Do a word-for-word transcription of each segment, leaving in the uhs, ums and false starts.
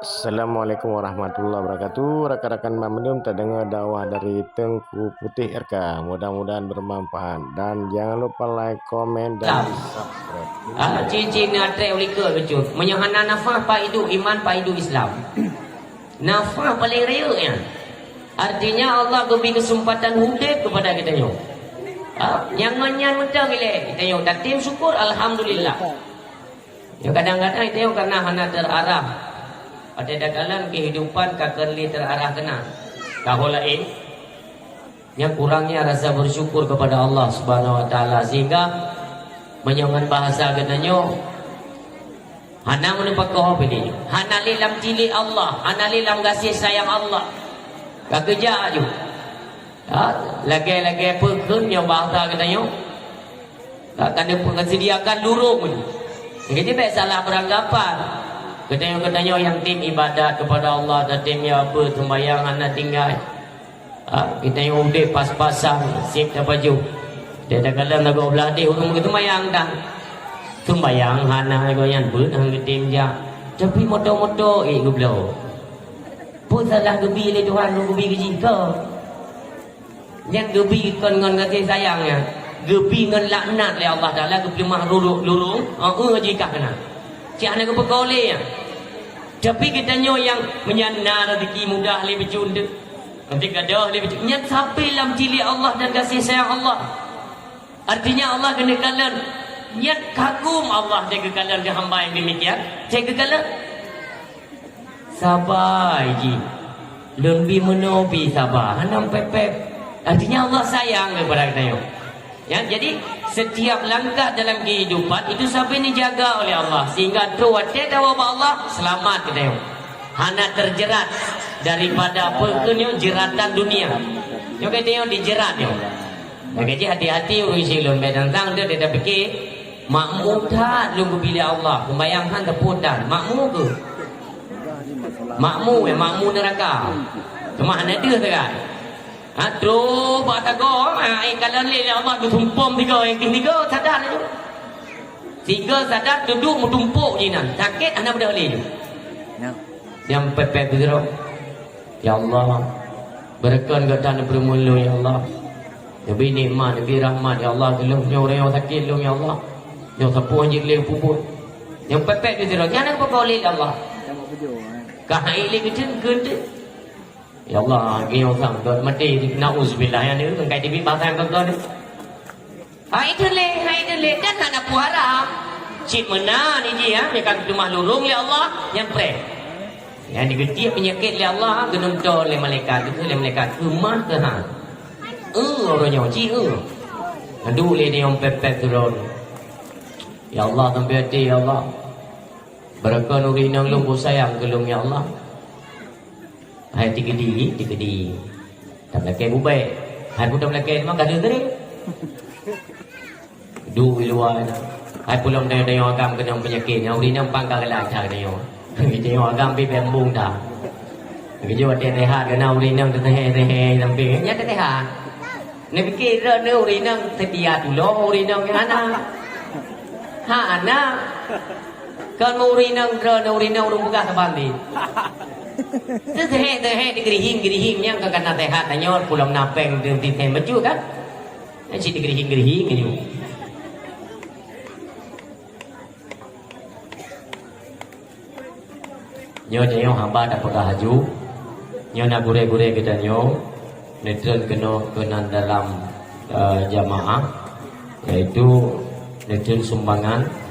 Assalamualaikum warahmatullahi wabarakatuh. Rakan-rakan mandum, tadeungoe dakwah dari Teungku Putéh R K. Mudah-mudahan bermanfaat dan jangan lupa like, komen, dan subscribe. Ah, ciri-ciri neuatrek u likot bacut. Meunyoe hana nafah, pat idup iman, pat idup Islam. Nafah paleng rayeuk nyan. Artinya Allah geubri keuseumpatan udeb keupada geutanyoe. Ha, nyang ngon nyan mantong ilée geutanyoe tatem syukur, alhamdulillah. Ya, kadang-kadang geutanyoe karena hana terarah. Watée takalon kehidupan ka keu lé terarah keunan. Ka ho laén. Nyang kurangnya rasa bersyukur kepada Allah Subhanahu wa Taala, sehingga meunyoe ngon bahasa geutanyoe, hana meuneupakoh bini, hana lé lam tilék Allah, hana lé lam gaséh sayang Allah. Ka keujak aju. Ha, lagée-lagée peue kheun nyoe bahasa geutanyoe. Ka, ka neupeuseudiakan lurông. Jadi, bék salah beranggapan. Geutanyoe-geutanyoe nyang tem ibadat kepada Allah, tatem ya beuseumayang hana tinggai. Ha, geutanyoe udeb pas-pasan, seb tapajoh. Di dalam lagoe blah deh ureuëng geuseumayang tan. Seumayang hana, lagoe nyan beuet han geutem jak. Tapi moto-moto ék geubloe. Peue salah geubi lé Tuhan, geubi keu jih ko? Nyang geubi kon ngon gaséh sayang nyan, geubi ngon laknat lé Allah Taala, geupeuleumah lurông, lurông, eh, jih ka keunan. Cit hana geupeuko lé nyan. Tapi geutanyoe nyang meunyan na rezeki mudah lé bacut, nanti gadôh lé bacut, nyan sabe lam tilék Allah dan gaséh sayang Allah. Artinya Allah keuneuk kalon, nyan kagum Allah teuka kalon keu hamba nyang demikian, teuka kalon. Sabai jih. Lôn bi meunoe bi saba, hana pép-pép. Artinya Allah sayang kepada geutanyoe. Ya, jadi setiap langkah dalam kehidupan itu sabe dijaga oleh Allah, sehingga trok watée tawoe bak Allah, selamat geutanyoe. Hana terjerat daripada apa keunoe jeratan dunia. Nyoe geutanyoe dijerat nyoe. Maka jih hati-hati ureuëng isi lôn, bék tantang deuh, deuh tapike, makmu that lôn geupilih Allah, seumayang han teupeu tan, makmu keuh. Makmu, eh, makmu neuraka. Teuma hana deuh teuka. Ha, trok bak tagoe, ha, eh, kalon lé, lé Allah geusumpom tiga, eh, tiga sadar laju. Tiga sadar, teuduek meutumpok jinan, sakét hana beudôh lé. Ya. Nyang pép-pép sidroe. Ya Allah, beureukan gata neupeurumoh lôn, ya Allah. Neubi nikmat, neubi rahmat, ya Allah, keu lôn nyoe ureuëng nyang sakét lôn, ya Allah. Nyoe sapeue jeuet lé peubuet. Nyang pép-pép sidroe, jangan peuko lé, ya Allah. Ka hai lé geuteun, geuteun. Ya Allah, geunyong sang dot maté, nauzubillah, nyan deuh, kai tibi bahasa nyang keu-keu deuh. Hai deuh lé, hai deuh lé, dan hana peue haram. Cit meunan iji, ya, nyang ka geuteumah lurông lé Allah, nyan preh. Nyang digeutiek peunyakét lé Allah, geunonton lé malaikat, geukheun lé malaikat, keumah keuhan. Eh, uroe nyoe, ci, eh. Aduh, lé nyang pép-pép sidroe. Ya Allah, sampai até, ya Allah. Beureukan ureuëng inong lôn, beusayang keu lôn, ya Allah. Hai tikeudi, tikeudi. Tameulakée bubek. Hai peue tameulakée, memang ka deuh tadi. Duek i luwa nyan. Hai peue lom tanyoe-tanyoe agam keunong peunyakét nyan, ureuëng inong pang ka galak that tanyoe. Tanyoe agam pih bembung that. Geujok watée sehat keunan ureuëng inong teuseuhé-seuhé sampéng. Nyan teuseuhat. Neupike droeneuh ureuëng inong seutia tulông ureuëng inong nyang hana. Hana. Kon ureuëng inong droeneuh ureuëng inong ureuëng peugah saban deh. Teuseuhé-seuhé digeurihing-geurihing nyang ka kana sehat tanyoe peue lom na péng teuntèe bacut kan. Nyan cit digeurihing-geurihing nyoe. Nyoe tanyoe haba tapeugah laju. Nyoe na gurée-gurée geutanyoe neutreun keunoe keunan dalam, eh, jamaah, yaitu neutreun sumbangan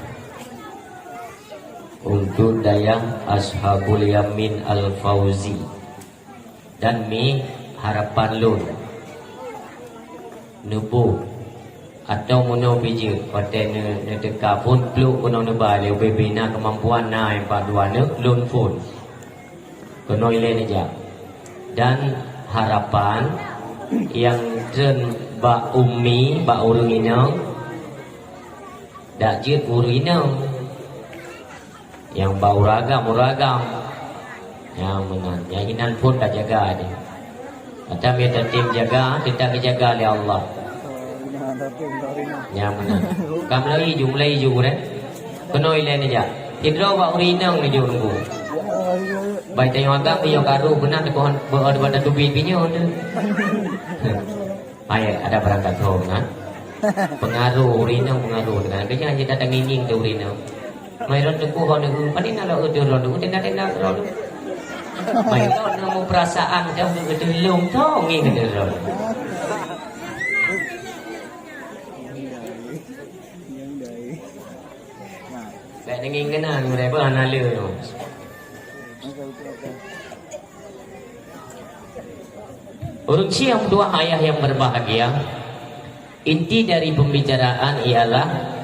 untuk Dayah Ashabul Yamin Al-Fauzi. Dan mi harapan lôn neuboh atau meunoe bijeuet watée neu-, neuteuka phon plôk keunoe neuba lé ubé-bé na keumampuan na nyang padua neuk lôn phon. Keunoe ilée neujak. Dan harapan nyang treun bak umi, bak ureuëng inong, dak jeuet ureuëng inong. Nyang ba ureuëng agam, ureuëng agam. Nyang meunan, nyang inan phon tajaga jih. Mata mita tem jaga, teutap geujaga lé Allah. Nyang meunan. Ka mulai ju, mulai ju deh. Keunoe ilée neujak. Sidroe bak ureuëng inong neujok nunggu. Baik tanyoe agam, iyo karu beuna teukoh beu daripada teubiet binyoe tu. Hai, ada barang kata kan? Pengaruh ureueng inong, pengaruh dengan kerja hanya datang nginging tu ureueng inong. Mai ron teungku hon neu, paling nak lok udah ron, udah nak nak ron. Mai ron neu perasaan dah udah lom tong nging ron. Bèk deungon keunan, meureba hana le nyoe. Ureueng syik nyang meutuah, ayah yang berbahagia, inti dari pembicaraan ialah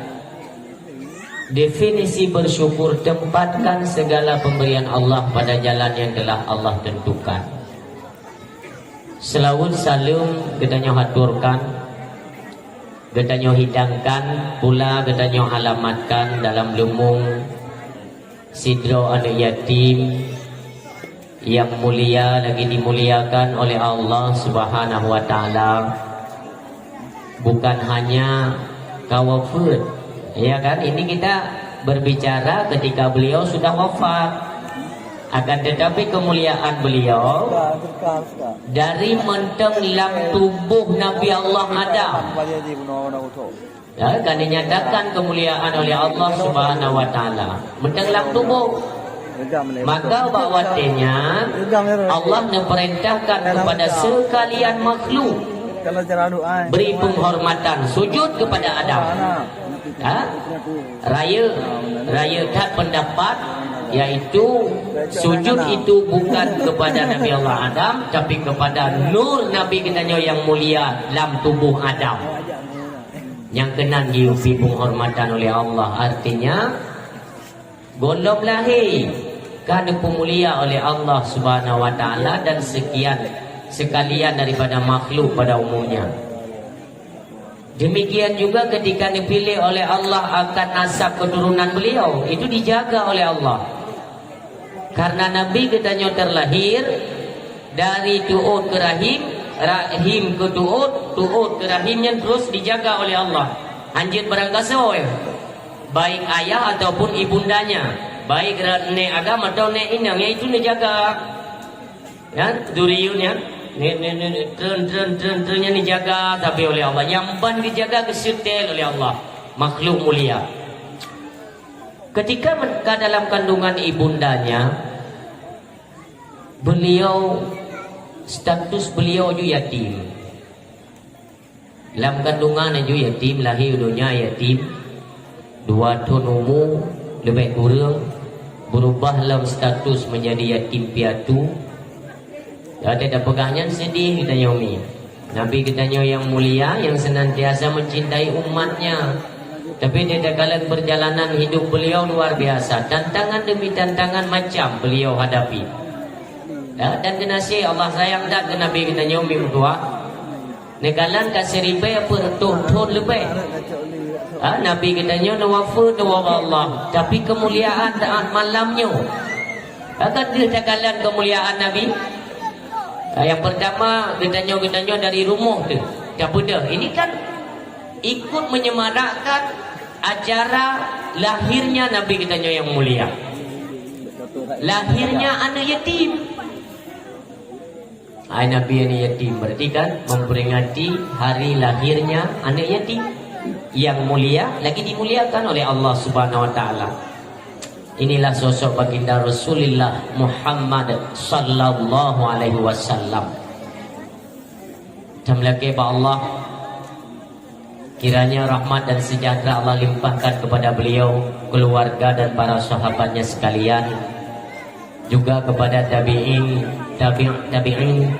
definisi bersyukur, tempatkan segala pemberian Allah pada jalan yang telah Allah tentukan. Seulaweuet saleuem geutanyoe haturkan, geutanyoe hidangkan, pula geutanyoe alamatkan dalam leumong sidroe aneuk yatim nyang mulia lagi dimuliakan oleh Allah Subhanahu wa Taala. Bukan hanya ka wafeuet, ya kan? Ini kita berbicara ketika beliau sudah wafat. Akan tetapi kemuliaan beliau dari mantong lam tuboh Nabi Allah Adam. Ya, akan dinyatakan kemuliaan oleh Allah Subhanahu wa Taala. Mantong lam tuboh. Maka bak watèe nyan Allah neupeurintahkan kepada sekalian makhluk beri penghormatan, sujud kepada Adam. Ha? Rayeuk, rayeuk that pendapat, yaitu sujud itu bukan kepada Nabi Allah Adam, tapi kepada nur Nabi geutanyoe nyang mulia lam tuboh Adam. Nyang keunan geubri penghormatan oleh Allah, artinya gohlom lahé ka neupeumulia oleh Allah Subhanahu wa Taala dan sekian sekalian daripada makhluk pada umumnya. Demikian juga ketika neupiléh oleh Allah akan nasab keturunan beliau, itu dijaga oleh Allah. Karena Nabi geutanyoe terlahir dari tuot ke rahim, rahim ke tuot, tuot ke rahim nyan terus dijaga oleh Allah. Hanjeuet barangkasoe, baik ayah ataupun ibundanya, baik ra-, nèk agam atau nèk inong, yaitu neujaga. Ya, duriyun ya. Ni, ni, ni, ni, treun, treun, treun, treun nyan dijaga tapi oleh Allah. Nyang ban dijaga geuseutôt oleh Allah. Makhluk mulia. Ketika men-, ka dalam kandungan ibundanya, beliau, status beliau ju yatim. Lam kandungan aju yatim, lahé u donya yatim, dua thon umu leubeh kureueng, beurubah lom status menjadi yatim piatu. Watèe tapeugah nyan seudeh geutanyoe mi. Nabi geutanyoe nyang mulia, nyang senantiasa mencintai umatnya. Tapi di dalam perjalanan hidup beliau luar biasa, tantangan demi tantangan macam beliau hadapi. Ya, dan keunaséh Allah sayang that keu Nabi geutanyoe mi meutuah. Neukalon ka siribèe peuet reutôh thon leubeh. Ha, Nabi geutanyoe neuwafeuet, neuwoe bak Allah, tapi keumuliaan taát malam nyoe. Ha, ka deuh takalon keumuliaan Nabi. Ha, nyang peurtama, geutanyoe, geutanyoe dari rumoh teuh tapeudeuh. Ini kan ikut menyemarakkan acara lahirnya Nabi geutanyoe nyang mulia. Lahirnya aneuk yatim. Hai Nabi aneuk yatim, berarti kan memperingati hari lahirnya aneuk yatim yang mulia, lagi dimuliakan oleh Allah Subhanahu wa Taala. Inilah sosok baginda Rasulullah Muhammad sallallahu alaihi wasallam. Tameulakèe bak Allah, kiranya rahmat dan sejahtera Allah limpahkan kepada beliau, keluarga dan para sahabatnya sekalian, juga kepada tabi'in, tabi' tabi'in,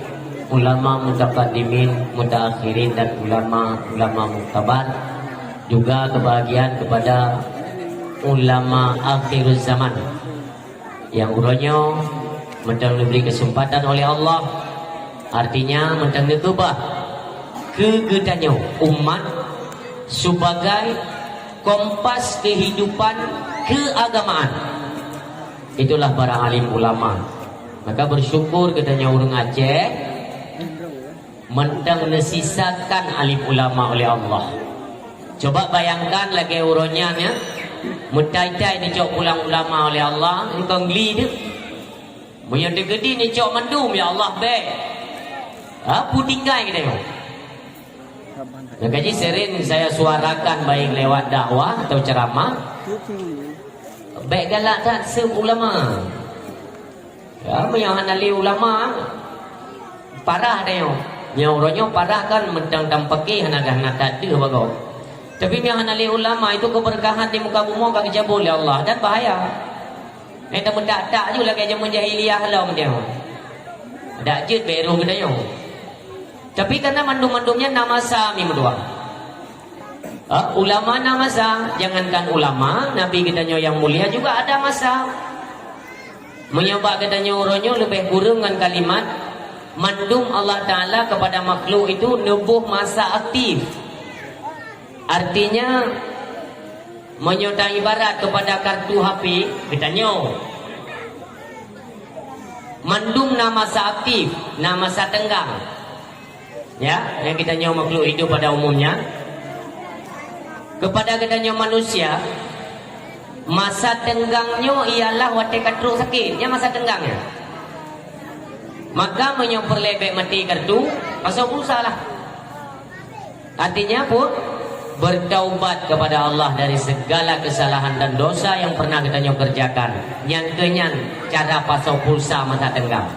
ulama mutaqaddimin, mutaakhirin dan ulama-ulama muktabar, juga kebahagiaan kepada ulama akhiruz zaman. Nyang uroe nyoe mantong neubri keuseumpatan oleh Allah, artinya mantong neukeubah keu geutanyoe umat sebagai kompas kehidupan keagamaan. Itulah para alim ulama. Maka bersyukur geutanyoe ureueng Aceh, mantong neusisakan alim ulama oleh Allah. Coba bayangkan lagèe uroe nyan, ya. Meutai-tai neucok pulang ulama oleh Allah, engkau gli tu. Meunyoe teukeudi neucok mandum, ya Allah, bèk. Ha, peue tinggai geutanyoe. Nyang ka jih sering saya suarakan, baik lewat dakwah atau ceramah, bèk galak that seup ulama. Ya, meunyoe hana lé ulama, parah tanyoe. Nyoe uroe nyoe parah kan, mantong tampake hana, hana that deuh bagoe. Tapi meunyoe hana lé ulama, itu keberkahan di muka bumoe ka geucabut lé Allah dan bahaya. Eh, tameudak-dak ju lagèe jameun jahiliyah lom tanyoe. Dak jeuet bèk roh geutanyoe. Tapi karena mandum-mandum nyan na masa, mi meutuah. Ha, ulama na masa, jangankan ulama, Nabi geutanyoe nyang mulia juga ada masa. Meunyoe bak geutanyoe uroe nyoe leubeh kureueng ngon kalimat, mandum Allah Taala kepada makhluk itu neuboh masa aktif. Artinya, meunyoe taibarat kepada kartu H P geutanyoe, mandum na masa aktif, na masa teunggang. Ya, nyang geutanyoe makhluk hidup pada umumnya. Kepada geutanyoe manusia, masa teunggang nyoe ialah watèe ka trok sakét, nyan masa teunggang nyan. Maka meunyoe peureulèe bèk maté kartu, pasoe pulsa lah. Artinya pun, bertaubat kepada Allah dari segala kesalahan dan dosa yang pernah geutanyoe kerjakan. Nyan keuh nyan cara pasoe pulsa masa teunggang.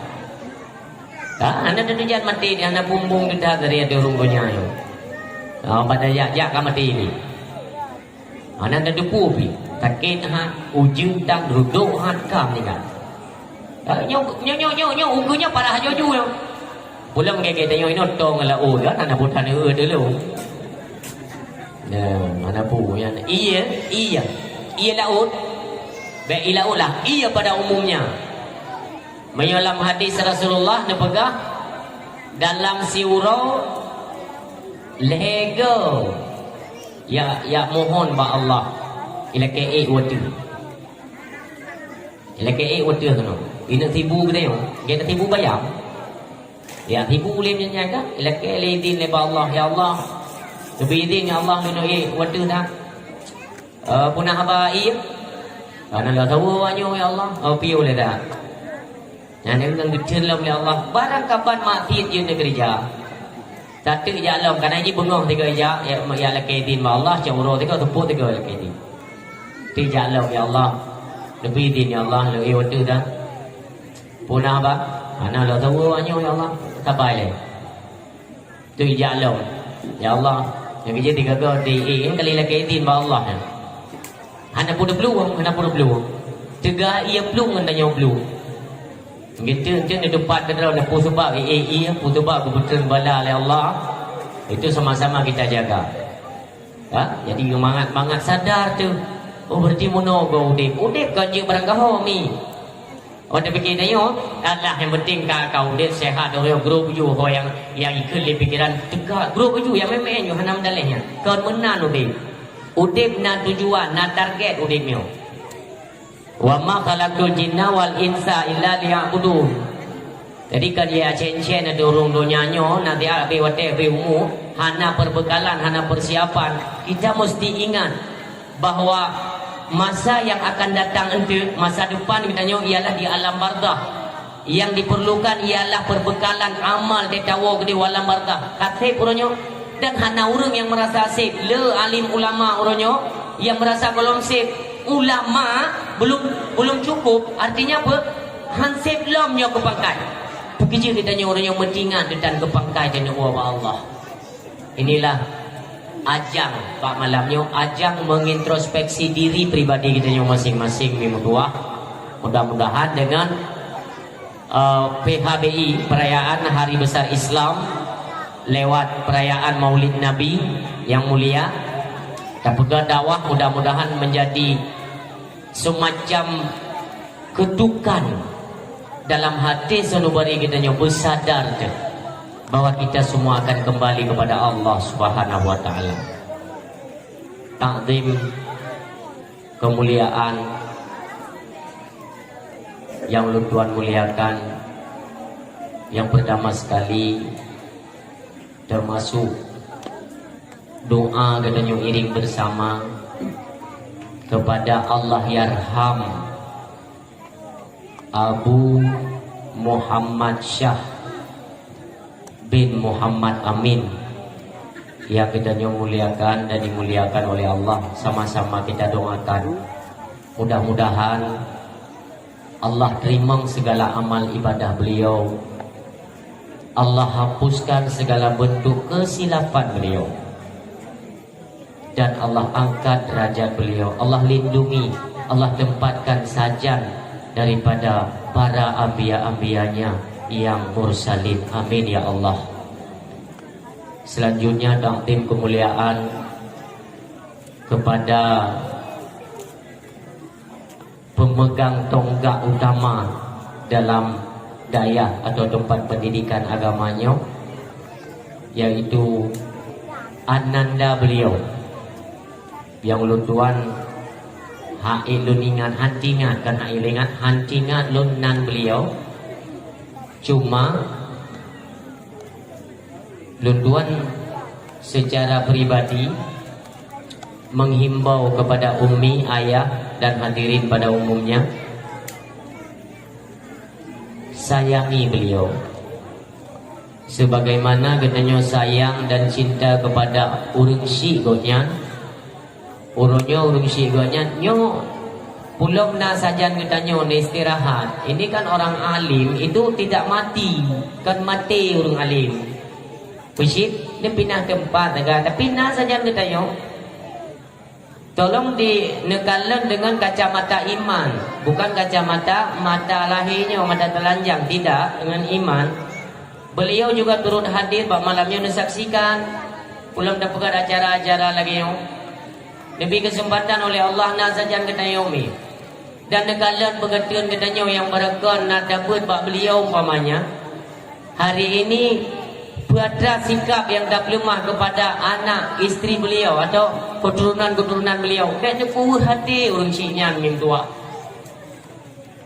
Ha, hana teutujan maté, hana bumbong teudah dari ateueh ureueng donya nyoe. Ha, pada jak-jak ka maté ni. Hana teudeungoe pih, sakét that, ujeuen that, rudok that, ka meuninggai. Ha, nyoe, nyoe, nyoe, nyoe, nyoe, ukeue nyoe parah laju nyoe. Pulang gèt-gèt tanyoe inoe tong laôt kan, hana buet hana eu teulông. Nah, hana peue nyan. Ie, ie. Ie laôt. Bèk ie laôt lah. Ie pada umumnya. Meunyoe lam hadis Rasulullah neupeugah, dalam siuroe lhèe goe ya, ya mohon bak Allah, ilakèe ék watèe. Ilakèe ék watèe keunoe. Ineuk sibu geutanyoe, geutanyoe sibu bayam. Ya sibu lé nyan nyan ka, ilakèe lé idin lé bak Allah, ya Allah. Leubeh idin ya Allah, keunoe ék watèe that. Eh, peue na haba ie? Hana lôn saweue awak nyoe, ya Allah. Oh, piôh lé dah. Nyan ngon geutheun lom lé Allah. Barang kaban maksiet jeuet neukeureuja. Tateuk jak lom, kana jih beungoh tiga jak, ya, ya lakèe idin bak Allah, cak uroe tiga, teupot tiga lakèe idin. Teuk jak lom, ya Allah. Leubeh idin, ya Allah, lôn ék watèe dah. Peue na haba? Hana lôn saweue awak nyoe, ya Allah. Sabai lé. Teuk jak lom. Ya Allah, nyang keujeuet tiga goe di, eh, nyang kali lakèe idin bak Allah nyan. Hana peue teuplueng, hana peue teuplueng. Teuga ie plueng ngon tanyoe plueng. Geuteuk-teuk di teumpat keudroe, na peue sabab ie, ie, peue sabab geupeutrön bala lé Allah. Itu sama-sama kita jaga. Ha? Jadi mangat-mangat sadar tu. Oh, berarti meunoe goe udép. Udép kon jeuet barang gaho mi. Watèe pike tanyoe, alah, nyang penting ka, ka udép sehat, uroe groe baju, ho nyang, nyang ikheun lé pikeran teuka, groe baju nyang meu'én nyoe hana meudaléh nyan. Kon meunan udép. Udép na tujuan, na target udép nyoe. "Wa ma khalaqtul jinna wal insa illa liya'budun." Jadi, kan ya cen-cen ada ureueng donya nyoe, na siat habéh watèe, habéh umu, hana perbekalan, hana persiapan. Kita mesti ingat, bahwa masa yang akan datang enteuk, masa depan geutanyoe ialah di alam barzakh. Yang diperlukan ialah perbekalan amal teuka woe keudéh u alam barzakh. Ka sép uroe nyoe, dan hana ureueng nyang meurasa sép. Le alim ulama uroe nyoe nyang meurasa gohlom sép. Ulama belum, belum cukup, artinya apa? Han sép lom nyoe keu pangkai. Peukeujeut geutanyoe uroe nyoe meutingat teuntang keu pangkai tanyoe ubak Allah. Inilah ajang bak malam nyoe, ajang mengintrospeksi diri pribadi geutanyoe masing-masing, mi meutuah. Mudah-mudahan dengan, eh, P H B I, Perayaan Hari Besar Islam, lewat perayaan Maulid Nabi yang mulia, tapeugah dakwah, mudah-mudahan menjadi semacam ketukan dalam hati sanubari geutanyoe, beusadar teuh bahwa kita semua akan kembali kepada Allah Subhanahu wa Taala. Takzim, kemuliaan yang ulôn tuan muliakan, yang pertama sekali termasuk doa geutanyoe iring bersama kepada Allahyarham Abu Muhammad Syah bin Muhammad Amin yang kita nyoe muliakan dan dimuliakan oleh Allah, sama-sama kita doakan. Mudah-mudahan Allah terima segala amal ibadah beliau. Allah hapuskan segala bentuk kesilapan beliau. Dan Allah angkat derajat beliau. Allah lindungi, Allah tempatkan sajan daripada para anbiya-anbiyanya yang mursalin. Amin ya Allah. Selanjutnya, takdim kemuliaan kepada pemegang tonggak utama dalam dayah atau tempat pendidikan agama nyoe, yaitu ananda beliau. Nyang lôn tuan hak lôn ingat, hanti ingat, kan hak lôn ingat, hanti ingat lôn nan beliau. Cuma lôn tuan secara pribadi menghimbau kepada ummi, ayah, dan hadirin pada umumnya, sayangi beliau sebagaimana geutanyoe sayang dan cinta kepada ureuëng syik gobnyan. Uroe nyoe ureuëng syik gobnyan nyoe, pulom na sajan geutanyoe istirahat. Ini kan orang alim itu tidak mati, kan maté ureuëng alim. Peucit, neupinah teumpat sagai, tapi na sajan geutanyoe. Tolong di neukalon dengan kacamata iman, bukan kacamata mata lahé nyoe, mata telanjang, tidak, dengan iman. Beliau juga turut hadir bak malam nyoe neusaksikan. Ulôn tapeugah acara-acara lagée nyoe. Neubri keuseumpatan oleh Allah na sajan geutanyoe mi. Dan neukalon beugeutreun geutanyoe nyang barokon na tabeuet bak beliau umpamanya. Hari ini, peue atra sikap nyang tapeuleumah kepada anak istri beliau atau keturunan-keturunan beliau. Bék neupeuweueh até ureuëng syik nyan ngon tuha.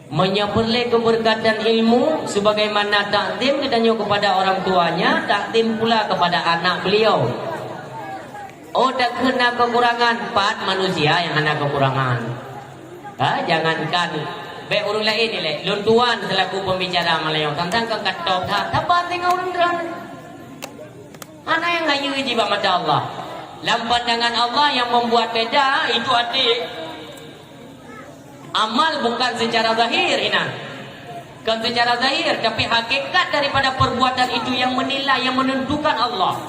Meunyoe peureulée keubeureukat dan ilmu, sebagaimana takzim geutanyoe kepada orang tuanya, takzim pula kepada anak beliau. Oh, takheun na keukurangan, pat manusia nyang hana keukurangan. Ha, jangankan bék ureuëng laén ilée, lôn tuan seulaku pembicara malam nyoe, tantang ka katôb that, saban singoh ureuëng droe. Hana nyang hayeue jih bak mata Allah. Lam pandangan Allah yang membuat beda itu até. Amal bukan secara zahir, inan. Bukan secara zahir, tapi hakikat daripada perbuatan itu yang menilai, yang menentukan Allah.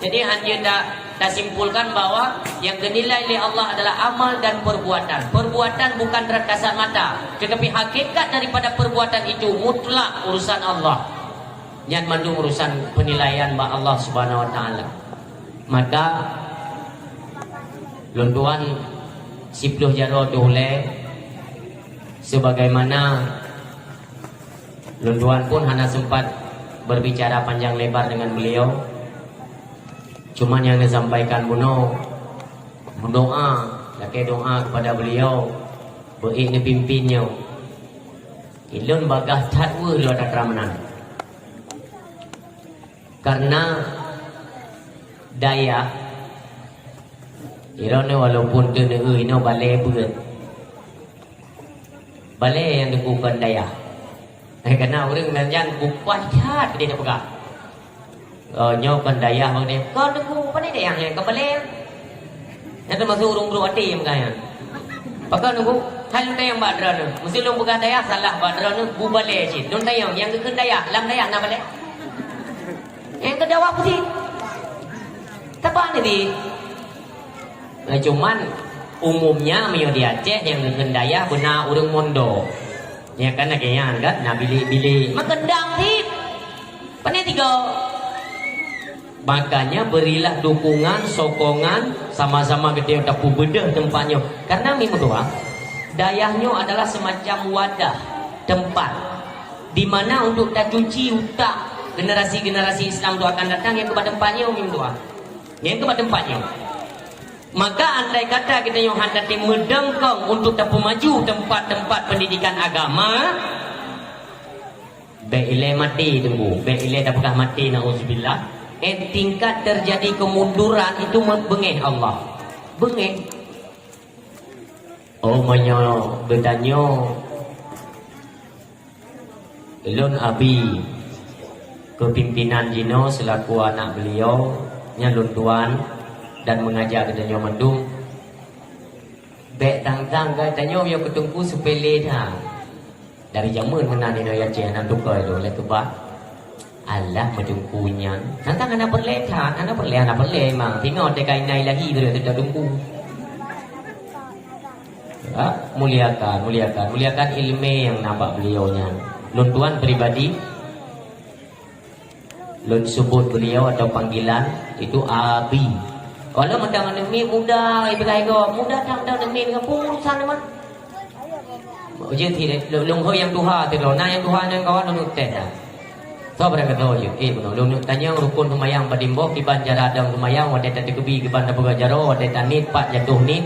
Jadi, hanya ta-, tasimpulkan bahwa yang dinilai oleh Allah adalah amal dan perbuatan. Perbuatan bukan rasa kasat mata, tetapi hakikat daripada perbuatan itu mutlak urusan Allah. Nyan mandum urusan penilaian bak Allah Subhanahu Wa Taala. Maka, lôn tuan siploh jaroe teuh ulée, sebagaimana lôn tuan pun hana sempat berbicara panjang lebar dengan beliau. Cuma nyang neusampaikan bunoe, meudoa, lakée doa kepada beliau, beuék neupimpin nyoe. Ilôn bagaih that weueh lôn atra meunan. Karena dayah, droeneuh walaupun teuneueu inoe balée beuet. Balée nyang teupeu kon dayah. Eh, karena ureuëng nyan bupat that dia peugah. Oh, nyoe kon dayah bang dia. Kon teupeu, pane dayah nyan, kon balée. Nyan teumasuk ureuëng brok até nyang peugah nyan. Pakon teupeu, hai lôn tanyong bak droeneuh. Meusé lôn peugah dayah salah bak droeneuh, bu balée cit. Lôn tanyong, nyang geukheun dayah, lam dayah na balée? Nyang keu Jawa putih. Teupeu ni di. Nah, cuman umumnya meunyoe di Aceh nyang geukheun dayah beuna ureuëng mondok. Ya kan, lagée nyan kan, na bilék-bilék. Meukeundang cit. Pane tiga. Makanya berilah dukungan, sokongan, sama-sama geutanyoe tapeubeudoh teumpat nyoe. Karena meudoa, dayah nyoe adalah semacam wadah, tempat di mana untuk tacuci utak generasi-generasi Islam tu akan datang nyang keuba teumpat nyoe meudoa. Nyang keuba teumpat nyoe. Maka andai kata geutanyoe hana meudongkong untuk tapeumaju tempat-tempat pendidikan agama, bék ilée maté teungku, bék ilée tapeugah maté, nauzubillah. Eh, tingkat terjadi kemunduran itu me-, beungéh Allah. Beungéh. Oh, meunyoe geutanyoe Lôn abi keu pimpinan jinoe seulaku anak beliau, nyan lôn tuan dan meungaja geutanyoe mandum. Bék tang-tang geutanyoe yoh keu teungku seupele that. Dari jameun meunan inoe Aceh hana tukai lôn lé keubah. Alah meuteungku nyan. Tang-tang hana peureulée that, hana peureulée, hana peureulée memang. Singoh teuka inai lahi beureuh teuka teungku. Ya, muliakan, muliakan, muliakan ileumé nyang na bak beliau nyan. Lôn tuan pribadi, lôn sebut beliau atau panggilan itu Abi. Kalau meunan aneuk miet muda, ibarat gob muda, tang-tang aneuk miet ngon peue urusan mah. Ujeuen ti lôn, lôn hôi nyang tuha teuh lôn, na nyang tuha nyang kawan lôn teh dah. Soe barang kata ujeuen, eh, bunoe lôn tanyong rukun seumayang padum boh, kiban cara dong seumayang, watée tateukebi kiban tapeugah jaroe, watée taniet pat jatoh niet.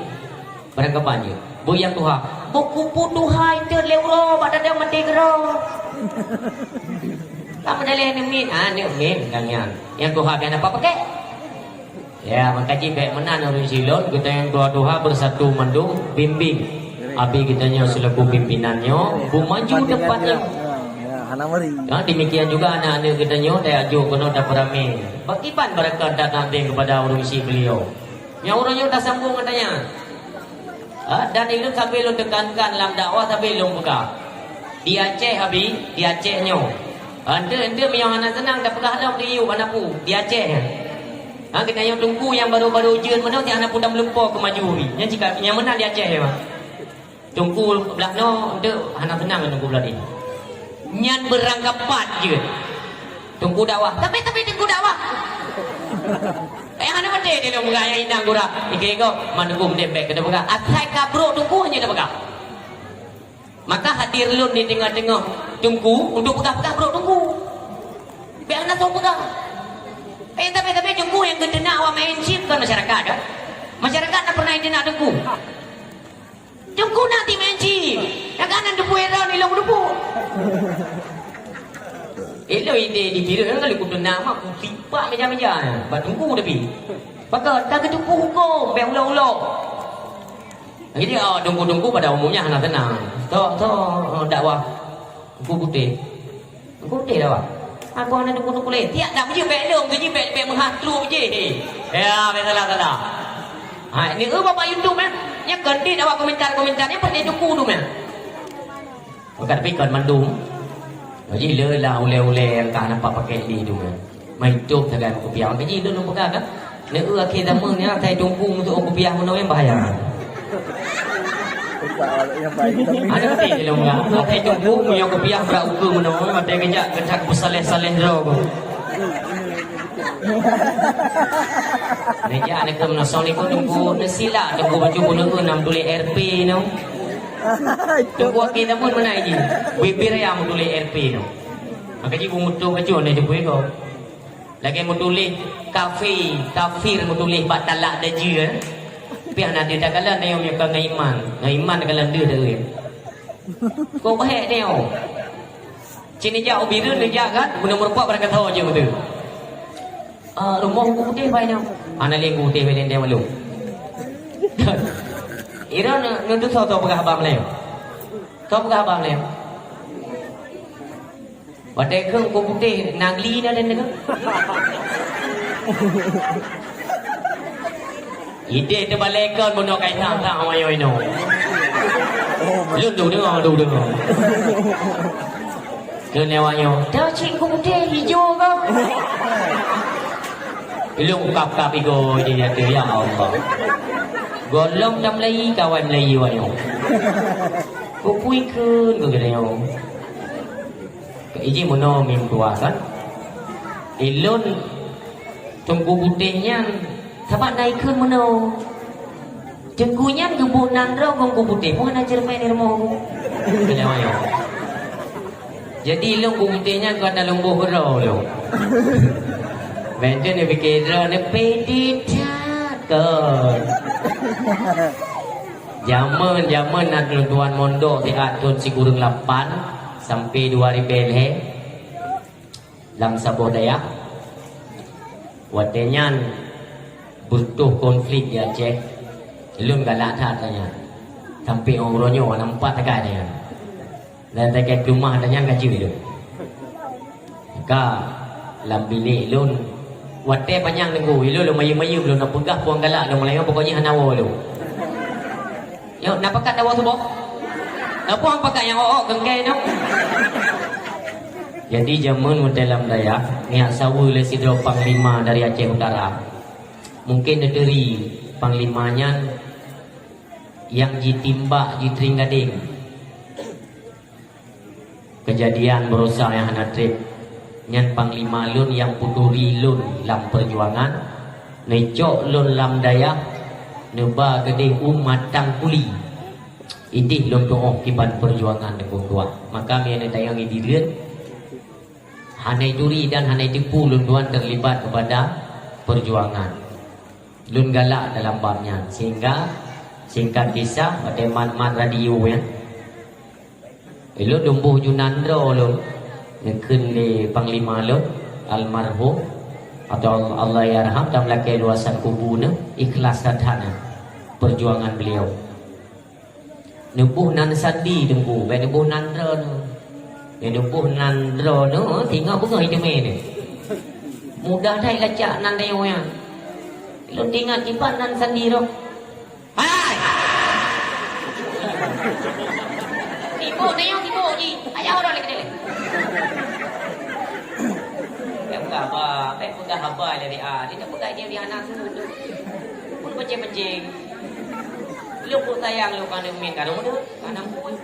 Barang kaban jeuet. Beu nyang tuha. Beu kupu tuha itu lé uroe bak dada maté keudroe. Ka meudaleh aneuk miet, ah, aneuk miet ka nyan. Nyang tuha pian apa pakai? Ya, maka jih bék meunan ureuëng silon, geutanyoe nyang tuha-tuha beusatu mandum bimbing. Abi geutanyoe seulaku pimpinan nyoe, beumaju teumpat nyoe. Ya, hana mari. Ya, demikian juga aneuk-aneuk geutanyoe tajak jok keunoe tapeuramé. Bak kiban baraka tatanteng kepada ureuëng syiek beliau. Nyang uroe nyoe tasambong geutanyoe. Ha, dan ilôn sabe lôn teukankan lam dakwah sabe lôn peugah. Di Aceh, Abi, di Aceh nyoe. Ha, enteuk-enteuk meunyoe hana seunang tapeugah lom di yub hana peue, di Aceh. Ha, geutanyoe teungku nyang barô-barô jeuet meunoe si hana peue tameulumpo keumaju, Abi. Nyan cika nyang meunan di Aceh, ya, Bang. Teungku blah noe enteuk hana seunang ngon teungku blah deh. Nyan beurangkapat jeuet. Teungku dakwah, tapi, tapi teungku dakwah. Eh, hana maté dia lôn peugah nyang inang gura. Ikeu-ikeu, mandum deh bék keu tapeugah. Asai ka brok teungku hana tapeugah. Maka hadir lôn di teungoh-teungoh teungku untuk peugah-peugah brok teungku. Bék hana soe peugah. Eh, tapi, tapi teungku nyang geuteunak awak main chip kan masyarakat, kan? Masyarakat tak pernah teunak teungku. Teungku na ti main chip. Nyang ka nan teupeu droe ilong teupeu. Ilong ide di kira kan kalau kutu nama kusipak meja-meja. Bak teungku tapi. Pakon ka geuteupeue huköm bék ulok-ulok. Jadi, oh, teungku-teungku pada umumnya hana seunang. Toh, toh, dakwah. Teungku putéh. Teungku putéh dakwah. Aku hana teungku-teungku laén. Tiak dak beujeuet bék lom, beujeuet bék, bék meuhat trok jih. Ya, bék salah-salah. Ha, ni, eh, bapak YouTube, eh. Nya kon di dakwah komentar-komentar, nya peureulée teungku tu, meh. Maka tapi kon mandum. Jadi le lah ulée-ulée nyang ka nampak pakai di tu kan. Mai top sagai meukupiah. Maka ji lôn peugah kan. Neu akhé zaman ni asai teungku meusuok kupiah meunoe bahaya. Ada putih lôn peugah. Asai teungku meunyoe kupiah brat ukeue meunoe, maté geujak geutak peusaleh-saleh droe. Neujak neukeu meunasong niko teungku, neusilak teungku baju buleuen nam tuléh R P nyoe. Teungku akhé zaman meunan ji. Bibir ayam tuléh R P nyoe. Maka ji beumeutôh bacut nyoe teungku iko. Lagée meutuléh kafé, kafir meutuléh bak talak dajeu, eh. Piah na deuh takalon nyoe meunyoe ka ngon iman. Ngon iman takalon deuh deuh. Kok bahek nyoe. Cit neujak u Bireuen neujak kan, guna meurumpok barang kata je beutôi. Ah, rumoh Teungku Putéh bai nyoe. Hana lé Teungku Putéh bai lendeng malu. Ira neututoe soe peugah haba Meulayu. Soe peugah haba Meulayu. Watée kheun Teungku Putéh nangli na dan deungoe. Idéh teubalekon bunoe kai sang-sang awai nyoe inoe. Lôn tu deungoe, tu deungoe. Kheun awai nyoe, "Dah cit Teungku Putéh ijo kah?" Ilong kap-kap igo je nyate, ya Allah. Golom dah mulai kawai mulai awai nyoe. Kupui kheun keu geutanyoe. Keu iji meunoe mim tuah kan. Ilôn Teungku Putéh nyan sabat na ikheun meunoe. Teungku nyan geuboh nan droe ngon Teungku Putéh, peue hana ceureumen di rumoh. Jadi ilôn Teungku Putéh nyan kon na lôn boh keudroe lôn. Benten neupiké droe neupede that kon. Jameun-jameun na lôn tuan mondok siat thon sikureueng lapan sampai dua ribèe lhèe lam saboh dayah. Watèe nyan beutôh konflik di Aceh, lôn galak that tanyan. Sampai uroe nyoe na empat sagai tanyan. Dan sagai keulumah tanyan ka jeuet lôn. Ka lam binék lôn, watée panyang teungku, ilôn lôn mayeuem-mayeuem lôn na peugah puang galak lôn meulayeue, pokoknya hana woe lôn. Nyoe na pakat tawoe suboh? Na puang pakat nyang ôk-ôk keungkée nyoe? Jadi jameun watée lam dayah, neujak saweue lé sidroe panglima dari Aceh Utara. Mungken neuturi panglima nyan nyang jitimbak jiteuring gadeng. Keujadian baroesa nyang hana treb, nyan panglima lôn nyang peuturi lôn lam peujuangan, neucok lôn lam dayah, neuba keudeh u Matang Kuli. Ideh lôn tuoh kiban peujuangan Teungku Tuan. Maka meunyoe neutanyong di dieue, hana turi dan hana teupeue lôn tuan teulibat keupada peujuangan. Lôn galak dalam bab nyan, sehingga singkat kisah, watée mat-mat radio nyan, ilôn lôn boh ju nan droe lôn, neukheun lé panglima lôn, almarhum, atau Allah yarham, dan lakée luasan kubu nyoe, ikhlas that-that nyan peujuangan beliau. Neuboh nan sandi teungku, bék neuboh nan droeneuh. Neuboh nan droeneuh, singoh beungoh iteumé nyoe. Mudah that lacak nan tanyoe nyan. Lôn teuingat kiban nan sandi roh. Hai! Sibok tanyoe, sibok jih. Ayah orang lagi. Bék peugah haba, bék peugah haba dari a. Dia tak peugah dia di anak semua tu. Pun pancing-pancing. Lôn pun sayang lôn ka neumin ka lôn deuh, ka nam pui.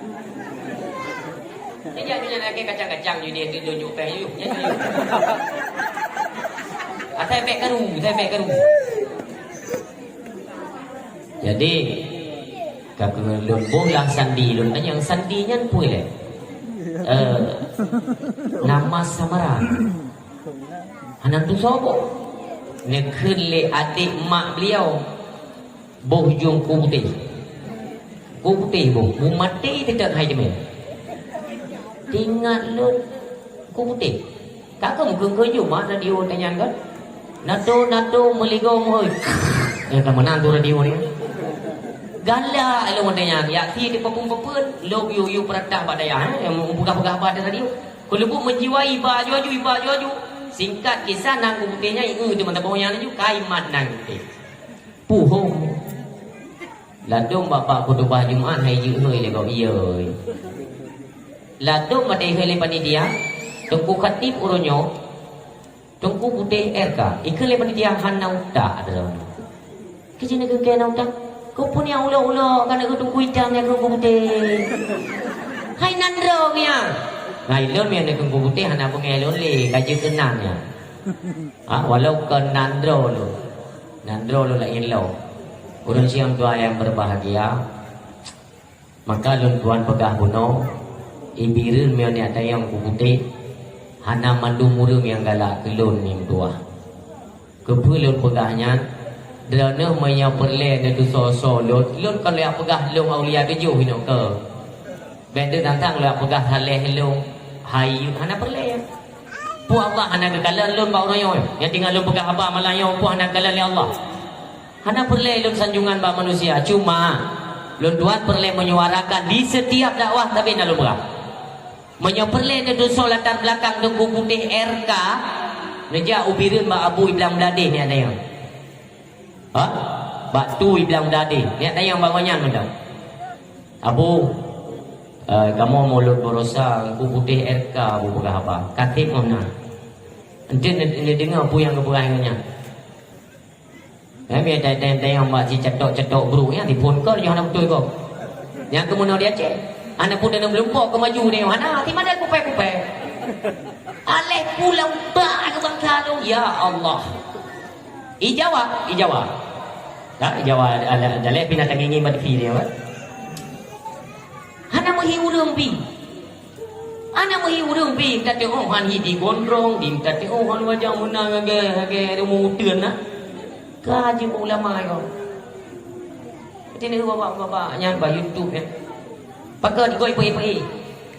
Jadi aku nyan lagi kacang-kacang jadi dia tunjuk peh you. Asai bék karu, asai bék karu. Jadi ka keuneuk lôn boh lah sandi lôn tanyong sandi nyan pui lé. Eh, nama samaran. Hana tusoe boh. Neukheun lé adék mak beliau. Boh jong ku putéh. Ku putéh boh. Mu maté teutap hai teumé. Teuingat lôn ku putéh. Ka keuh meukeuen-keuen ju mak na diu tanyan kan. Nato, nato meuligoe meuhôi. Nyang ka meunan tu radio ni. Galak lôn tanyan. Yak si di pepun-pepun. Lok yu-yu peratah bak dayah. Eh. Yang peugah-peugah bak radio. Keuleubuk meujiwai iba aju-aju, iba aju-aju. Singkat kisah nang ku putéh nyan, ieu teuma taboh nyan laju. Kai mat nang ku putéh. Puhong. Ladôm bak-bak khutubah Jumat hai jeuet hôi lé gob ie. Ladôm bak ihôi lé panitia, Teungku Khatib uroe nyoe, Teungku Putéh R K, ikheun lé panitia hana utak droeneuh. Keuci neukheun keu hana utak? Keupeue nyang ulo-ulo ka neukheun Teungku Itam nyang kheun Teungku Putéh? Hai nan droe nyan. Ngai lôn nyang neukheun Teungku Putéh hana beungéh lôn lé, ka jeuet keu nan nyan. Ha, walau kon nan droe lôn. Nan droe lôn laén lom. Ureueng siang dua nyang berbahagia, maka lôn tuan peugah bunoe, i Bireuen meunyoe neujak tanyong ku putéh, hana mandum ureueng nyang galak keu lôn nyang tuah. Keupeue lôn peugah nyan? Droeneuh meunyoe peureulée neuteusoe-soe lôn, lôn kon lôn peugah lôn aulia tujoh inoe keu. Bék teuntang lôn peugah saléh lôn, hai hana peureulée. Peue Allah hana geukalon lôn bak uroe nyoe? Nyang tinggai lôn peugah haba malam nyoe, peue hana geukalon lé Allah? Hana peureulée lôn sanjongan bak manusia, cuma lôn tuan peureulée menyuarakan di setiap dakwah sabe na lôn peugah. Meunyoe peureulée neuteusoe latar belakang Teungku Putéh R K, neujak u Bireuen bak Abu Iblang Bladeh ni ada nyang. Ha? Bak tu Iblang Bladeh. Ni ada nyang bak nyan mantong. Abu, eh, kamoe mulod baroesa Teungku Putéh R K Abu peugah haba. Kaséb meunan. Enten neudeungoe peue nyang geupeugah nyan. Eh, biar tayang-tayang bak si cetok-cetok bru nyan, diphon keu, jangan beutôi kau. Nyang keumeunang di Aceh. Aneuk muda nyang meulumpok keu maju ni, hana, hati madan kupai-kupai. Aléh pulang bak keu bangsa tu, ya Allah. Ijawa, ijawa. Tak, ijawa, ada, ada, ada leh binatang ini bad fi dia, kan? Hana meuhi ureueng pi. Hana meuhi ureueng pi, tateuoh han hi di gondrong, di tateuoh han wajah meunan lagèe, lagèe rumoh uteuen na. Ka jeuet ulama nyoe. Jadi ni bapak-bapak nyan bak YouTube nyan. Pakat digoi peué-peué.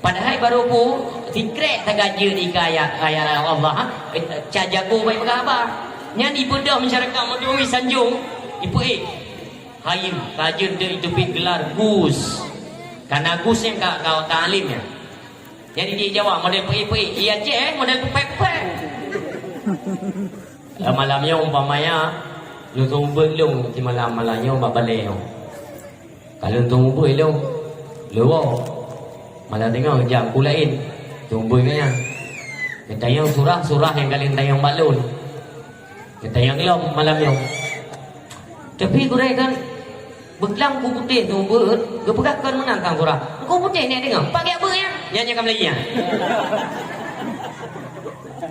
Padahai baru pu sikrek tagajeu di kaya, kaya Allah, ha? Ca jago bai peugah haba. Nyan ibeudôh masyarakat Meudui sanjong, ipeué. Hayeu, tajeuet deuek iteubiet gelar Gus. Kana Gus nyang ka, ka, ka alim nyan. Jadi di Jawa model peuék-peuék, iya ceh model peuék-peuék. Lah malam nyoe umpamanya lôn seumeubeuet lôn simalam, malam nyoe bak balée nyoe. Ka lôn seumeubeuet lôn, leuwoe. Malam teungoh jam ku laén, seumeubeuet nyan. Geutanyong surah, surah nyang ka lheueh tanyong bak lôn. Geutanyong lom malam nyoe. Tapi gurée kan beuklam ku putéh tu beuet, geupeugah kon meunan tang surah. Ku putéh nyan deungoe, pakai apa ya? Nyan nyang ka meulayi nyan.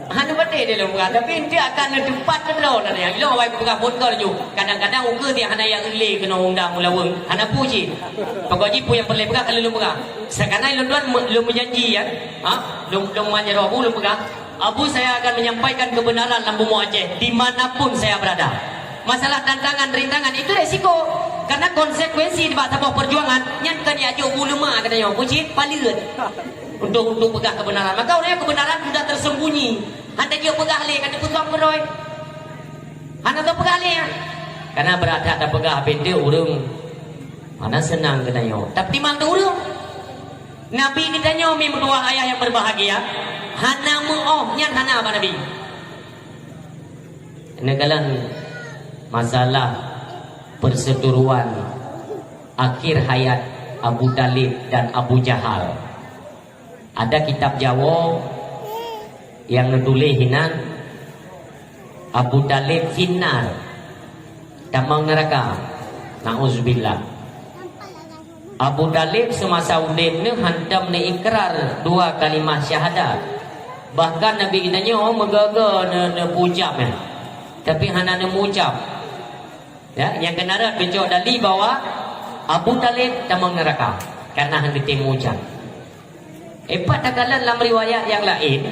Hana patéh dia lom peugah, tapi ente akan neuteumpat keudroe na nyan. Ilong awai peugah phon kau laju. Kadang-kadang ukeue dia hana yak lé keunoe undang ulaweueng, hana pu cit. Pokok jih pu nyang peureulée peugah ka lôn peugah. Sekarang lôn tuan lôn meujanji ya. Ha? Lôn lôn manjaroe bu lôn peugah. Abu, saya akan menyampaikan kebenaran lam bumoe Aceh di mana pun saya berada. Masalah tantangan, rintangan, itu resiko. Karena konsekuensi bak saboh perjuangan nyan kan jak jok bu leumah kata nyoe, bucit paleuet. Untuk untuk peugah kebenaran. Maka orang yang kebenaran sudah tersembunyi. Hana jok peugah lé, kan dipeusam keurôi. Hana tapeugah lé. Karena berat that tapeugah pintu ureueng hana senang kata nyoe. Tapi mang tu ureueng. Nabi geutanyoe mi meutuah ayah yang berbahagia, hana meuoh nyan hana bak Nabi. Neukalon masalah perseteruan akhir hayat Abu Talib dan Abu Jahal. Ada kitab Jawoe nyang neutuléh hinan Abu Talib finnar, tamong neuraka. Nauzubillah. Abu Talib seumasa udeb neuh hantom neuikrar dua kalimah syahadat. Bahkan Nabi geutanyoe meugaga ne, neupucap nyan. Tapi hana neumucap. Ya, nyang keunarat beucok dali bahwa Abu Talib tamong neuraka karena hana tém mucap. Epat takalon lam riwayat nyang laén,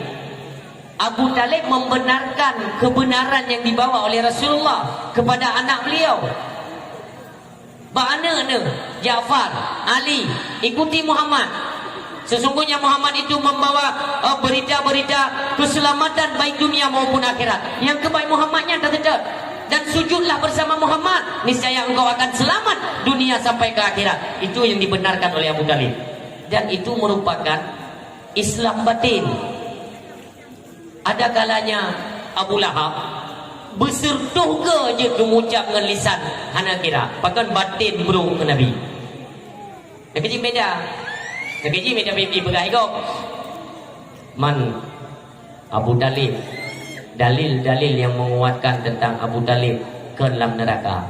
Abu Talib membenarkan kebenaran yang dibawa oleh Rasulullah kepada anak beliau. Bak aneuk neuh, Ja'far, Ali, ikuti Muhammad. Sesungguhnya Muhammad itu membawa, eh, berita-berita keselamatan baik dunia maupun akhirat. Nyang keubai Muhammad nyan taseutôt. Dan sujudlah bersama Muhammad, niscaya engkau akan selamat dunia sampai ke akhirat. Itu yang dibenarkan oleh Abu Talib. Dan itu merupakan Islam batin. Ada kalanya Abu Lahab beuseureutoh goe jeuet geumucap ngon lisan hana kira, pakon baten brôk keu Nabi. Nyang keujih beda. Nyang keujih beda pipi peugah igob. Man Abu Talib, dalil-dalil yang menguatkan tentang Abu Talib kon lam neuraka.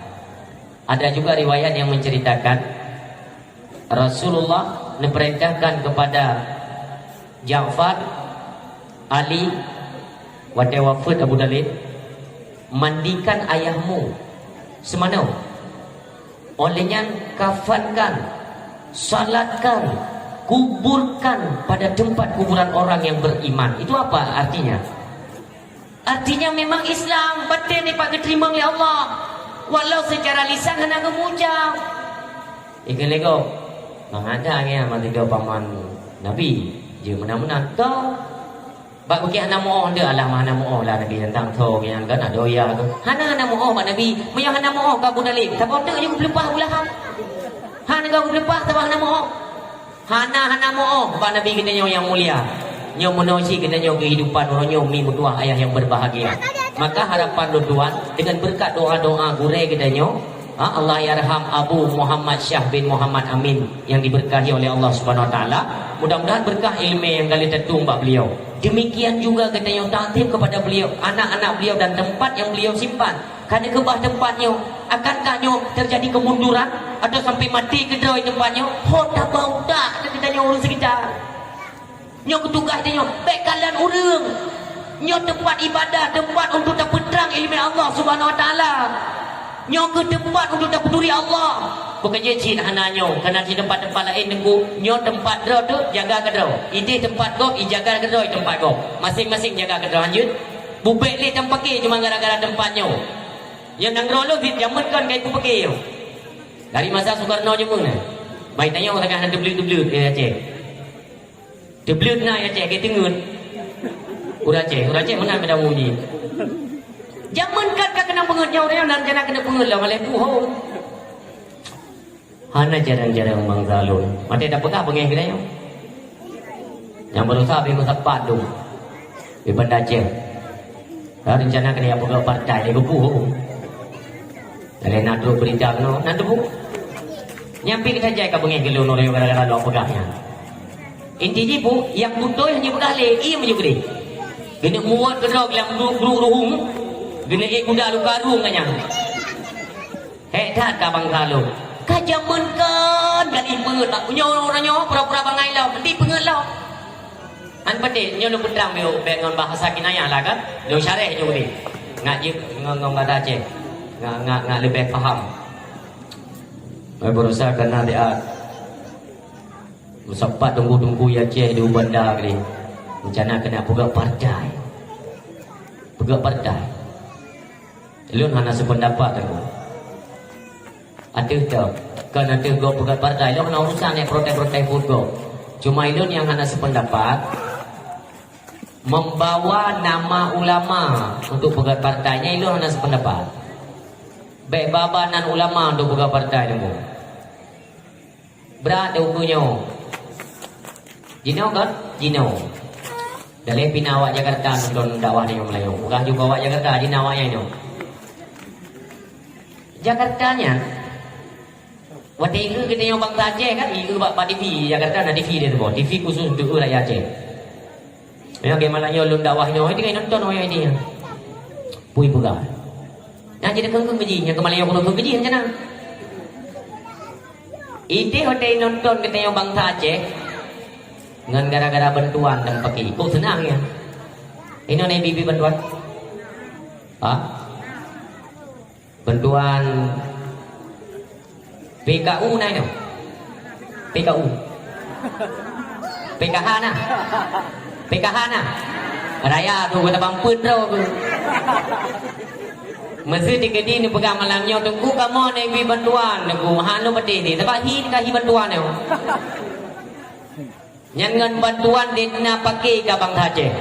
Ada juga riwayat yang menceritakan Rasulullah neupeurintahkan kepada Ja'far, Ali, watée wafeuet Abu Talib, "Mandikan ayahmu seumanoe. Óh lheueh nyan kafankan, salatkan, kuburkan pada tempat kuburan orang yang beriman." Itu apa artinya? Artinya memang Islam baten dipat geuteurimong lé Allah, walau secara lisan hana geumucap. Ikeu lego, mangat dah ngieng meusigoe paman Nabi, jeuet meunan-meunan. Ka bak bukét hana meuoh deh, alah hana meuoh lah Nabi tantang tho ngieng kan, adoe ya tu. Hana, hana meuoh bak Nabi, meunyoe hana meuoh ka Abu Talib, saboh teuk jeuet geupeulupah Abu Lahab. Hana ka geupeulupah saboh hana meuoh. Hana, hana meuoh bak Nabi geutanyoe nyang mulia. Nyoe meunoe cit geutanyoe keuhidupan uroe nyoe mi meutuah ayah nyang berbahagia. Maka harapan lôn tuan, dengan berkat doa-doa gurée geutanyoe, ha, Allahyarham Abu Muhammad Syah bin Muhammad Amin yang diberkahi oleh Allah Subhanahu Wa Taala. Mudah-mudahan berkah ilmu yang kali tertung bak beliau. Demikian juga geutanyoe takzim kepada beliau, anak-anak beliau dan tempat yang beliau simpan. Ka neukeubah teumpat nyoe, akankah nyoe teujadi kemunduran atau sampai maté keudroe teumpat nyoe? Ho tabau dak keu geutanyoe ureuëng seukitar. Nyoe keutugaih tanyoe, bék kalon ureuëng. Nyoe teumpat ibadah, teumpat untuk tapeutrang ileumé Allah Subhanahu Wa Taala. Nyoe keuh teumpat untuk tapeuturi Allah. Bukan jih cit hana nyoe, kana cit teumpat-teumpat laén teungku. Nyoe teumpat droe tu jaga keudroe. Ideh teumpat gob, ijaga keudroe teumpat gob. Masing-masing jaga keudroe hanjeuet. Bubek lé tampake cuma gara-gara teumpat nyoe. Nyang nanggroe lôn cit jameun kon ka ipeupiké nyoe. Dari masa Sukarno jameun nyan. Bai tanyoe takah na teubleuet-teubleuet di Aceh. Teubleuet na di Aceh, ka teungeut. Ureuëng Aceh, ureuëng Aceh meunan beda mudi. Jameun kan ka keunong peungeut nyoe, ureuëng nyan nan jana keuneuk peungeut lom, malée puhong. Hana jarang-jarang bangsa lôn. Maté tapeugah beungéh geutanyoe. Nyang beureusaha beu meusapat dum di Banda Aceh. Ka reuncana keuneuk peugah partai di Geupeu. Lagèe na trok beurita keunoe, na teupeu. Nyan pih ka jai ka beungèh keu lôn uroe nyoe gara-gara lôn peugah nyan. Inti jih peue, nyang beutôi hana jipeugah lé, ie meujeuet keudeh. Keuneuk muwöt keudroe lam gru-, gru-, ruhueng, keuneuk ék guda luka rueng nyan. Hék that ka bansa lôn. Ka jamén kon ka dipeungeuet lom. Nyoe uroe nyoe pura-pura bangai lom, dipeungeuet lom. An peudeh, nyoe lôn peutrang beu bèk ngon bahasa kinayah lah kan. Lôn syarah nyoe udeh. Ngat jeuet ngon, ngon bahasa Aceh. Ngat, ngat, ngat leubeh paham. Ai beurasa kana di at. Meusapat teungku-teungku i Aceh di u Banda keudeh. Reuncana keuneuk peugah partai. Peugah partai. Lôn hana seupeundapat teungku. Ateueh toh, kon ateueh gob peugah partai, lôn hana urusan ngon protes-protes buet gob. Cuma ilôn nyang hana seupeundapat, membawa nama ulama untuk peugah partai, nyan ilôn hana seupeundapat. Bèk ba-ba nan ulama untuk peugah partai teungku. Brat deh ukeue nyoe. Jinoe kon? Jinoe. Daleh pih na awak Jakarta nonton dakwah di Meulayu. Peugah ju keu awak Jakarta, jinoe awak nyan nyoe. Jakarta nyan, watèe ikeu geutanyoe bansa Aceh kan, ikeu bak, bak T V, Jakarta na T V di situ, T V khusus untuk rakyat Aceh. Nyoe lagèe malam nyoe lôn dakwah nyoe, tinggai nonton awak nyan. Pui peugah. Nyan jadi keuneuk keu jih, nyang keu malam nyoe keuneuk keu jih macam na. Ideh watèe nonton geutanyoe bansa Aceh, ngon gara-gara bantuan dan paké. Kok seunang ya? Inoe na ibi-ibi bantuan? Ha? Bantuan P K U na inoe? P K U. P K H na? P K H na? Raya tu kata bampun tu. Meusti dikeudi neupeugah malam nyoe, "Teungku, kamoe na ibi bantuan, Teungku." Hana lôn peudeh ni, sabab hi ka hi bantuan nyoe. Nyan ngon bantuan di na paké ka bansa Aceh.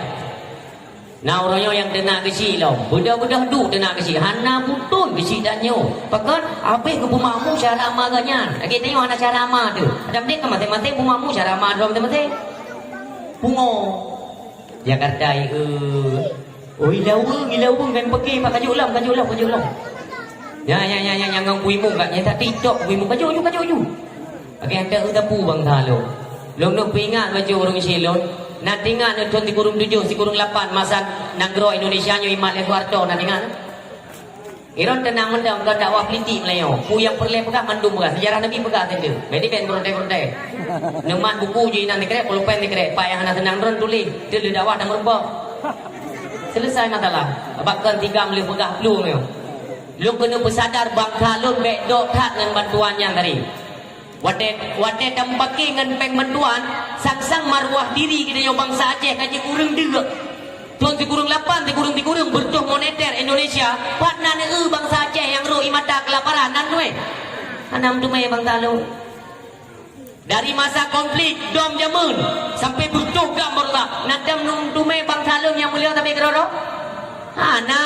Na uroe nyoe nyang teunak geuchik lom, beudôh-beudôh duek teunak geuchik, hana beutôi geuchik tanyoe. Pakon? Habéh geupeumakmu cara ma geuh nyan. Lagèe tanyoe hana cara ma teuh. Adam deh ka maséng-maséng peumakmu cara ma droe maséng-maséng. Pungo. Jakarta, eh. Oh, ilaweueng, ilaweueng, ngon paké, Pak, kajok lom, kajok lom, kajok lom. Ya, ya, ya, ya, nyang ngon kuimu, Kak, nyang tak TikTok, kuimu, kajok ju, kajok ju. Paké hantar eu tapu bansa lôn. Lôn neuk peuingat bacut ureueng syik lôn. Na teuingat neuk thôn sikureueng tujoh, sikureueng lapan masa nanggroe Indonesia nyoe imat lé Soeharto, na teuingat? Iron teunang mantong kon dakwah politik Meulayu. Peue nyang peureulèe peugah mandum peugah. Sejarah Nabi peugah teuntèe. Jadi bèk peureutèe-peureutèe. Neumat buku ju inan sikrek, pulpen sikrek. Pak nyang hana seunang droen tuléh. Teuh lheueh dakwah dan meureumpok. Selesai masalah. Bak kon tigam lheueh peugah plueng nyoe. Lôn keuneuk peusadar bansa lôn bèk dok that ngon bantuan nyan tadi. Watèe, watèe tameupaké ngon péng bantuan, sang-sang maruah diri geutanyoe bansa Aceh ka jeuet ureueng deuk. Thôn sikureueng lapan, sikureueng-sikureueng beureutoh moneter Indonesia, pat na neu-eu bansa Aceh nyang rhot ie mata keulaparan, na teumé? Hana meuteumé bansa lôn. Dari masa konflik dom jameun sampai beureutoh gam baroesa, na tem meuteumé bansa lôn nyang mulia sabe keudroe-droe? Hana.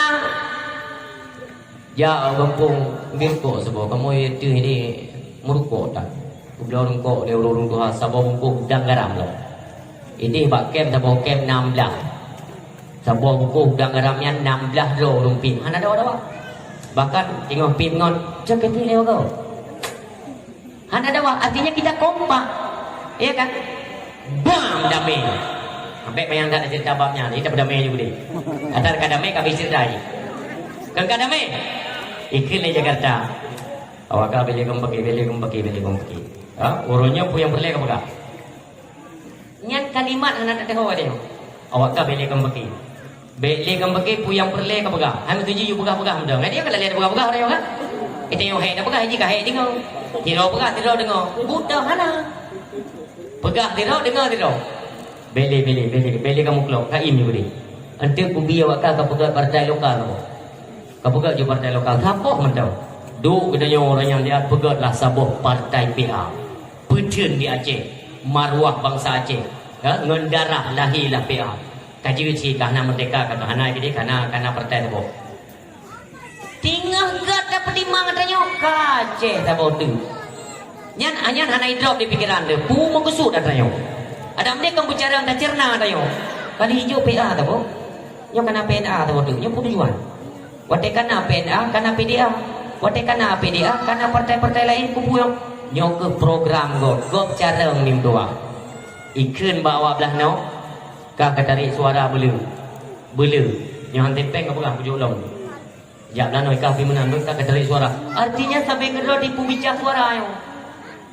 Jak u gampông, geukok saboh, kamoe teuh ini meurukok tan. Keubloe rungkok lé ureueng tuha saboh bungkôh udang garam lom. Ideh bak kem saboh kem nam blah. Saboh bungkôh udang garam nyan nam blah droe ureueng piep. Hana dawa-dawa. Bahkan teungoh piep ngon, "Cok keupeue lé wagoe?" Hana dawa, artinya kita kompak. Iya kan? Bam, damé. Sampai bayang tak ada cerita bab nyan, kita berdamai juga deh. Asal ka damé, ka habis cerita je. Kan ka damé? Ikut lé Jakarta. Awak ka bele kembali, bele kembali, bele kembali. Ha? Uroe nyoe peue nyang peureulèe ka peugah. Nyan kalimat hana teudeungoe deh. Awak ka bele kembali. Bèk lé keumbeuke peue nyang peureulèe ka peugah. Hai meutuju yue peugah-peugah mantong. Nyan ka lalè tapeugah-peugah uroe nyoe kan? Geutanyoe hék tapeugah, jih ka hék deungoe. Sidroe peugah, sidroe deungoe. Buta hana. Peugah sidroe, deungoe sidroe. Bèk lé, bèk lé, bèk lé, bèk lé kamoe klok. Ka im nyoe bri. Enteuk kubi awak ka, ka peugah partai lokal kamoe. Ka peugah ju partai lokal. Saboh mantong. Duek geutanyoe ureueng nyang diat peugah lah saboh partai P A. Peuteun di Aceh. Maruah bansa Aceh. Ya, ngon darah lahé lah P A. Ka jeuet cit ka hana merdeka, ka hana jadi, ka hana, ka hana partai saboh. Teungoh gata peutimang atra nyoe, ka Aceh saboh teuk. Nyan, nyan hana idrop di pikeran teuh, peue meukeusut atra nyoe. Adak meudeh kon beucarông taceureueng tanyoe. Kali ijo P A teuh, nyoe kana P N A teuh, nyoe peue tujuan. Watèe kana P N A, kana P D A. Watèe kana P D A, kana partai-partai laén, peue-peue nyoe. Nyoe keuh program gob, gob carông nimdua. Ikheun bak awak blaih noe, ka ka tarék suara beuleu. Beuleu. Nyoe han teupeue ka peugah, kujok lom. Jak blaih noe ka pih meunan, ka tarék suara. Artinya sabe keudroe dipeubica suara nyoe.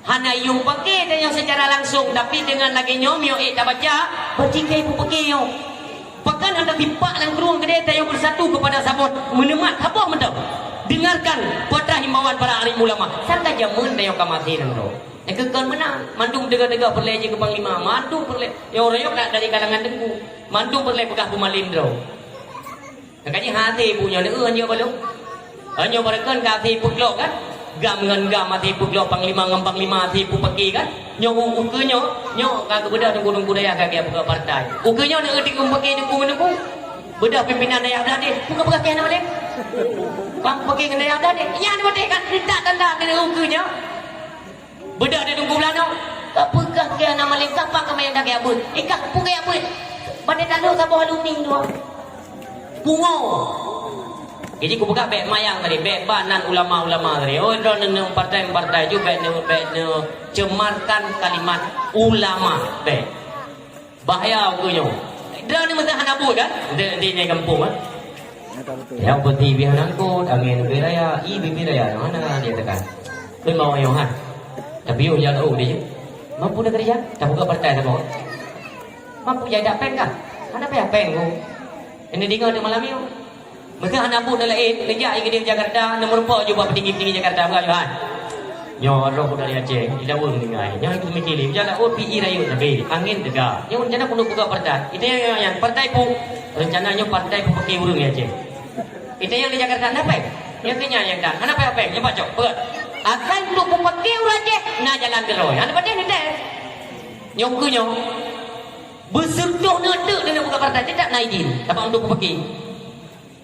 Hana yum paké tanyoe secara langsung, tapi dengan lagèe nyoe miyueb ék tabaca, berarti ka ipeupaké nyoe. Pakon hana tipak lam krueng keudéh tanyoe bersatu kepada saboh, meuneumat saboh mantong. Dengarkan patah himbauan para alim ulama. Saka jameun tanyoe ka maté nanggroe. Nyang keu kon meunan, mandum teuga-teuga peureulèe jeuet keu panglima, mandum peureulèe, ya, ureueng nyoe dari kalangan teungku, mandum peureulèe peugah peumalém droe. Ka jih hase ibu nyoe, neu-eu nyoe balok. Nyoe barokon ka hase peuglok kan? Gam ngon gam hase peuglok, panglima ngon panglima hase peupaké kan? Nyoe u-, ukeue nyoe, nyoe ka geubeudôh teungku-teungku dayah ka geujak peuglok partai. Ukeue nyoe neu-eu teungku paké teungku ngon teungku. Beudôh pimpinan dayah blah deh, bukan peugah keu hana malém. Bang paké ngon dayah blah deh. Nyan beudeh kan, intat tanda keu ukeue nyoe. Beudôh di Teungku Beulanoe, ka peugah keu hana malém, ka pakon meunan dagée abeuet. Eh, ka peugah abeuet. Batée taloe saboh alumni dua. Pungo. Jadi, kupeugah bék mayang tadi, bék ba nan ulama-ulama tadi. Oh, droeneuh partai-partai ju bék neu-, bék neucemarkan kalimat ulama, bék. Bahaya ukeue nyoe. Droeneuh meusahan abu kan? Di, di, di gampông, kan? Nyang peuti bih nangkot, angén bih raya, i bih raya, na hana dia tekan. Kheun bak awak nyoe, ha. Tapi yôh jalan oh dia. Mampu dah kerja, tak buka partai tak mau. Mampu jadi tak peng kah? Hana payah peng ko. Ini dengar di malam yôh. Meusahan abu na laén, neujak i keudéh Jakarta, neumeurumpok ju bak peutinggi-peutinggi Jakarta, bukan, Johan? Nyoe roh dari Aceh, di Daweueng tinggai. Nyoe itu mikir, jalan oh pi i rayeuk tapi angén teuga. Nyoe rencana peunuh buka partai. Itu yang, yang, yang partai pu, rencana nyoe partai pu pakai ureueng di Aceh. Itu yang di Jakarta, kenapa? Yang kenyang yang kan. Kenapa apa? Yang pacok. Betul. Akan untuk pu pakai ureueng Aceh, na jalan keroy. Ada pada ni teh. Nyoe ke nyoe. Beuseutoh neudeuk dengan buka partai, tidak na idin. Dapat untuk pu pakai.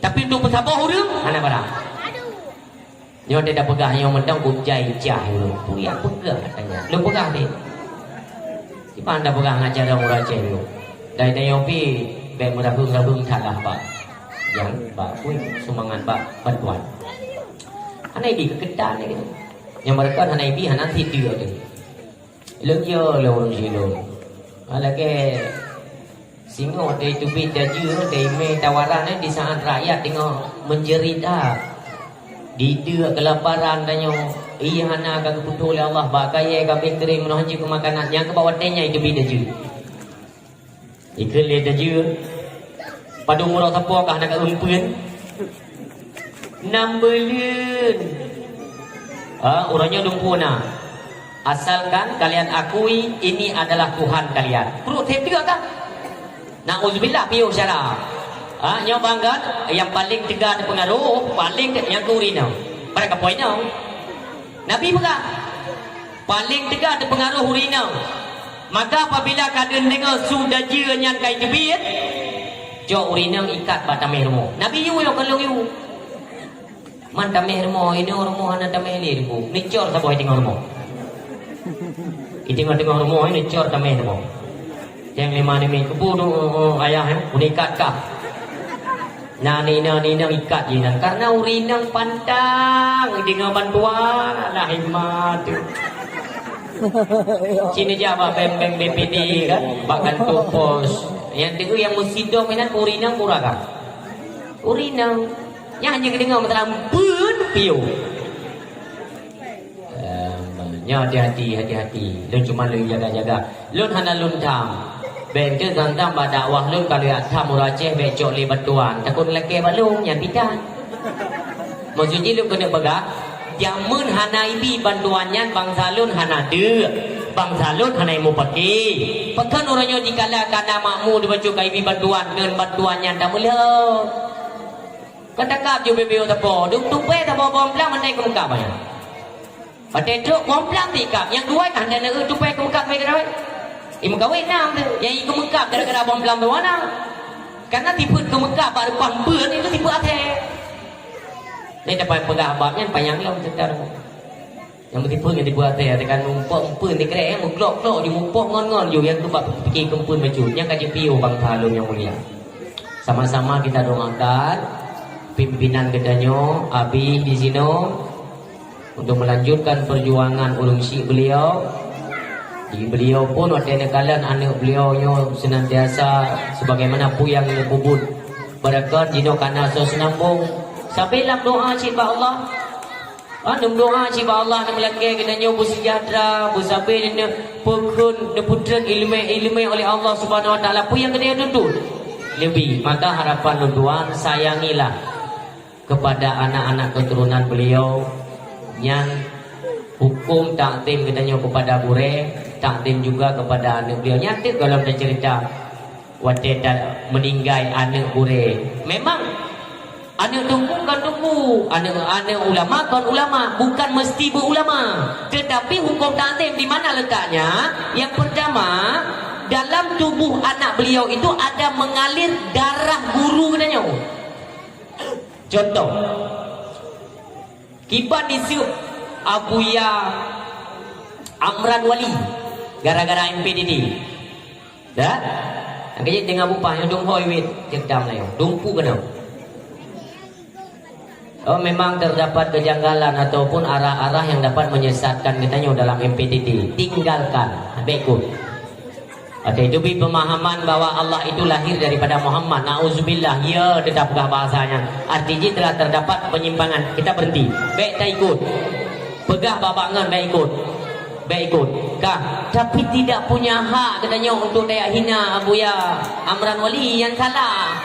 Tapi untuk peusaboh ureueng, hana barang. Nyoe teuka peugah nyoe mantong bukjai jah ureueng. Peue nyang peugah katanya. Lôn peugah deh. Kiban tapeugah ngon cara ureueng Aceh nyoe. Dai tanyoe pih bék meuraheueng-raheueng that lah bak. Nyang bak peue sumbangan bak bantuan. Hana ibi keu keutan lagèe nyoe. Nyang meureuka hana ibi hana siteue teuh. Lôn yo lôn ureueng silôn. Lagèe singoh teubiet dajeue, teumé tawaran, eh, di saat rakyat teungoh menjerit, ah. Dideuk keulaparan tanyoe, ié hana ka geupeutoh lé Allah, bak kayèe ka abéh keuréng meunoe hanjeuet keu makanan, nyang keu bak watèe nyan teubiet dajeue. Ikheun lé dajeue, padum uroe sapo ka hana ka eumpeuen. Nam beuleuen. Ha, uroe nyoe dumpeue na. Asalkan kalian akui ini adalah Tuhan kalian. Pruet teuh teuka ka? Nauzubillah, piôh syara. Ha, nyoe bangga nyang paleng teuga teupeungaruh, paleng teu-, nyang keu ureueng inong. Padahai ka poh inong. Nabi peugah, paleng teuga teupeungaruh ureueng inong. Maka apabila ka deungoe su dajeue nyan ka jiteubiet, cok ureueng inong ikat bak taméh rumoh. Nabi yue, kon lôn yue. Man taméh rumoh, inong rumoh hana taméh lé rumoh. Neucor saboh i teungoh rumoh. I teungoh-teungoh rumoh, neucor taméh rumoh. Nyang lima nimi keubu tu, oh, oh, ayah, eh, uneuk ikat kah? Na nina-nina ikat jih nan. Karena ureueng inong pantang deungoe bantuan, alah imat tu. Cina jak bak bank-bank B P D kan, bak kantor pos. Nyang teu nyang meusidom inan ureueng inong pura kah? Ureueng inong. Nyan hana geudeungoe meusalah beuet piôh. Ehm, nyoe hati-hati, hati-hati. Lôn cuma lôn jaga-jaga. Lôn hana lôn tham. Bék teuh tham-tham bak dakwah lôn, ka lheueh tham ureueng Aceh bék cok lé bantuan. Takot lakée bak lôn, nyan pitan. Maksud jih lôn keuneuk peugah, jameun hana ibi bantuan nyan bansa lôn hana deuk. Bansa lôn hana imeupaké. Pakon uroe nyoe jikala ka na makmu dibacut ka ibi bantuan, ngon bantuan nyan tameulheueh. Ka takab ju bibeu sapo, dum tupée sapo bom blang mandai keu meukab nyan. Watée trok bom blang tikab, nyang dua kan dan eu tupée keu meukab meukeureuh. I meukawé nam tu, nyang i keu meukab gara-gara bom blang tu na. Karena tipeuet keu meukab bak reupah beun itu tipeuet até. Ni dapat peugah bab nyan panyang lom cerita tu. Nyang meusipeue ngon tipeue até, até kan muphom peue dikrek, eh, meuglok-glok ju muphom ngon-ngon ju, nyang keubat pike keupeuen bacut. Nyang ka jipiôh bangsa lôn nyang mulia. Sama-sama kita doakan pimpinan geutanyoe, Abi di sinoe, untuk melanjutkan perjuangan ureueng syik beliau. Di beliau pun watée neukalon aneuk beliau nyoe senantiasa sebagaimana peue nyang neupeubuet. Barokah jinoe kana soe seunambong. Sabe lam doa cit bak Allah. Ah, neumeudoa cit bak Allah, neumeulakée geutanyoe beuseujahteura, beusabe, neupeukhon, neupeutrön ileumé-ileumé oleh Allah Subhanahu Wa Taala. Peue nyang geutanyoe tuntut? Leubeh. Maka harapan lôn tuan, sayangilah kepada anak-anak keturunan beliau nyang hukum takzim geutanyoe kepada gurée, takzim juga kepada aneuk beliau. Nyan teuk gohlom teuceurita watée ta-, meuninggai aneuk gurée. Memang aneuk teungku kon teungku, aneuk, aneuk ulama kon ulama, bukan mesti beuulama. Tetapi hukum takzim di mana letaknya? Yang pertama, dalam tubuh anak beliau itu ada mengalir darah guru geutanyoe. Contoh, kiban diseup Abuya Amran Wali gara-gara M P D D. Dah? Angkajit dengan bupah yang dong hoi wit cek dam layu. Dumpu kena. Oh, memang terdapat kejanggalan ataupun arah-arah yang dapat menyesatkan geutanyoe dalam M P T T. Tinggalkan. Bek ikut. Ada itu bi pemahaman bahwa Allah itu lahir daripada Muhammad. Nauzubillah. Ya, tetap gah bahasanya. Artinya telah terdapat penyimpangan. Kita berhenti. Bek tak ikut. Peugah babak ngon bek ikut. Bek ikut. Kah, tapi tidak punya hak geutanyoe untuk daya hina Abuya Amran Wali yang salah.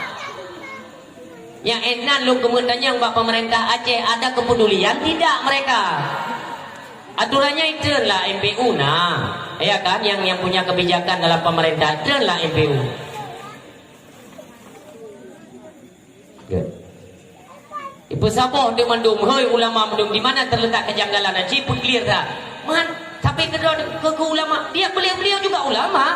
Nyang inan lôn keumeutanyong bak pemerintah Aceh, ada kepedulian tidak mereka? Aturannya treun lah M P U nah. Ya kan, yang, yang punya kebijakan dalam pemerintah, treun lah M P U. Ya. Ipeusaboh di mandum, hei ulama mandum, di mana terletak kejanggalan? Ci peuklir dah. Man, tapi kedua ke, ke ulama, dia beliau-beliau juga ulama.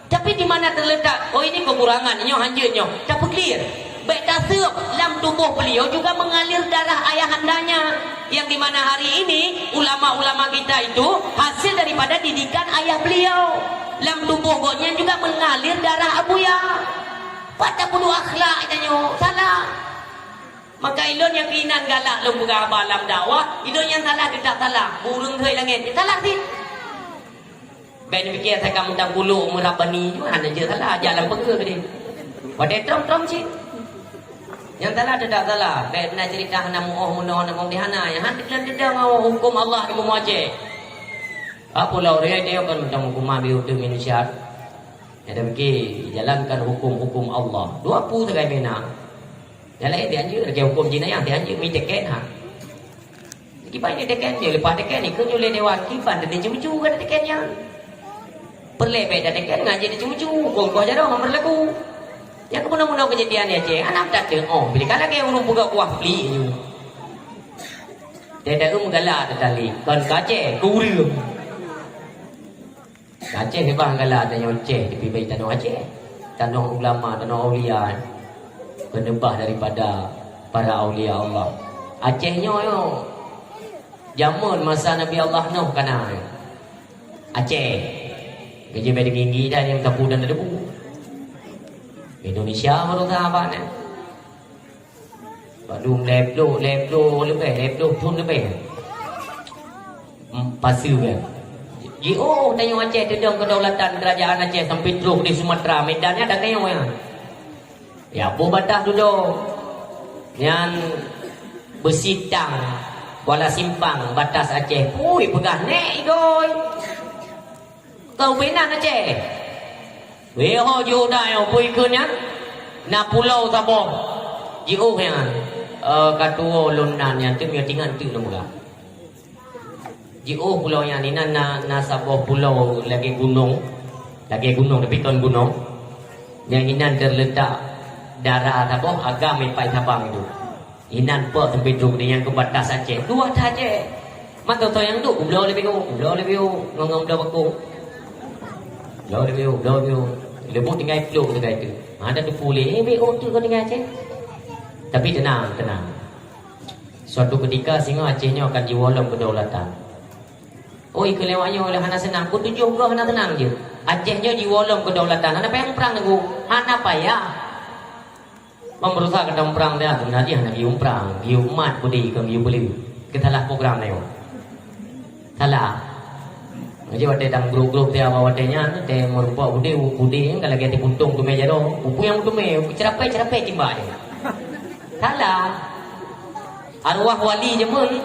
Tapi di mana terletak? Oh, ini kekurangan, nyoe hanjeuet nyoe. Tapeuklir. Baik taseup, lam tubuh beliau juga mengalir darah ayahandanya. Yang di mana hari ini ulama-ulama kita itu hasil daripada didikan ayah beliau. Lam tubuh gobnyan juga mengalir darah Abuya. Pat tapeuduek akhlak tanyoe, salah. Maka ilôn nyang keuinan galak lôn peugah haba lam dakwah, ilôn nyang salah teutab salah. Ureuëng hôi langét, salah cit. Bék neupike asai ka mantong kulok meurab bani ju, hana jeuet salah, jak lam peue keudeh. Watée trông-trông cit. Nyang salah teutab salah, bék na ceurita hana muoh meunoe hana muoh di hana, nyang han teudeung-teudeung hukôm Allah di bumoe Aceh. Apa lom ureuëng nyoe kan mantong huköman di uteueng Indonesia. Nyang tapike jalankan huköm-huköm Allah. Dua peue sagai bina. Nyang laén dianjur, lagée huköm jinayah dianjur, mi teken ha. Kiban nyoe teken, nyoe leupah teken, ikheun nyoe lé dewan, kiban teudeungoe cucu ka teken nyan. Peureulée bék tateken, ngan jeuet cucu, huköm koh jaroe ngon meurlaku. Nyang keubunoe-bunoe keujadian di Aceh, hana tateuk, oh, bila ka lagée ureuëng peugah kuah plik nyoe. Teudeungoe meugalak teutalib, kon ka Aceh, keu ureuëng. Aceh heubah gala tanyoe Aceh, tapi baik tanoh Aceh. Tanoh ulama, tanoh aulia. Peneubah daripada para aulia Allah. Aceh nyoe, nyoe. Jameun masa Nabi Allah Nuh kana. Aceh. Gaji bai tinggi-tinggi dan nyang tapu dan debu. Indonesia baru sahabat ni. Padum lhée ploh, lhée ploh leubeh, lhée ploh thon leubeh. Em, pasu kan. Jiôh tanyoe Aceh teudong kedaulatan kerajaan Aceh sampai trok di Sumatera, Medan nyan ada tanyoe nyan. Ya, boh batas dudoe. Nyan Beusitang, Kuala Simpang, batas Aceh. Pui, peugah nek igôi. Keu binan Aceh. Wéh ho jiôh dai ho, peue ikheun nyan? Na pulo saboh. Jiôh nyan. Eh, ka tuwo lôn nan nyan, teumé tingan teuk lôn peugah. Jiôh pulo nyan, inan na, na saboh pulo lagée gunong. Lagée gunong, tapi kon gunong. Nyang inan teuletak dara saboh agam ipai Sabang itu. Inan pok sampai trok di nyang keu batas Aceh. Dua that Aceh. Mantong soe nyang duek, bloe leubeh geuh, bloe leubeh geuh, ngon, ngon bloe bakong. Bloe leubeh geuh, bloe leubeh geuh. Leubeh tinggai plok tinggai tu. Ha, dah teupeu lé, eh, B O tu kau tinggai Aceh. Tapi tenang, tenang. Suatu ketika singoh Aceh nyoe akan jiwoe lom keudaulatan. Oi, keu lewat nyoe lé hana seunang, peutujoh goe hana seunang jeuet. Aceh nyoe jiwoe lom keudaulatan, hana payah muprang Teungku, hana payah. Ban beurasa gata muprang dah, sebenarnya hana geuyue muprang, geuyue mat beudé keu geuyue peuleueh. Keu salah program nyoe. Salah. Jadi watèe dang grup-grup tiap watèe nyan, watèe meurumpok beudé, beudé nyan ka lagèe tipuntông teumé jaroe. Peue nyang meuteumé, ceurapée-ceurapée timbak nyan. Salah. Arwah wali jameun,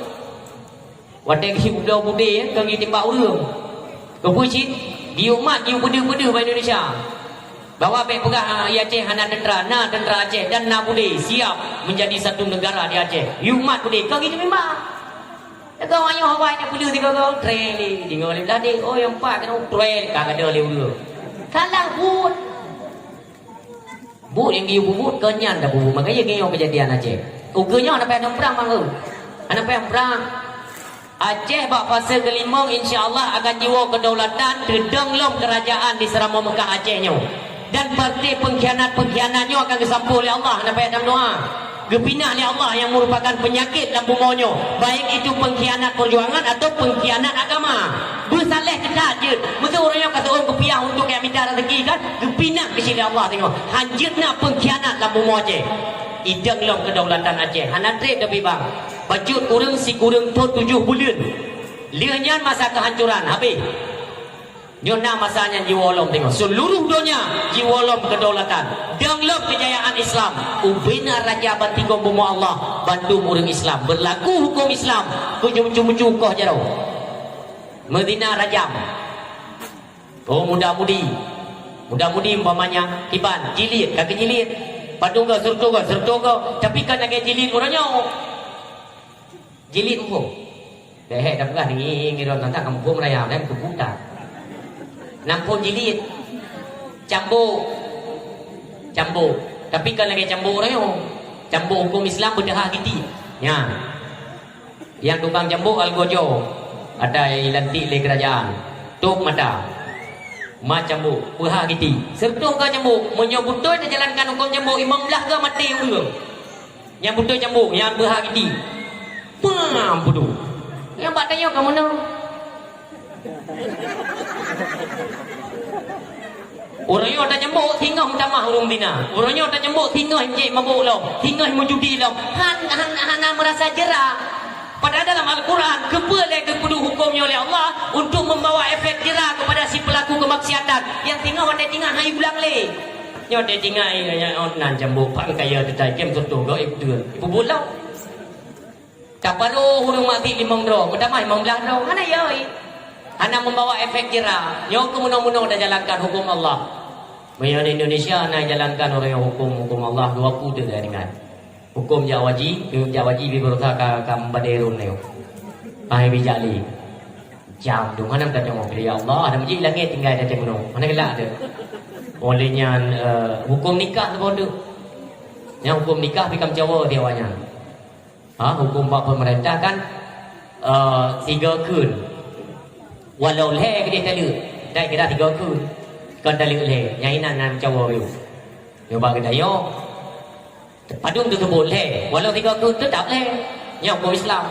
watèe geuyue bloe beudé, ka geuyue timbak ureueng. Keupeue cit? Geuyue mat, geuyue peudeuh-peudeuh bak Indonesia. Bahwa bèk peugah, ah, di Aceh hana tentara, na tentara Aceh dan na beudé siap menjadi satu negara di Aceh. Geuyue mat beudé, ka geuyue timbak. Teuka awak nyoe hawa nyan peuleueh tiga goe, treng lé, deungoe lé blah deh. Oh, nyang pat keunoe, treng, ka gadôh lé ureueng. Salah buet. Buet nyang geuyue peubuet, kon nyan tapeubuet. Makanya geuyue keujadian Aceh. Ukeue nyoe hana payah muprang mangat. Hana payah muprang. Aceh bak fase keulimong insya Allah akan jiwoe keudaulatan, teudong lom keurajaan di Seuramoe Meukah Aceh nyoe. Dan partai pengkhianat-pengkhianat nyoe akan geusampoe lé Allah, hana payah tameudoa. Geupinah lé Allah nyang meurupakan peunyakét lam bumoe nyoe, baik itu pengkhianat peujuangan atau pengkhianat agama. Beusaléh keu that jeuet. Meuseu ureueng nyoe ka seuôn geupiah untuk nyang mita raseuki kan, geupinah keu lé Allah singoh. Hanjeuet na pengkhianat lam bumoe Aceh. Idong lom keudaulatan Aceh. Hana treb tapi bang. Bacut ureueng sikureueng thon tujoh buleuen. Lheueh nyan masa keuhancoran, habéh. Nyoe na masa nyan jiwoe lom teungoh. Seuluruh donya jiwoe lom keudaulatan. Dong lom keujayaan Islam. Ubena raja bantigom bumoe Allah, bandum ureueng Islam. Beurlaku huköm Islam. Keu jimeucu-meucu koh jaroe. Meuzina rajam. Oh, muda-mudi. Muda-mudi umpamanya, kiban, jilid, ka geujilid. Padum goe, seureutoh goe, seureutoh goe. Tapi kan lagèe jilid uroe nyoe. Jilid muphom. Deh, dah peugah ngieng-ngieng droe tantang kampung raya, dan keubuta. Nampon jilid. Cambuk. Cambuk. Tapi kan lagèe cambuk uroe nyoe. Cambuk huköm Islam beudahah giti. Nya. Nyang tukang cambuk algojo. Ada nyang ilantik lé keurajaan. Tôp mata. Ma cambuk. Beuhah giti. Seureutoh ka cambuk. Meunyoe beutôi teujalankan huköm cambuk, limong blah ka maté ureueng. Nyang beutôi cambuk, nyang beuhah giti. Pam, pudu. Nyang bak tanyoe ka meunoe. Uroe nyoe tacambuk, singoh meutamah ureueng zina. Uroe nyoe tacambuk, singoh jép mabök lom, singoh meujudi lom. Han, han, hana meurasa jera. Padahai dalam Al-Quran, keupeue lé geupeuduek huköm nyoe lé Allah untuk membawa efek jera kepada si pelaku kemaksiatan nyang singoh watèe tinggai han iulang lé. Nyoe teutinggai nyan, oh, nan cambuk, pan kaya teutai kem seureutoh goe, eh, beutôi. Ipubuet lom. Taparoh ureueng maté limong droe, meutamah limong blah droe. Hana yoi. Hana membawa efek jera. Nyoe keuh meunoe-meunoe tajalankan huköm Allah. Meunyoe di Indonesia na jalankan ureueng huköm, huköm Allah, dua puluh teuh dah ringan. Huköm jak haji, jak haji pih beurasa ka, ka meubadé rôn nyoe. Hai bijak lé. Jam tu mana ka tengok, ya Allah, ada meuji langét tinggai dah tengok. Mana gelak tu? Oleh nyan, eh, huköm nikah tu bodoh. Nyang huköm nikah pih ka meucawa di awak nyan. Ha, huköm bak pemerintah kan, eh, tiga kheun. Walau lhèe keudeh taleuek, dai kira tiga kheun. Kon taleuek lhèe, nyang inan nan cawo yue. Nyoe bak geutanyoe, padum teuseubut lhèe, walau tiga kheun teutap lhèe. Nyoe huköm Islam.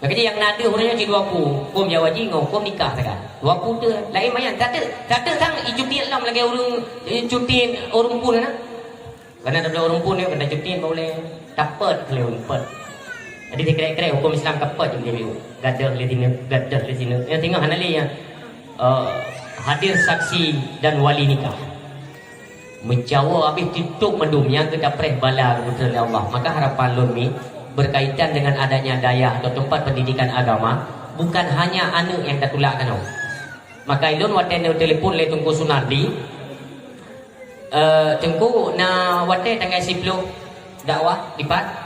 Makajih nyang na deuh ureueng nyoe cit dua pue, huköm jak haji ngon huköm nikah sagai. Dua pue teuh, laén manyang. Tateuk, tateuk sang icuti lom lagèe ureueng, icuti ureueng phôn na. Kana tabloe ureueng phôn nyoe, kana cuti bak ulèe, tapet lé ureueng pet. Jadi sikrek-krek huköm Islam ka pet jeuet lé B U. Gadôh lé sineuk, gadôh lé sineuk. Nyang singoh hana lé nyan, eh, hadir saksi dan wali nikah. Meucawo habéh titôp mandum nyang geutapreh bala geupeutreun lé Allah. Maka harapan lôn mi berkaitan dengan adanya dayah atau tempat pendidikan agama, bukan hanya aneuk nyang tatulak keunoe. Maka ulôn watèe neutelepon lé Teungku Sunardi, "Eh, Teungku, na watèe tanggai siploh dakwah dipat?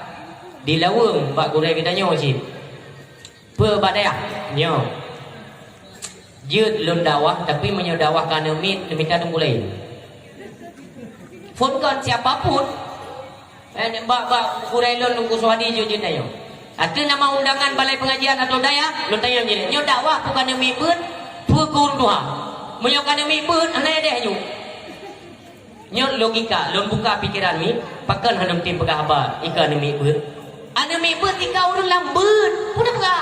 Di Laweueng bak gurèe geutanyoe cit." "Peue bak dayah?" "Nyoe. Jeuet lôn dakwah, tapi meunyoe dakwah ka aneuk miet, neumita teungku laén." Phôn kon siapa pun. Eh, bak, bak gurèe lôn Teungku Suhadi jeuet jeuet nyoe. Ateueh nama undangan balai pengajian atau dayah, lôn tanyong jih, "Nyoe dakwah peue ka aneuk miet beuet, peue keu ureueng tuha? Meunyoe ka aneuk miet beuet, hana édeh nyoe." Nyoe logika, lôn buka pikeran mi, pakon hana meusti peugah haba, "Ih ka aneuk miet beuet." Aneuk miet beuet tika ureueng lam beuet, peue na peugah?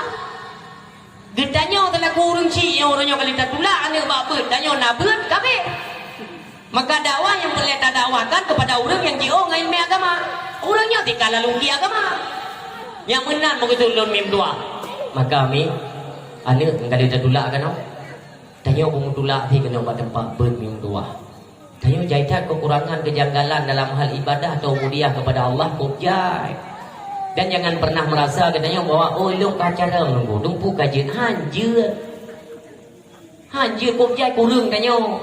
Geutanyoe seulaku ureueng chik nyang uroe nyoe ka lheueh tatulak aneuk bak beuet, tanyoe na beuet, ka abéh. Maka dakwah nyang peureulée tadakwakan keupada ureueng nyang jiôh ngon ileumèe agama. Ureueng nyoe tika lalungki agama. Nyang meunan meukeusut lôn meutuah. Maka mi, aneuk nyang ka lheueh tatulak keunoe, tanyoe beumeutulak pih keunoe bak teumpat beuet meutuah. Tanyoe jai that keukurangan keujanggalan dalam hal ibadah atau ubudiyah keupada Allah, kôb jai. Dan jangan pernah meurasa geutanyoe bahwa, "Oh, lôn ka carông nunggu, dumpu ka jeuet." Han jeuet. Han jeuet, kôb jai kureueng tanyoe.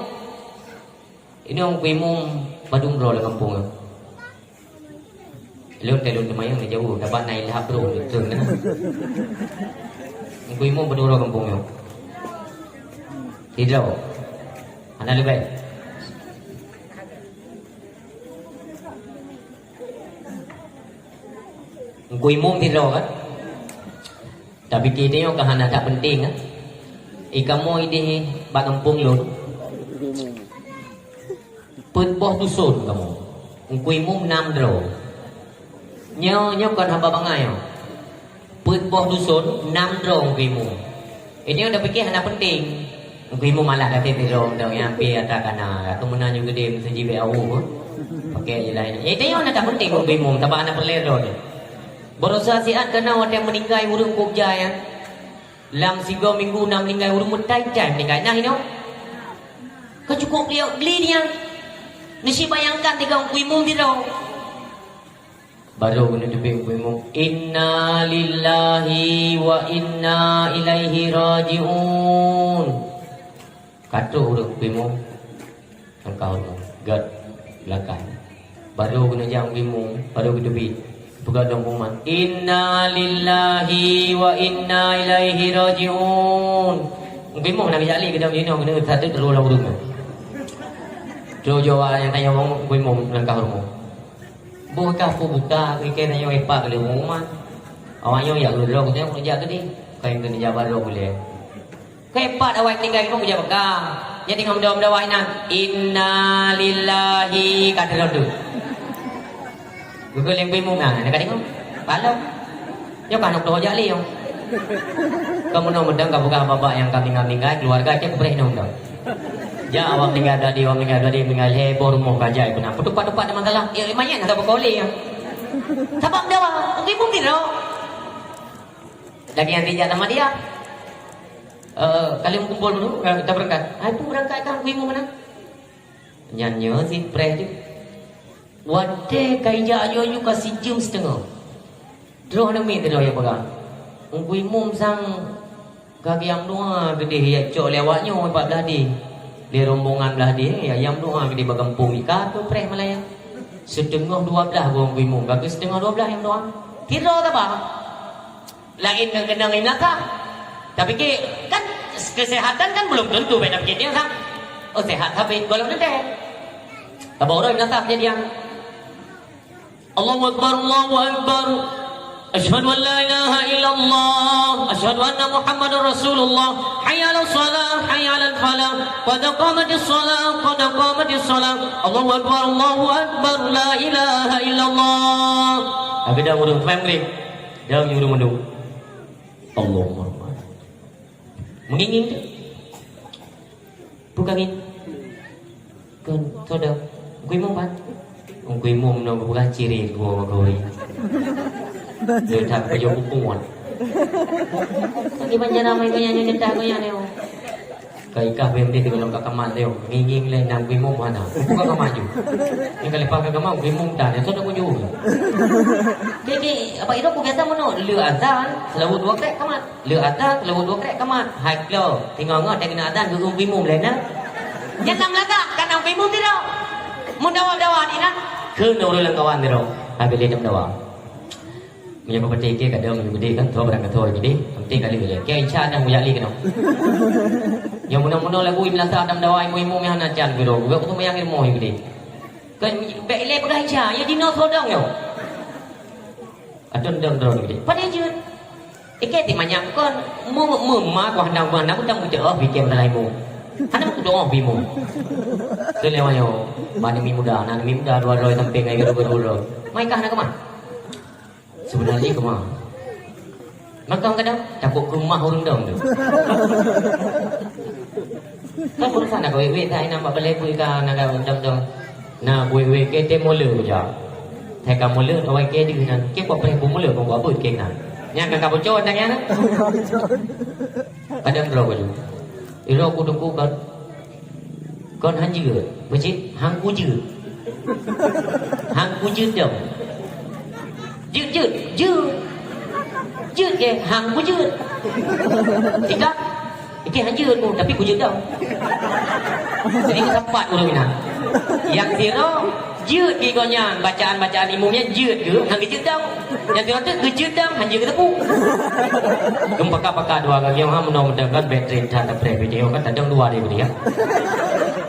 Inong Teungku Imum padum droe lam gampông nyoe. Lôn teuh lôn teumayang di jauh, dapat na ilham droe lôn teuh na. Teungku Imum padum droe gampông nyoe. Sidroe. Hana leubeh. Teungku Imum sidroe kan? Tapi tanyoe ka hana that peunteng kan? I kamoe idéh bak gampông lôn. Peuet boh duson kamoe. Teungku Imum nam droe. Nyoe, nyoe kon haba bangai nyoe. Peuet boh duson, nam droe Teungku Imum. Nyoe tapike hana peunteng. Teungku Imum malah ka teutirong dong nyang pih ata kana. Ka meunan nyoe geudeh meuseujid bèk aweueh. Pakai je laén. Eh, tanyoe hana that peunteng Teungku Imum, sabab hana peureulèe droe. Baroesa siat kana watèe meuninggai ureueng kôb jai nyan. Lam sigoe minggu na meuninggai ureueng meutai-tai meuninggai. Nah, inoe. Ka cukôp liok gli nyan. Neusibayangkan tika Teungku Imum sidroe. Barô keuneuk teubiet Teungku Imum, "Inna lillahi wa inna ilaihi raji'un." Ka trôh ureueng Teungku Imum, langkah ureueng, gèt, langkah. Barô keuneuk jak Teungku Imum, barô geuteubiet. Peugah lom pengumuman, "Inna lillahi wa inna ilaihi raji'un." Teungku Imum hana geujak lé, geudong jinoe, keuneuk satu teurôh lam ureueng. Trôh jaweueb nyang tanyong Teungku Imum, langkah ureueng. Boh ka peubuka, keu ikei tanyoe ipak lé pengumuman. Awak nyoe jak keudroe, keu tanyoe jak keudeh. Keu ikei neujak barô ulèe. Keu ipak awak tinggai keu jak beuka. Jadi ngon meudawa-meudawa inan, "Inna lillahi," ka teurôh tu. Geugeuh lé Teungku Imum na, na ka deungoe. Palong. Nyoe ka nyoe jak lé nyoe. Ka meunoe meudang ka peugah babah nyang ka meuninggai, keuluwarga cit kupreh nyoe meudang. Jak awak meuninggai tadi, awak meuninggai tadi, meuninggai lhèe boh rumoh ka jai beuna. Peutupat-tupat dah masalah. Ya, lumayan dah beukolé nyoe. Sabab meudawa, Teungku Imum sidroe. Lagi nyang dijak sama dia. Eh, kalian kumpul dulu, eh, kita berangkat. Hai, pun berangkat kan, Teungku Imum mana? Nyan nyoe sipreh jeuet. Watèe ka ijak aju-aju ka sijeuem siteungoh. Trôh aneuk miet teuh nyang peugah, "Teungku Imum sang ka geuyue meudoa keudeh, ya cok lé awak nyoe bak blah deh. Lé rombongan blah deh, ya, ya meudoa keudeh bak gampông." Ka peupreh malam nyan. Siteungoh dua blah goe Teungku Imum, ka keu siteungoh dua blah nyang meudoa. Sidroe taba. Laén ngon keunong imeunasah. Tapike, kan kesehatan kan belum tentu, beda pikir dia kan. Oh, sehat tapi golom nanti. Tapi orang imeunasah kejadian. Allahu Akbar, Allahu Akbar. Asyhadu an la ilaha illallah. Asyhadu anna Muhammadar Rasulullah. Hayya 'alas shalah, hayya 'alal falah. Qad qamatis shalah, qad qamatis shalah. Allahu Akbar, Allahu Akbar. La ilaha illallah. Agak dah ureueng faham ni? Jangan nyuruh mandum. Allahumma rabbana. Meungieng-ngieng teuh. Peue ka ngieng? Kon, soe dong? Teungku Imum kan? Teungku Imum nyoe geupeugah ciri gua bak kawin. Dia tak kerja hukuman. Lagi banjana main banyak nyoe nyentah banyak nyoe. Ka ikah B M D di dalam ka kamat dia. Ngieng-ngieng lé nang Teungku Imum hana. Buka kamat ju. Nyang ka leupah ka kamat Teungku Imum dah. Dia tu dah kunjung. Jadi, apa itu aku biasa meunoe? Le azan, seulaweuet dua krek kamat. Le azan, seulaweuet dua krek kamat. Hai klo, tinggai ngon dia kena azan, geueu Teungku Imum lé na. Jangan lagak, kan Teungku Imum tidak. Mun dawa-dawa ni kan? Kena ureueng lam kawan dia. Habis dia dawa. Meunyoe beupeuteh ike kadang meunyoe geude kan, troh barang katoe geude, penting kali geude. Keu insya Allah mujak lé keunoe. Nyang meunoe-meunoe lagu imeunasah dan dawa ilmu-ilmu meuhan acan geude. Geude kutu mayang ilmu geude. Kan bèk ilèe peugah insya, ya dinoe sodong nyoe. Atau ndong droe geude. Padahai jeuet. Ike ti manyak kon, mu-, mu-, ma kuah ndang kuah ndang utang kucok oh, pikir masalah ilmu. Hana kudoh ilmu. Keu lewat nyoe, bani mi muda, aneuk mi muda dua droe sampéng ngai guru-guru droe. Mai kah na keumah? Sebenarnya keu ma. Maka kadang takot keu mah ureueng dong tu. Kan urusan nak wék-wék ka inan bak balai bui ka na ka dong-dong. Na wék-wék ke tém mule jak. Hai ka mule awai ke di nan. Ke buat preh bu mule buat beuet ke nan. Nyang ka ka boco dan nyang. Kadang droe baju. Iro ku tungku kan. Kon han jeuet. Meucit han kujeuet. Han kujeuet dong. Jeuet, jeuet, jeuet. Jeuet ke han kujeuet. Tidak. Itu han jeuet mu, tapi kujeuet dong. Jadi, sapat ureueng na. Yang siro, jeuet di gobnyan, bacaan-bacaan imum nyan jeuet ke, han geujeuet dong. Nyang teuh geujeuet dang, han jeuet keu teupeu. Geupaka-paka dua kali, ha, meunoe meudeungon batri that tapreh video kan tadong dua dia beudiah.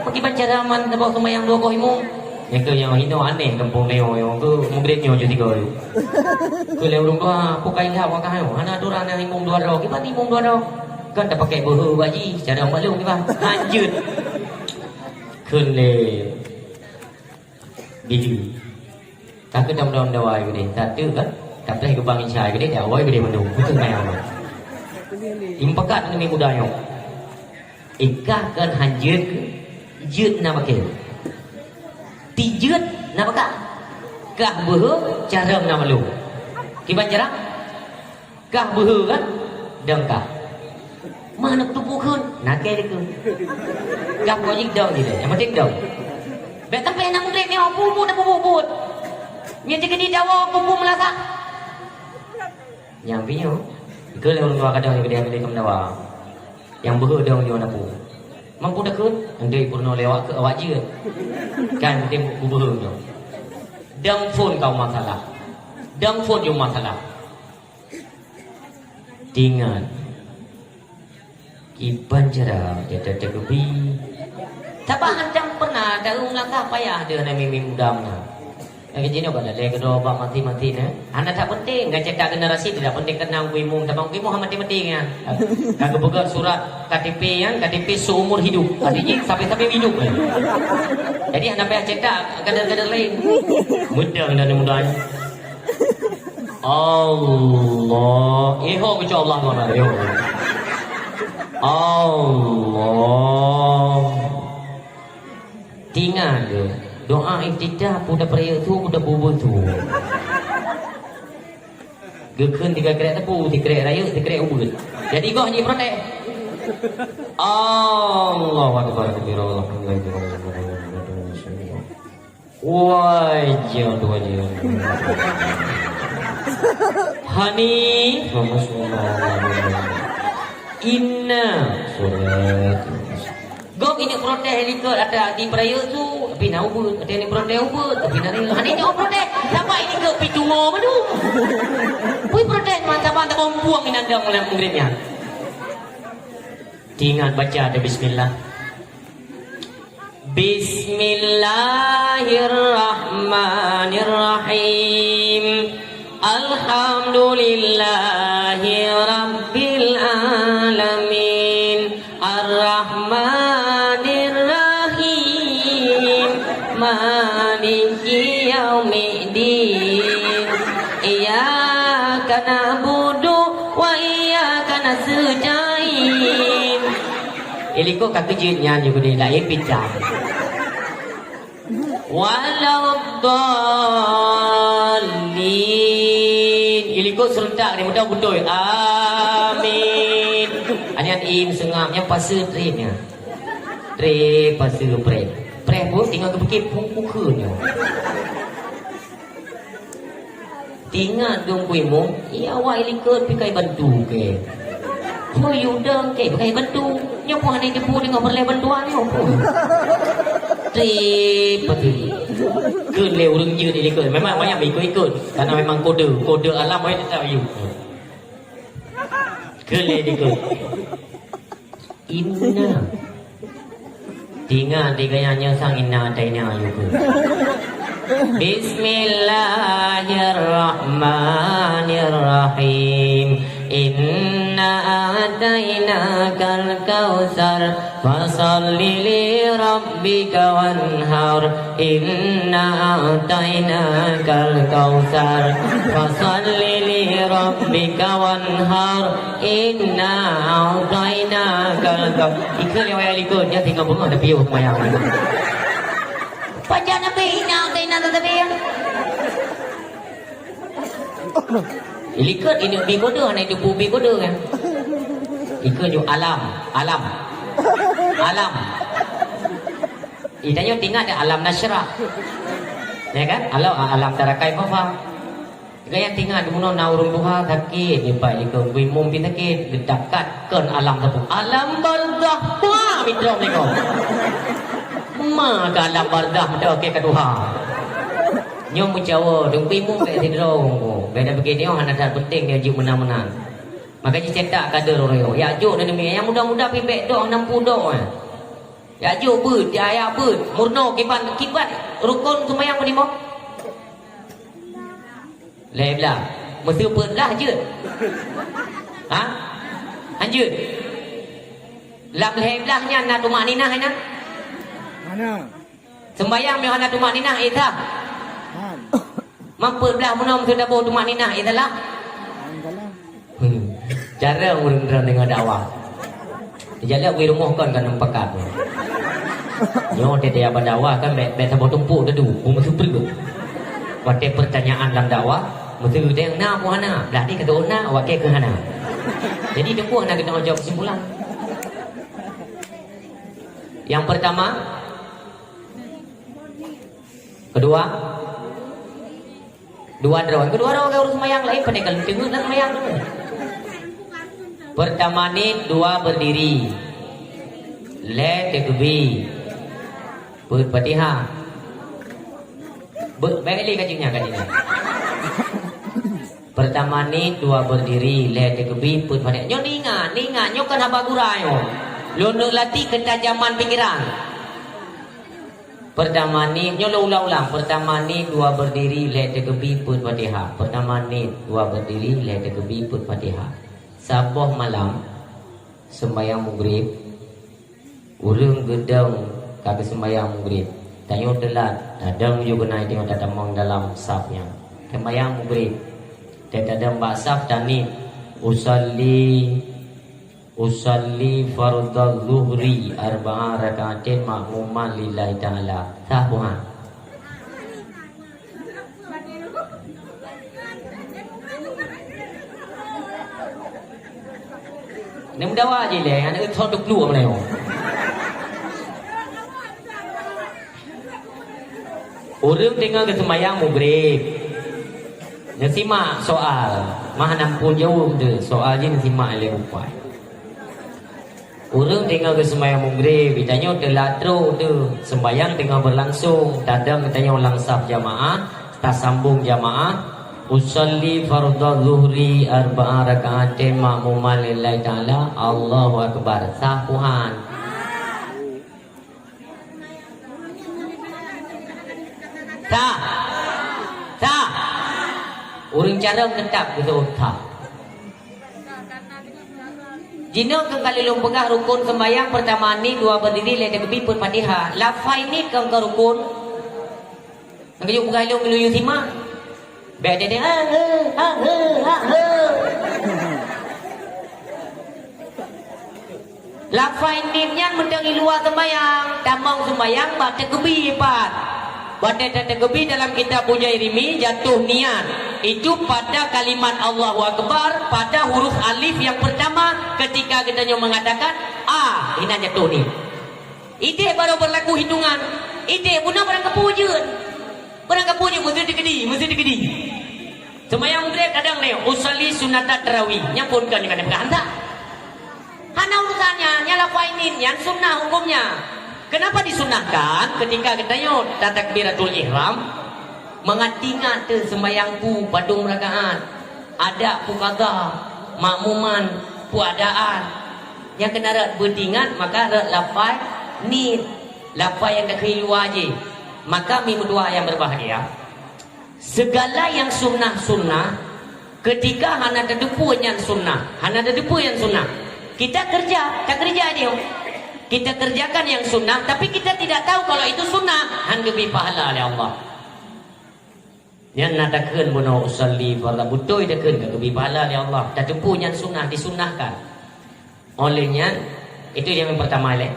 Pakriban cara man saboh seumayang dua boh imum. Nyang keu nyang hino aneh gampông nyoe, nyang keu mugrét nyoe jeuet tiga. Keu lé ureueng dua, peue ka ingat wak ka nyoe, hana aturan nyang imum dua droe, kiban imum dua droe. Kan tapakai beuhe baji, cara maklum kiban. Han jeuet. Kheun lé Bili. Ka keutam dawa geude, tateuk kan? Tapreh geubang Isya geude, dawa geude mandum. Beutôi manyang. Impekat nami muda nyoe. Ikah kan han jeuet ke? Jeuet na bakeh. Ti jeuet na bakah. Kah beuhe carong na malu. Kiban carong? Kah beuhe kan? Dong kah. Mah neuk tupu kheun, nakée dikeue. Kah buka jih dong jih, nyang penting dong. Bèk sampai aneuk murit nyoe bubu dan bubu buet. Nyoe jih di dawa bubu meulasah. Nyang binyoe, ikeu lé ureueng dua kadang nyang geude lé keu dawa. Nyang beuhe dong nyoe napu. Mampu takheun, andai peurunoe lewat keu awak jeuet. Kan penting bubeuhe nyoe. Dong phon kau masalah. Dong phon jeuet masalah. Tingat, kiban cara jata teukebi. Sabab hantom pernah taeu meulangkah payah deuh na mimin muda meunan. Lagèe jinoe kan ada keudroe bak mati-mati nyan. Hana that penting, ngon cetak generasi tidak penting keunong kuimum, sabab kuimum hana mati-mati nyan. Ka geupeugah surat K T P nyan, K T P seumur hidup. Artinya sampai-sampai hidup nyan. Jadi hana payah cetak kader-kader lain. Muda dan muda nyan. Allah. Eh, ho, insya Allah, mana? Yo. Allah. Tingat ke, doa iftitah pun dah perayaan tu, pun dah bubur tu. Geukheun tiga krek tepu, tiga krek rayeuk, tiga krek ubeut. Jadi goh jiprotes. Allahu Akbar kabira, Alhamdulillah. Wajah tu wajah. Hani. Inna. Surat. Gob ini protes likot ada di perayaan tu, tapi na ubeut, ada ni protes ubeut, tapi na ni, hani nyoe protes. Siapa ini ke pitungo madu? Pui protes mata mata bompuang inandang oleh muridnya. Ingat baca ada bismillah. Bismillahirrahmanirrahim. Alhamdulillahi rabbil alamin. Arrahmanirrahim. Maliki yaumiddin. Iyyaka na'budu wa iyyaka nasta'in. Ilikot ka keujeuet nyan juga di lain bidang. Waladdallin. Ilikot serentak ni mudah betul. Amin. Hanya im sengap yang pasal tripnya. Trip pasal preh. Preh pun tinggal kepikir pun kukeunnya. Tingat dong kuimum, iya awak ilikot pikai bantu ke. Pui udang ke pikai bantu. Nyoe pun hana jemput dengan perleh bantuan nyoe pun. Trip pati. Keu lé ureueng jeuet ilikot. Memang banyak ikut-ikut. Karena memang kode, kode alam ai tetap ayu. Keu lé ilikot. Inna. Tingat di gaya nyoe sang inna ataina ayu pun. Bismillahirrahmanirrahim. Inna atainakal kautsar. Fasalli li rabbika wanhar, inna a'tainakal kautsar. Fasalli li rabbika wanhar, inna a'tainakal kautsar. Ikheun nyang wayah likot, nyan singoh beungoh tapiôh seumayang. Pajan nabi inna a'tainaka tapiôh. Likot inong bi kode, hana itu pu bi kode kan. Ikheun ju alam, alam. Alam. Itanyoe tingat deh alam nasyrah. Ya kan? Alam, alam tarakai mafa. Gaya tingat bunoe na ureueng tuha sakét, ibai likot bui mum pi sakét, geudakat kon alam sapu. Alam barzah, wah, mitrom likot. Ma ka alam barzah, meudoke ka tuha. Nyoe meucawa, teungku imum bèk sidroe. Bèk na pike nyoe hana that penting, nyoe jeuet meunan-meunan. Maka jicetak kader ureueng nyoe. Yak jok na neumi, nyang muda-muda pi bèk dok, hana mupu dok, eh. Yak jok beuet, yak, yak beuet. Murno kiban, kiban rukon seumayang meulimo. Lhèe blah. Meuseu peuet blah jeuet. Ha? Han jeuet. Lam lhèe blah nyan na tumakninah nyan? Hana. Sembayang meuh hana tumakninah, éh, sah? Han. Meupeublah meunoe meuteudabo tumakninah, éh, salah? Han, salah. Hmm. Jarang ureueng droe deungoe dakwah. Jalan wei rumoh kon ka neupakat. Nyoe teuh ban dakwah kan bèk, bèk saboh tumpuk teudu, bu meuseupreuet. Watèe pertanyaan lam dakwah, meuseupreuet na bu hana, blah ni kata na, watèe keu hana. Jadi teungku hana keuneuk jaweueb kesimpulan. Yang pertama, kedua, dua droe. Kedua droe ureueng seumayang laén, pandai ka leuteungeut lam seumayang. Pertama niet, dua berdiri. Lhèe teukeubi. Peuet Fatihah. Be-, bèk lé ka jeuet nyan, ka jeuet nyan. Pertama niet, dua berdiri, lhèe teukeubi, peuet Fatihah. Nyoe ingat, ingat, nyoe kon haba gura nyoe. Lôn neuk latih keutajaman pikeran. Pertama niet, nyoe lôn ulang-ulang. Pertama niet, dua berdiri, lhèe teukeubi, peuet Fatihah. Pertama niet, dua berdiri, lhèe teukeubi, peuet Fatihah. Saboh malam, seumayang Maghrib, ureueng geudong ka geuseumayang Maghrib. Tanyoe teulat, tadong ju keunan tanyoe tatamong dalam saf nyan. Seumayang Maghrib, tadong bak saf taniet, "Usalli, usalli fardhadz zuhri arba'a raka'atin ma'muman lillahi ta'ala." Sah buhan? Neumeudawa jih lé, aneuk thon teuplueng meunyoe. Ureueng teungoh geuseumayang Maghrib. Neusimak soal. Mah hana muphom jaweueb teuh. Soal jih neusimak lé bupai. Ureueng teungoh geuseumayang Maghrib, geutanyoe teulat trok teuh, seumbayang teungoh beulangsong, tadong geutanyoe lam saf jamaah, tasambong jamaah, "Usalli fardhadz zuhri arba'a raka'atin ma'muman lillahi ta'ala, Allahu Akbar." Sah buhan? Sah? Sah? Ureueng carông teutap geuseuôt sah. Jinoe keu kali lôn peugah rukon seumbayang, peurtama niet, dua beurdiri, lhèe teukeubi, peuet Fatihah. Lafai niet kon keu rukon? Nyang geuyue peugah lôn, lôn yue simak. Bèk deh, deh, ah, he, ah, he, ah, he. Lafai niet nyan meuteung i luwa seumbayang, tamong seumbayang bak teukeubi pat. Watèe tateukeubi dalam kitab Bujairimi, jatuh niat. Itu pada kalimat Allahu Akbar, pada huruf alif yang pertama ketika geutanyoe mengatakan, a, inan jatuh niet. Idéh baru berlaku hitungan. Idéh bunoe barang keupeue jeuet. Barang keupeue jeuet, meusti teukeudi, meusti teukeudi. Seumayang Maghrib kadang lé, "Usalli sunnatat tarawih." Nyan phon kon nyang ka neupeugah hantom. Hana urusan nyan, nyan lafai niet nyan sunnah hukumnya. Kenapa disunnahkan? Ketika geutanyoe tatakbiratul ihram, mangat teuingat teuh seumayang peue padum rakaat, adak peue qadha, makmuman peue adaan. Nyang keunan rot beuteuingat, maka rot lafai niet, lafai nyang takheun i luwa jih. Maka mi meutuah nyang berbahagia, segala yang sunnah-sunnah, ketika hana tateupeue nyan sunnah, hana tateupeue nyan sunnah, kita kerja, takeureuja jih. Kita kerjakan yang sunnah, tapi kita tidak tahu kalau itu sunnah, han geubri pahala lé Allah. Nyan na takheun bunoe usalli fardhu, beutôi takheun ka geubri pahala lé Allah. Tateupeue nyan sunnah, disunnahkan. Oleh nyan, itu yang pertama lé.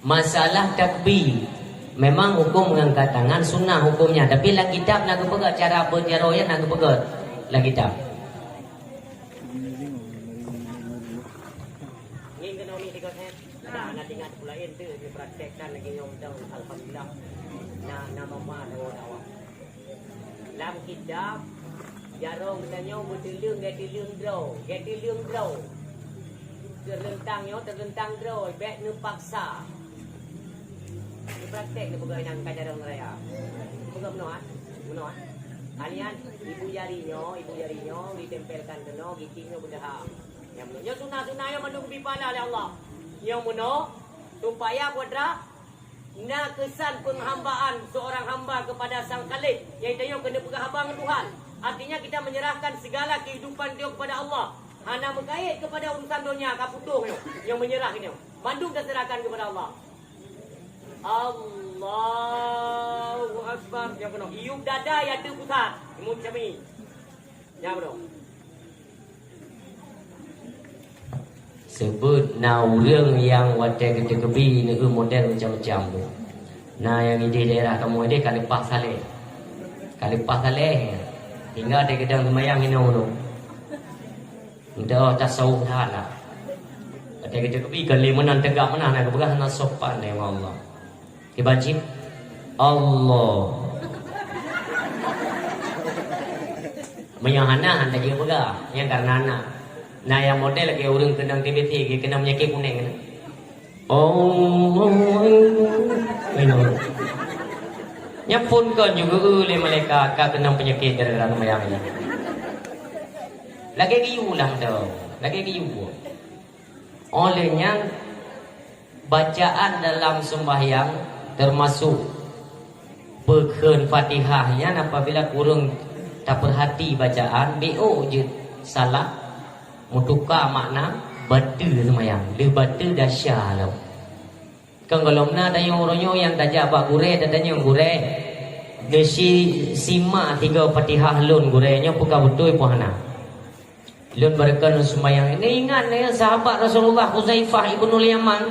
Masalah takbir, memang hukum mengangkat tangan sunnah hukumnya, tapi lam kitab na geupeugah cara beujaroe nyan na geupeugah lam kitab. Ngieng keunoe mi tiga set. Ada anak ingat pula ente dipraktekkan lagi nyom dong, alhamdulillah. Na na mama dawa dawa. Lam kitab, jaroe geutanyoe beuteuleung, geutanyoe beuteuleung droe, geutanyoe beuteuleung droe. Teureuntang nyoe, teureuntang droe, bèk neupaksa. Neupraktek neupeugah inong ka jaroe raya. Peugah meunoe, ah? Meunoe, ah? Kalian, ibu jari nyoe, ibu jari nyoe ditempelkan keunoe, giki nyoe beudaham. Nyang meunoe. Nyoe sunah-sunah nyoe mandum geubri pahala lé Allah. Nyang meunoe, supaya putra na kesan penghambaan seorang hamba kepada Sang Khalik, yaitu nyoe keuneuk peugah haba ngon Tuhan. Artinya kita menyerahkan segala kehidupan dia kepada Allah. Hana meukait kepada urusan donya ka putôh nyoe, nyang menyerah nyoe. Mandum taserahkan kepada Allah. Allahu Akbar. Nyang keunoe. Iyup dada ya teu pusat. Imum Syafi'i. Nyang keunoe. Seubut na ureueng nyang watèe geuteukeubri neueu model macam-macam tu. Na nyang idéh daerah kamoe idéh ka leupah saleh. Ka leupah saleh. Tinggai di geudang seumayang inoe tu. Ndak tasawuf that lah. Watèe geuteukeubri ka lé meunan teugak meunan na geupeugah na sopan lé Allah. Kiban cit, Allah. Meunyoe hana, hana jeuet peugah. Nyang karena na. Na nyang model lagèe ureueng keunong T B C, keunong peunyakét kunèng. Allah. Ayo. Nyan phôn kon juga, eh, lé malaikat ka keunong peunyakét gara-gara seumayang nyan. Lagèe geuyue lah tu. Lagèe geuyue. Oleh nyan, bacaan dalam sembahyang, termasuk peukheun Fatihah nyan, apabila kureueng tapeurhati bacaan, beuôk jeuet salah, meutuka makna, bateue seumayang. Lheueh bateue, desya lom. Kan gohlom na tanyoe uroe nyoe nyang tajak bak gurèe, tatanyong, "Gurèe, neusi simak tiga Fatihah lôn, Gurèe, nyoe peue ka beutôi peue hana?" Lôn beureukon lôn seumayang. Neuingat nyoe sahabat Rasulullah Huzaifah ibnul Yaman.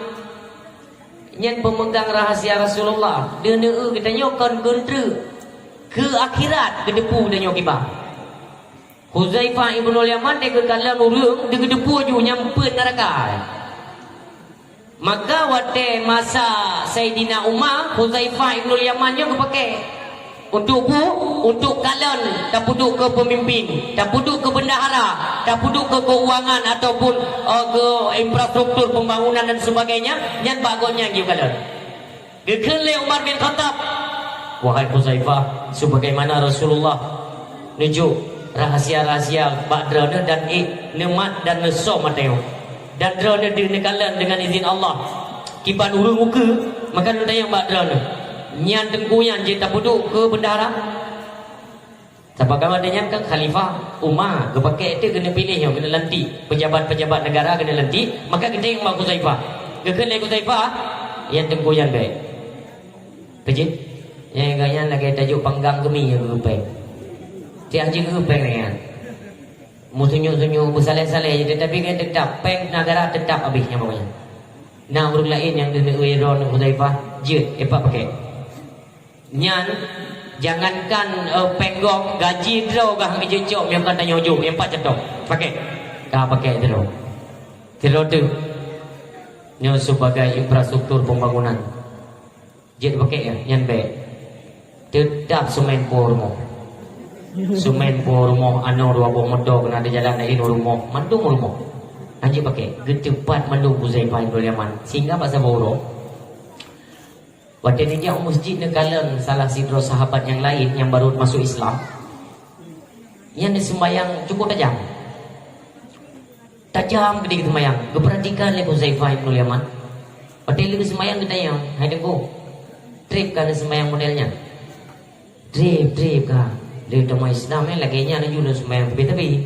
Nyan peumeugang rahasia Rasulullah. Deuh neueu geutanyoe kon keu treuk, keu akhirat geuteupeue geutanyoe kiban. Huzaifah ibnul Yaman deuh geukalon ureueng deuh geuteupeue ju nyang peuet naraka. Maka watèe masa Saidina Umar, Huzaifah ibnul Yaman nyoe geupakè. Untuk bu, untuk kalon, tapeuduek keu peumimpin, tapeuduek keu bendahara, tapeuduek keu keuangan ataupun, eh, keu infrastruktur pembangunan dan sebagainya, nyan bak gobnyan geuyue kalon. Geukheun lé Umar bin Khattab, "Wahai Huzaifah, sebagaimana Rasulullah neujok rahasia-rahasia bak droeneuh dan ék neumat dan neusöm ateueh nyoe. Dan droeneuh deuh neukalon deungon izin Allah kiban ureueng ukeue, maka lôn tanyong bak droeneuh, nyan teungku nyan jeuet tapeuduek keu bendahara?" Sabab kawan nyan kan Khalifah Umar, geupakè teuh keuneuk piléh nyoe, keuneuk lantik. Pejabat-pejabat negara keuneuk lantik, maka geutanyong bak Huzaifah. Geukheun lé Huzaifah, "Nyan teungku nyan bèk." Peue jeuet? Nyang gobnyan lagèe tajok panggang keumie nyang geupèng. Tiah jeuet geupèng nyan. Meusunyuek-sunyuek, beusaleh-saleh, tetapi kan tetap, pèng negara tetap habéh nyan pokoknya. Na ureueng laén nyang deuh neueu droeneuh Huzaifah, jeuet, ék pat pakè. Nyan, jangankan, eh, pèng gob, gaji droe gah geujok, nyang ka tanyoe jok, nyang pat cantong. Pakè. Ka pakè droe. Sidroe teuk. Nyoe sebagai infrastruktur pembangunan. Jeuet pakè nyan, nyan bèk. Teutap seumén po rumoh. Seumén po rumoh, anoe dua boh moto keunan di jalan laén u rumoh, mandum u rumoh. Nyan jeuet pakè. Geuteupat mandum Huzaifah ibn Yaman. Sehingga bak saboh uroe, watèe neujak u meuseujid neukalon salah sidroe sahabat nyang laén nyang baru masuk Islam, nyan neuseumayang cukup tajam. Tajam keudéh geuseumayang. Geupeuratikan lé Huzaifah ibnul Yaman. Watèe lheueh geuseumayang geutanyong, "Hai Teungku, trép kah neuseumayang model nyan?" "Trép, trép kah. Lheueh teuma Islam, eh, lagèe nyan laju lôn seumayang teubé-teubé."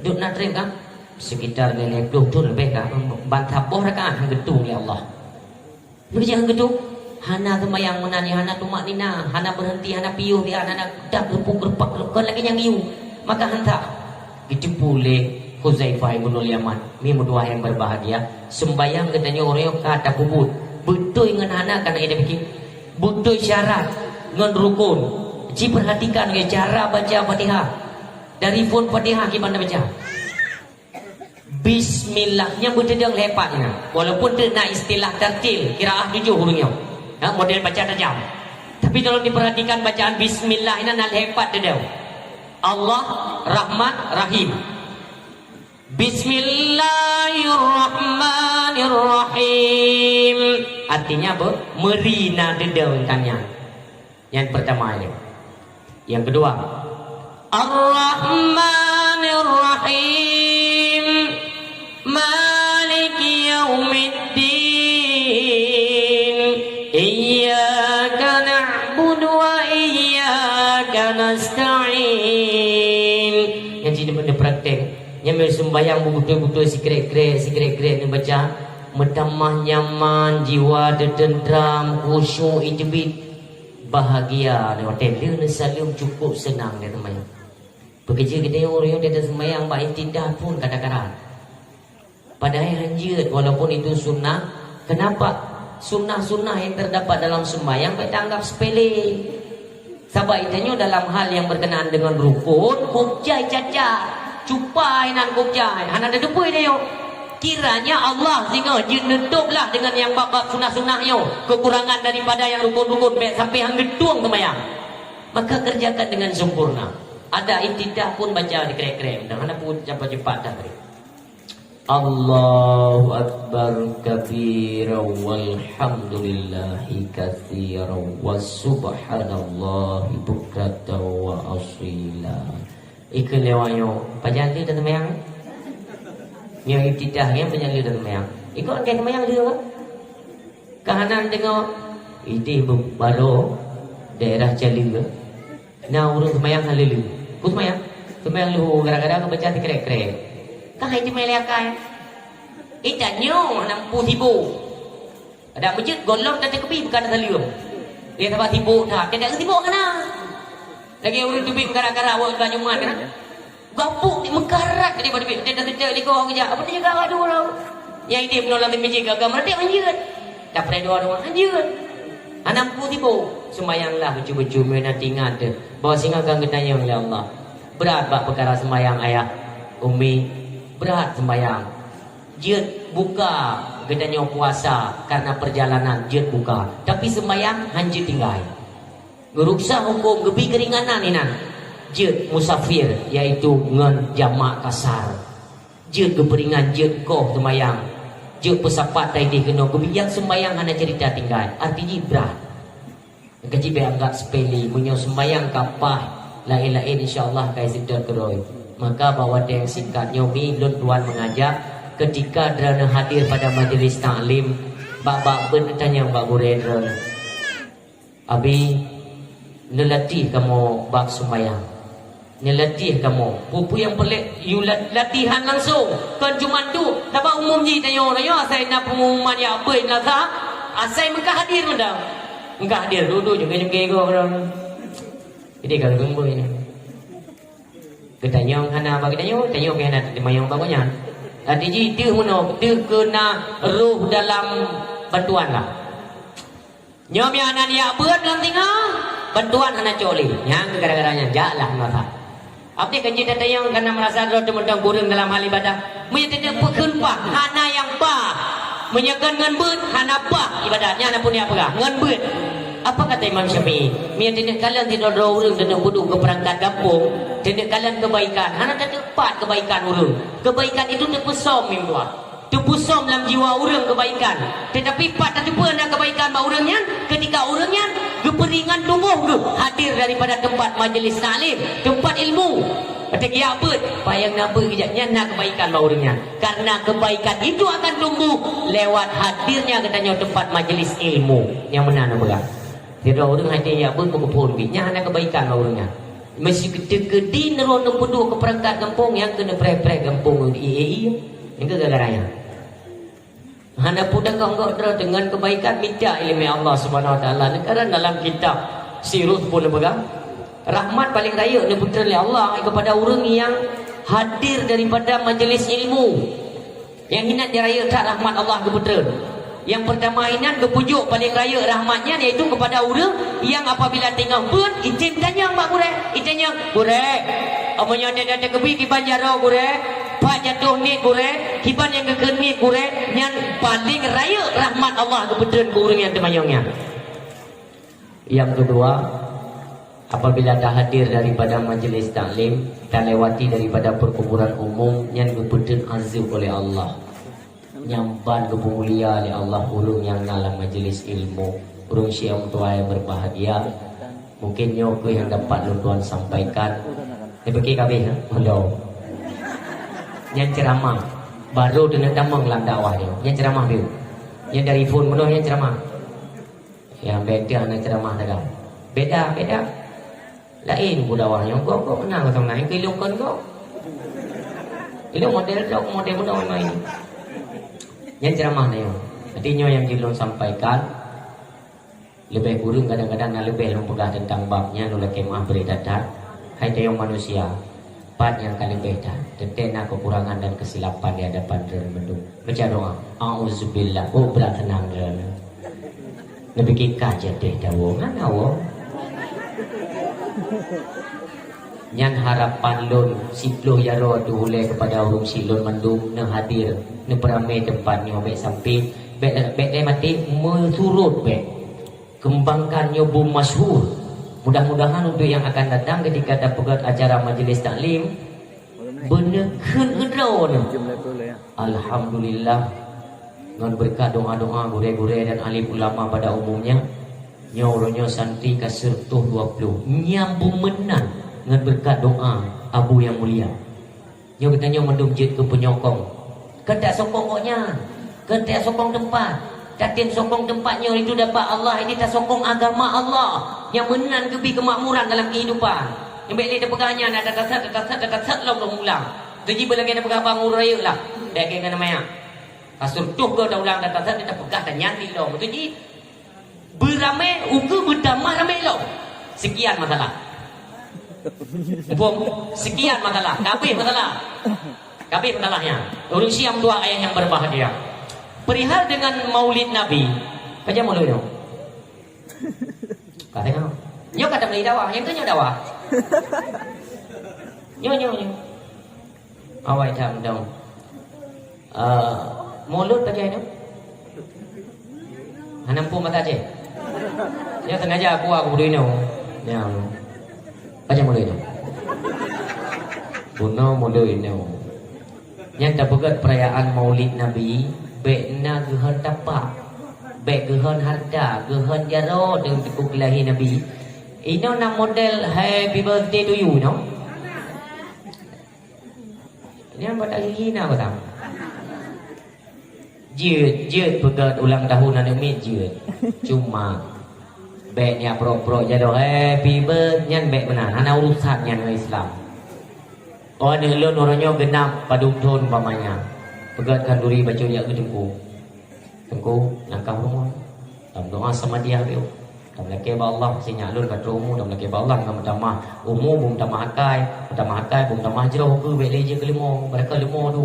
"Dum na trép kah?" Sekitar lhèe ploh thôn leubeh ka, ban saboh rakaat han geutueng lé Allah. Beujeuet han geutueng, hana seumayang meunan, hana tumakninah, hana beureunti, hana piôh, hana dam, geupuk geurepak, kon lagèe nyang geuyue. Maka han that. Geuteupeue lé Huzaifah ibnul Yaman, mi meutuah nyang berbahagia, seumbayang geutanyoe uroe nyoe ka tapeubuet. Beutôi ngon hana ka na idéh pike. Beutôi syarat ngon rukun. Ci peurhatikan lé cara baca Fatihah. Dari phôn Fatihah kiban tabaca. Bismillah, nyan beuteudong lhèe pat nyan. Walaupun teuk na istilah tartil, qiraah tujoh ureueng nyoe. Ha, model baca tajam. Tapi tolong diperhatikan bacaan bismillah nyan na lhèe pat teudong. Allah, Rahman, Rahim. Bismillahirrahmanirrahim. Artinya apa? Meuri na teudong kan nyan. Nyang pertama ini. Yang kedua, Ar-Rahmanir-Rahim. Maliki yaumiddin. Iyyaka na'budu wa iyyaka nasta'in. Nyang jih dipraktek. Nyang meu seumbayang beutôi-beutôi sikrek-krek, sikrek-krek neubaca. Meutamah nyaman, jiwa teuteunteram, khusyuk, iteubiet. Bahagia lé watèe lheueh neusaleuem, cukup seunang lé teuma nyan. Peue keujeuet geutanyoe ureueng nyang teuseumbayang bak iftitah phôn ka takarat. Padahai han jeuet, walaupun itu sunnah. Kenapa? Sunnah-sunnah yang terdapat dalam sembahyang bèk taanggap sepele. Sabab geutanyoe dalam hal yang berkenaan dengan rukun, kôb jai cacat. Cupa inan kôb jai, hana tateupeue tanyoe. Kiranya Allah singoh jeuet neutôb lah deungon nyang bab-bab sunah-sunah nyoe, keukurangan daripada nyang rukun-rukun, bèk sampai han geutueng seumayang. Maka kerjakan dengan sempurna. Ada iftitah pun baca dikrek-krek, dan hana pun cepat-cepat dah tadi. Allahu Akbar kabira walhamdulillahi katsira wa subhanallahi bukratan wa asila. Ikheun lé awak nyoe, pajan lé dan seumayang? Nyoe iftitah nyan pajan lé dan seumayang? Ikheun lé seumayang lé. Ka hana deungoe, idéh beubalo daerah Caleue. Na ureueng seumayang hana lé-lé. Peue seumayang? Seumayang leuhô gara-gara geubaca sikrek-krek. Ka hai teumé lé akai. Ita nyoe hana mampu sibôk. Adak meujeuet gohlom ka teukeubit bukan saleuem. Dia sabab sibôk that, tidak sibôk hana. Lagèe ureueng teubiet gara-gara awak bak Jumat kan. Gapuk di meukarat di bawah teubiet, dia dah teutek likot awak geujak. Apa dia jaga awak dulu? Nyang idéh meunoe lam teumijé gaga meuratéb hanjeuet. Dapreh dua rumah hanjeuet. Hana mampu sibôk. Seumayanglah bacut-bacut, meu na teuingat teuh bahwa singoh ka geutanyong lé Allah. Brat bak peukara seumayang ayah, umi, brat seumayang. Jeuet buka geutanyoe puasa karena perjalanan, jeuet buka. Tapi seumayang hanjeuet tinggai. Geuruksa huköm, geubri keuringanan inan. Jeuet musafir, yaitu ngon jamak kasar. Jeuet geupeuringan, jeuet koh seumayang. Jeuet peusapat taidéh keunoe, geubri nyang seumayang hana ceurita tinggai. Arti jih brat. Nyang keuh jih bèk anggap sepele. Meunyoe seumayang ka paih, laén-laén insya Allah ka iseutôt keudroe. Maka bak watèe nyang singkat nyoe mi lôn tuan mengajak, ketika droeneuh hadir pada majlis taklim, bak-bak beuet neutanyong bak gurèe droeneuh. Abi, neulatih kamoe bab seumayang. Neulatih kamoe. Peue-peue nyang peureulèe yue lat-, latihan langsung. Kon cuma duek. Sabab umum jih tanyoe, tanyoe asai na peungumuman jak beuet na sa, asai meuka hadir mantong. Meuka hadir, duek-duek jongke-jongke goh keudroe. Jadi ka lôn beuet nyan. Geutanyong hana bak geutanyoe, tanyoe pih hana teumayong bak gobnyan. Arti jih deuh meunoe, deuh keu na roh dalam bantuan lah. Nyoe meunan jak beuet lam singoh, bantuan hana cok lé. Nyang keu gara-gara nyan, jaklah meunasah. Abdi kan jeuet tatanyong kana meurasa droe teumeudong kureueng dalam hal ibadah. Meunyoe teudeuk peukheun paih, hana nyang paih. Meunyoe kon ngon beuet, hana paih ibadah. Nyan na peue neupeugah, ngon beuet. Apa kata Imam Syafi'i? Meunyoe teudeuk kalon sidroe-droe ureueng teudeuk peuduek keu peurangkat gampông, teudeuk kalon keubaikan, hana teudeuk pat keubaikan ureueng. Keubaikan itu teupeusöm meutuah. Teupeusöm lam jiwa ureueng keubaikan. Teutapi pat tateupeue na keubaikan bak ureueng nyan, keutika ureueng nyan geupeuringan tuboh geuh hadir daripada teumpat majlis taklim, teumpat ilmu. Watèe geujak beuet, payang na beuet geujak nyan na keubaikan bak ureueng nyan. Karena keubaikan itu akan tumbuh lewat hadirnya geutanyoe teumpat majlis ilmu. Nyang meunan na peugah. Sidroe ureueng hadir jak beuet, beukeupon pih, nyan hana keubaikan bak ureueng nyan. Meusikeudeh keudin roh neupeuduek keu peurangkat gampông nyang keuneuk preh-preh gampông ie-ie. Nyang keu gara-gara nyan. Hana peue takong gok droe deungon keubaikan, mita ileumèe Allah Subhanahu Wa Taala. Neukaran dalam kitab Sirus pun neupeugah, rahmat paleng rayeuk neupeutreun lé Allah keupada ureueng nyang hadir daripada majeulis ilmu. Nyang hinan jirayeuk that rahmat Allah geupeutreun. Nyang peurtama hinan geupeujok paleng rayeuk rahmat nyan, yaitu keupada ureueng nyang apabila teungoh beuet, item tanyong bak gurèe, itanyong, "Gurèe, meunyoe teuka teukeubit kiban jaroe gurèe, pat jatoh niet gurèe, kiban nyang geukheun niet gurèe," nyan paleng rayeuk rahmat Allah geupeutreun keu ureueng nyang teumanyong nyan. Nyang keudua, apabila tahadir daripada majeulis taklim, talewati daripada peukuburan umum, nyan geupeutreun azeub oleh Allah. Nyang ban geupeumulia lé Allah ureueng nyang na lam majeulis ilmu. Ureueng syèh meutuah nyang berbahagia, mungkin nyoe keuh nyang dapat lôn tuan sampaikan. Neupike ka abéh, ha? Ulôn. Nyan ceuramah. Barô teuneuk tamong lam dakwah nyoe. Nyan ceuramah piôh. Nyan dari phon bunoe nyan ceuramah. Nyang beda na ceuramah taga. Beda, beda. Laén peue dakwah nyoe, gob-gob meunan geutanyoe na, nyang keu ilôn kon gob. Ilôn model lôn, model meunan main. Nyan ceuramah na nyoe. Jadi nyoe nyang jeuet lôn sampaikan, leubeh kureueng kadang-kadang na leubeh lôn peugah teuntang bab nyan, lôn lakèe meu'ah bri that-that. Hai tayong manusia, Pat nyang ka leubeh that, teuntèe na keukurangan dan keusilapan di hadapan droeneuh mandum. Baca doa, "A'udzubillah." Oh, brat seunang droeneuh. Neupike ka jadeh dawoe, ngan dawoe. Nyan harapan lôn, siploh jaroe teuh ulèe keupada ureueng syiek lôn mandum neuhadir, neupeuramè teumpat nyoe bèk sampé, bèk, bèk lé maté meusurot bèk. Kembangkan nyoe beumasyhur. Mudah-mudahan untuk yang akan datang ketika tapeugöt acara majlis taklim, beuneukheun keudroe nyoe. Alhamdulillah. Ngon beureukat doa-doa gurèe-gurèe dan alim ulama pada umumnya, nyoe uroe nyoe santri ka seureutôh dua ploh. Nyang beumeunan ngon beureukat doa Abu Yang Mulia. Nyoe geutanyoe mandum jeuet keu peunyokong. Keu tasokong gobnyan, keu tasokong teumpat. Tatem sokong teumpat nyoe itu dapat Allah, ini tasokong agama Allah nyang meunan geubi keumakmuran dalam kehidupan. Nyang bèk lé tapeugah nyan, tatasat, tatasat, tatasat lom lôn ulang. Teuji beulagèe tapeugah bang ureueng rayeuk lah. Bèk keu ngon nama nyan. Ka seureutôh goe taulang tatasat, tapeugah tanyan di lom. Teuji Beuramé ukeue beutamah ramé lom. Sekian masalah. Muphom? Sekian masalah. Ka abéh masalah. Ka abéh masalahnya. Ureueng syiek meutuah ayah nyang berbahagia. Perihal dengan Maulid Nabi, pajan mulod nyoe? Ka tengok. Nyoe ka tameulai dakwah, nyang tu nyoe dakwah. Nyoe, nyoe, nyoe. Awai that mantong. Eh, mulod pajan nyoe? Hana muphom bahasa Aceh? Nyoe sengaja aku, aku beudôh inoe. Nyoe. Pajan mulod inoe? Bunoe mulod inoe. Nyan tapeugöt perayaan Maulid Nabi, bèk na geuhon tapak, bèk geuhon hareuta, geuhon jaroe deungon teungku keulahé Nabi. Inoe na model Happy Birthday to you inoe. Nyan bak tahi na batang. Jeuet, jeuet peugöt ulang tahun aneuk miet jeuet. Cuma bèk nyan prok-prok jaroe happy birthday nyan bèk meunan. Hana urusan nyan ngon Islam. Oh, aneuk lôn uroe nyoe geunap padum thon umpamanya. Peugöt khanduri bacut jak keu teungku. Teungku, langkah rumoh. Tameudoa samadiyah piôh. Tameulakèe bak Allah, sinyak lôn ka trôk umu, tameulakèe bak Allah, ngon meutamah umu, beumeutamah akai, meutamah akai, beumeutamah jroh, keu bèk lé jeuet keu leumo, beurakah leumo tu.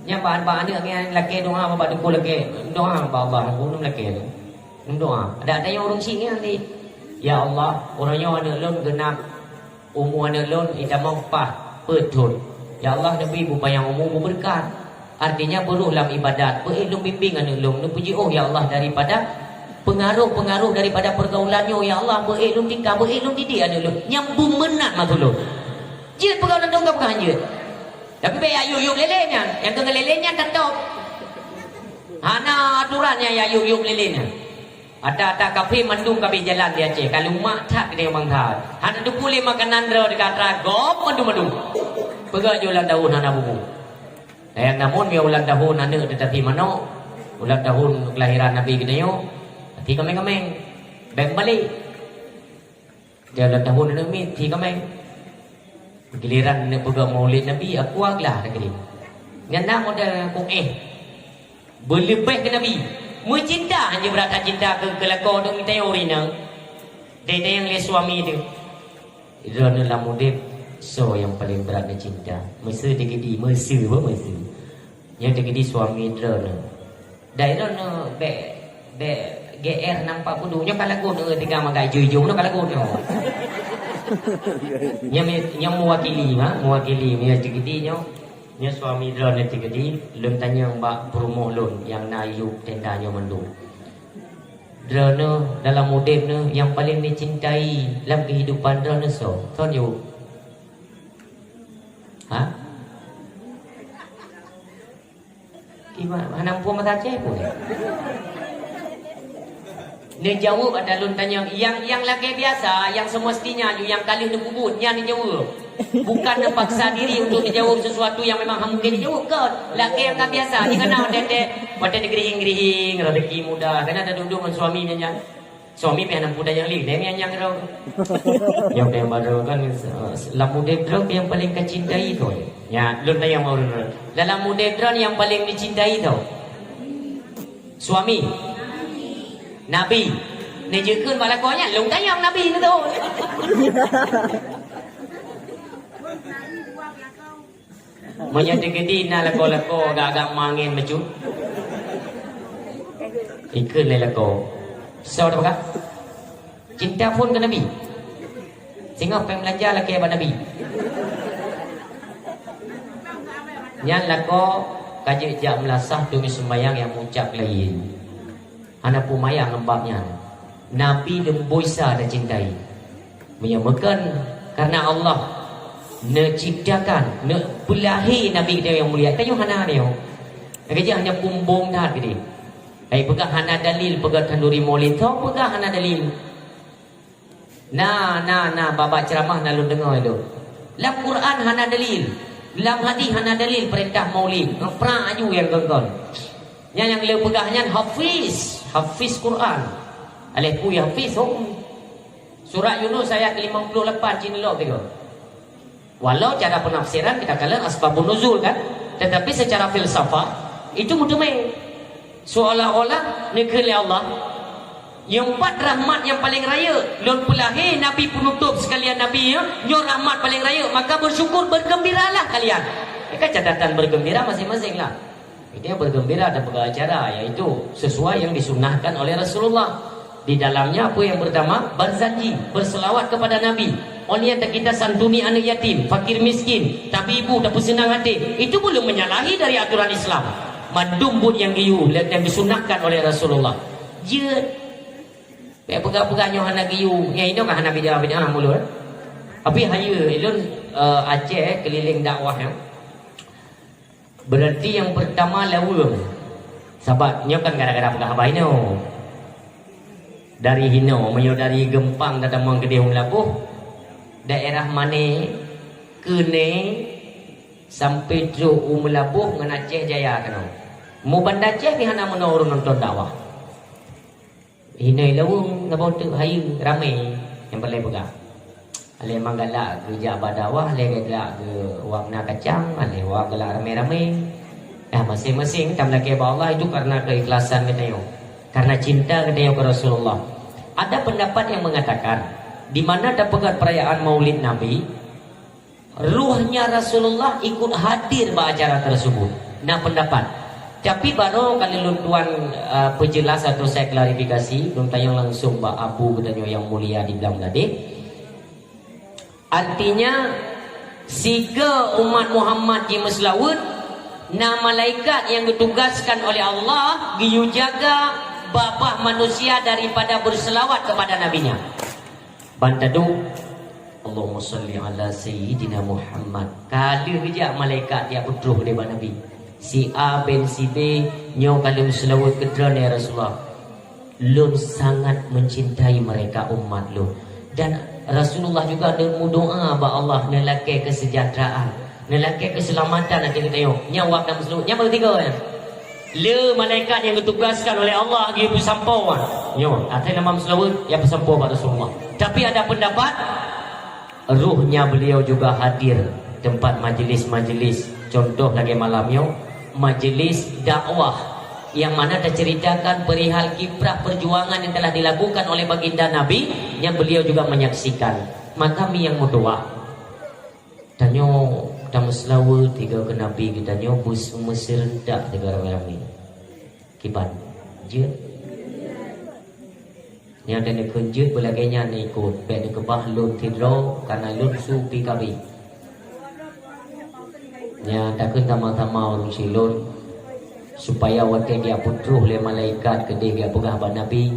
Nyan bak, bak aneuk nyan lakèe doa, bak teungku lakèe doa bak Allah, teungku neulakèe tu. Neudoa. Adak tanyoe ureueng syiek nyan di, "Ya Allah, uroe nyoe aneuk lôn geunap umu aneuk lôn itamong paih peuet thon. Ya Allah, neubri beupanyang umu beubeureukat." Artinya, beuroh lam ibadat, beu-ék lôn bimbéng aneuk lôn, neupeujiôh, ya Allah, daripada peungaroh-peungaroh daripada peurgaulan nyoe, ya Allah, beu-ék lôn tingkah, beu-ék lôn didik aneuk lôn. Nyang beumeunan maksud lôn. Jeuet peugah lam dong ka peugah jeuet. Tapi bèk jak yub-yub lélé nyan, nyang keu lélé nyan tatôb. Hana aturan nyang jak yub-yub lélé nyan. Ata-ata kafé mandum ka abéh jalan di Aceh, ka lumak that keuneuk bansa. Hana teupeu lé makanan droe teuka atra gob mandum-mandum. Peugah jih ulang tahun hana bubu. Nyang namun nyoe ulang tahun aneuk teutapi manok, ulang tahun kelahiran Nabi geutanyoe, tapi kameng-kameng. Bèk meubalek. Dia ulang tahun aneuk miet, tapi kameng. Giliran neupeugah Maulid Nabi, aku aglah teukeudi. Nyan na model ku eh. Beuleubeh keu Nabi. Meucinta hana brat cinta keu, keu lakoe dong tayong rinang. Dai-dai nyang lé suami teuh. Droeneuh lam udeb, soe nyang paleng brat neucinta? Meuseu teukeudi, meuseu, bah meuseu. Nyoe teukeudi suami droeneuh. Dai droeneuh bèk, bèk G R enam empat puluh. Nyoe ka lagu nyoe tiga magai jujur nyoe ka lagu nyoe. Nyoe mi-, nyoe mewakili, ha, mewakili nyoe teukeudi nyoe. Nyoe suami droeneuh teukeudi, lôn tanyong bak peurumoh lôn nyang na yub tenda nyoe mandum. Droeneuh dalam udeb neuh nyang paleng neucintai lam keuhidupan droeneuh soe? Soe jaweueb? Ha? Kiban, hana muphom bahasa Aceh pun. Neujaweueb ata lôn tanyong, nyang, nyang lagèe biasa, nyang semestinya ju nyang ka lheueh neupeubuet, nyan neujaweueb. Bukan neupaksa diri untuk neujaweueb sesuatu nyang memang hana mungken neujaweueb, kon. Lagèe nyang ka biasa, jih kana watèe-watèe, watèe neugeurihing-geurihing, rezeki mudah, kana taduek-duek ngon suami nyan. Suami pih hana muda nyang lé, lé nyang nyang droe. Nyang paling baru kan, eh, lam udeb droe nyang paling kacintai tu. Ya, lôn tanyong ureueng droe. Dalam udeb droe nyang paling dicintai tu. Suami. Nabi. Neujeukeun bak lakoe nyan, lôn tanyong Nabi tu. Meunyoe teukeudi na lakoe-lakoe agak-agak mangen bacut, ikheun lé lakoe. Soe tapeugah? Cinta phon keu Nabi. Singoh péng beulanja lakèe bak Nabi. Nyan lakoe ka jeuet jak meulasah teungoh seumbahyang nyang meucab keu laén. Hana peue maya ngon bab nyan. Nabi leumboi sa tacintai. Meunyoe meukeun kareuna Allah neuciptakan, neupeulahé Nabi geutanyoe nyang mulia, tanyoe hana nyoe. Lagèe jih hana pumbong that geude. Hai peugah hana dalil, peugah khanduri Maulid, soe peugah hana dalil? Na, na, na, babah ceuramah na lôn deungoe lôn. Lam Quran hana dalil. Lam hadis hana dalil peurintah Maulid. Ngeuprak aju nyang kon-kon. Nyan nyang lé peugah nyan hafiz, hafiz Quran. Aléh pui hafiz hom. Surat Yunus ayat lima puluh lapan cit lok tiga. Walau cara penafsiran kita kalian asbabun nuzul kan, tetapi secara filsafat itu meuteumé. Seolah-olah neukheun lé Allah, nyang pat rahmat nyang paleng rayeuk, lôn peulahé nabi peunutôb sekalian nabi nyoe, nyoe rahmat paleng rayeuk, maka bersyukur, bergembiralah kalian. Ini kan catatan bergembira masing-masing lah. Itu yang bergembira dan peugah acara, yaitu sesuai yang disunnahkan oleh Rasulullah. Di dalamnya apa yang pertama? Berjanji, berselawat kepada Nabi. Oleh yang kita santuni anak yatim, fakir miskin, tapi ibu tak senang hati. Itu belum menyalahi dari aturan Islam. Mandum buet nyang geuyue dan disunnahkan oleh Rasulullah. Jeuet. Bèk peugah-peugah nyoe hana geuyue. Nyan inoe kan hana bid'ah-bid'ah mulod. Tapi hayeue, ilôn, eh, Aceh keliling dakwah nyoe. Berarti nyang pertama laweueng. Sabab nyoe kan gara-gara peugah haba inoe. Dari hinoe, meunyoe dari Geumpang tatamong keudeh u Meulaboh, daerah Mané, Keunai, sampai trok u Meulaboh ngon Aceh Jaya keunoe. Mu Banda Aceh pih hana meunoe ureueng nonton dakwah. Hinoe laweueng, saboh teuk hayeue, ramé nyang paleng peugah. Aléh mang galak geujak bak dakwah, aléh galak geuwak na kacang, aléh wak galak ramé-ramé. Dah maséng-maséng tameulakèe bak Allah itu karena keikhlasan geutanyoe, karena cinta geutanyoe keu Rasulullah. Ada pendapat yang mengatakan, di mana tapeugah perayaan Maulid Nabi, ruhnya Rasulullah ikut hadir bak acara tersebut. Na pendapat. Tapi baru kali lôn tuan, uh, perjelas atau saya klarifikasi, lôn tanyong langsung bak Abu geutanyoe nyang mulia di Blang Meulaboh. Artinya, siga umat Muhammad jimeuseulaweuet, na malaikat nyang geutugaskan oleh Allah geuyue jaga babah manusia daripada berselawat kepada nabinya. Ban taduek, "Allahumma shalli ala Sayyidina Muhammad." Ka lheueh geujak malaikat jak peutrôh lé bak Nabi. "Si A bin si B nyoe ka lheueh meuseulaweuet keu droeneuh, ya Rasulullah. Lôn sangat mencintai mereka, umat lôn." Dan Rasulullah juga neumeudoa bak Allah, neulakèe keuseujahteuraan, neulakèe keuseulamatan ateueh geutanyoe. Nyan wab dan meuseulaweuet. Nyan baru tiga nyan. Le malaikat nyang geutugaskan oleh Allah geupeusampoe. Nyoe, até nama meuseulaweuet, ya peusampoe bak Rasulullah. Tapi ada pendapat, Ruhnya beliau juga hadir tempat majelis-majelis, contoh lagée malam nyoe, majelis dakwah yang mana teuceritakan perihal kiprah perjuangan yang telah dilakukan oleh baginda Nabi, yang beliau juga menyaksikan. Maka mi nyang meutuah, tanyoe tameuseulaweuet tiga keu Nabi geutanyoe beuseumeuseureutak tiga ramé-ramé. Kiban jeuet. Nyang dan neukheun jeuet beulagée nyan ikot, bék neukeubah lôn sidroe, kana lôn su pi kabi. Nyang takheun sama-sama ureuëng silôn, supaya watée geupeutroh lé malaikat keudeh geupeugah bak Nabi,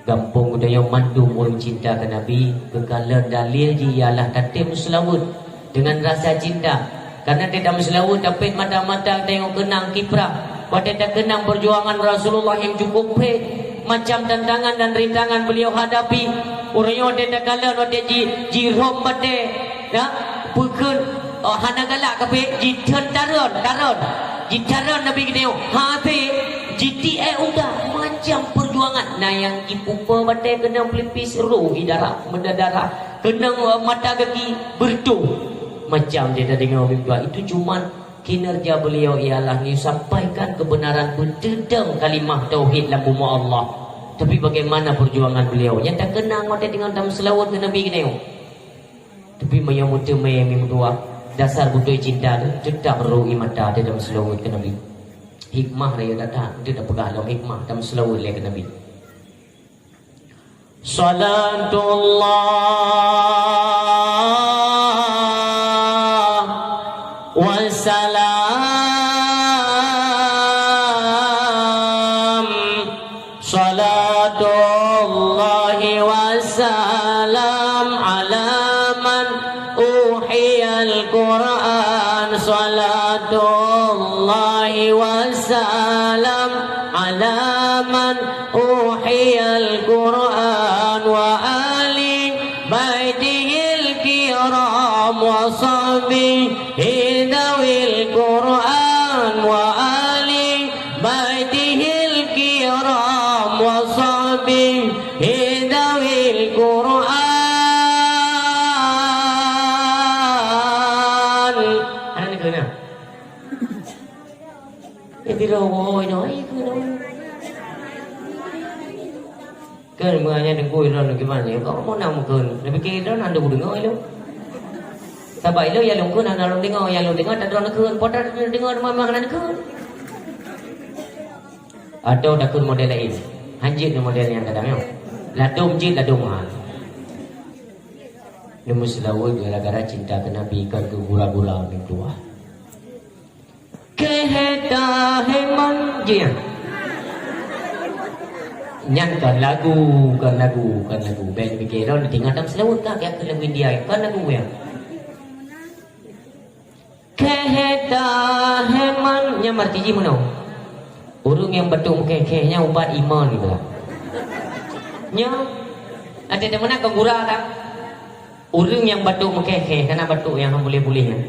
gampông geutanyoe mandum ureuëng cinta keu Nabi, geukalon dalil jih ialah tatem seulaweuet. Dengan rasa cinta. Karena teuh tameuseulaweuet tapet mata-mata teuh keunang kiprah. Watée takeunang perjuangan Rasulullah yang cukup phet, macam tantangan dan rintangan beliau hadapi. Ureuëng nyoe watée takalon watée ji, jirhom batée, ya, peukheun, oh, hana galak kape, jithen taron, taron. Jitaron Nabi geutanyoe, hase, jitiek udah, macam perjuangan. Nah, yang jipupa batée keunong pelipis, roh i darah, meudarah, keunong, eh, mata gaki, beureutoh. Macam dia dah dengar mimpi, itu cuman kinerja beliau ialah neusampaikan kebenaran, beuteudeung kalimah tauhid lam bumoe Allah. Tapi bagaimana perjuangan beliau? Nyang takeunang watée deungon tameuseulaweuet keu Nabi geutanyoe. Tapi meunyoe meuteumé meutuah, dasar beutôi cinta tu tetap ru i mata di tameuseulaweuet keu Nabi. Hikmah raya data, tu tapeugah lom hikmah tameuseulaweuet lé keu Nabi. Salatullah wassalam, salatullahi wassalam ala man uhiyal Qur'an, salatullahi wassalam ala man uhiyal Qur'an wa ali baitihil kiram wa sahbihi dawil Qur'an wa ali baitihil kiram wa sahbihi dawil Qur'an. Hana neukheun na? Eh, tiroh woe inoe, eh, kheun. Kheun meunyo teungku ilôn gimana? Kok mau nak meukeun? Neupike ilôn hana kudeungoe ilôn. Sabab ilôn nyang lôn kheun hana lôn deungoe, nyang lôn deungoe tadroe neukheun. Po tadroe deungoe teuma hana neukheun. Atau takheun model laén. Hanjeuet nyoe model nyang gadang nyoe. Ladôm jeuet ladôm ha. Neumeuseulaweuet gara-gara cinta keu Nabi, kon keu gura-gura meutuah. Keu heta heman jih. Nyan kon lagu, kon lagu, kon lagu. Bék pike lôn tinggai tam seulaweuet ka, ka keu lagu India, kon lagu ya. Keu heta heman, nyan arti jih meunoe. Ureuëng nyang batuk meukheh-kheh nyan ubat iman geuh. Nyoe, até deungon kon gura ka. Ureuëng nyang batuk meukheh-kheh, kana batuk nyang hana puléh-puléh nyan.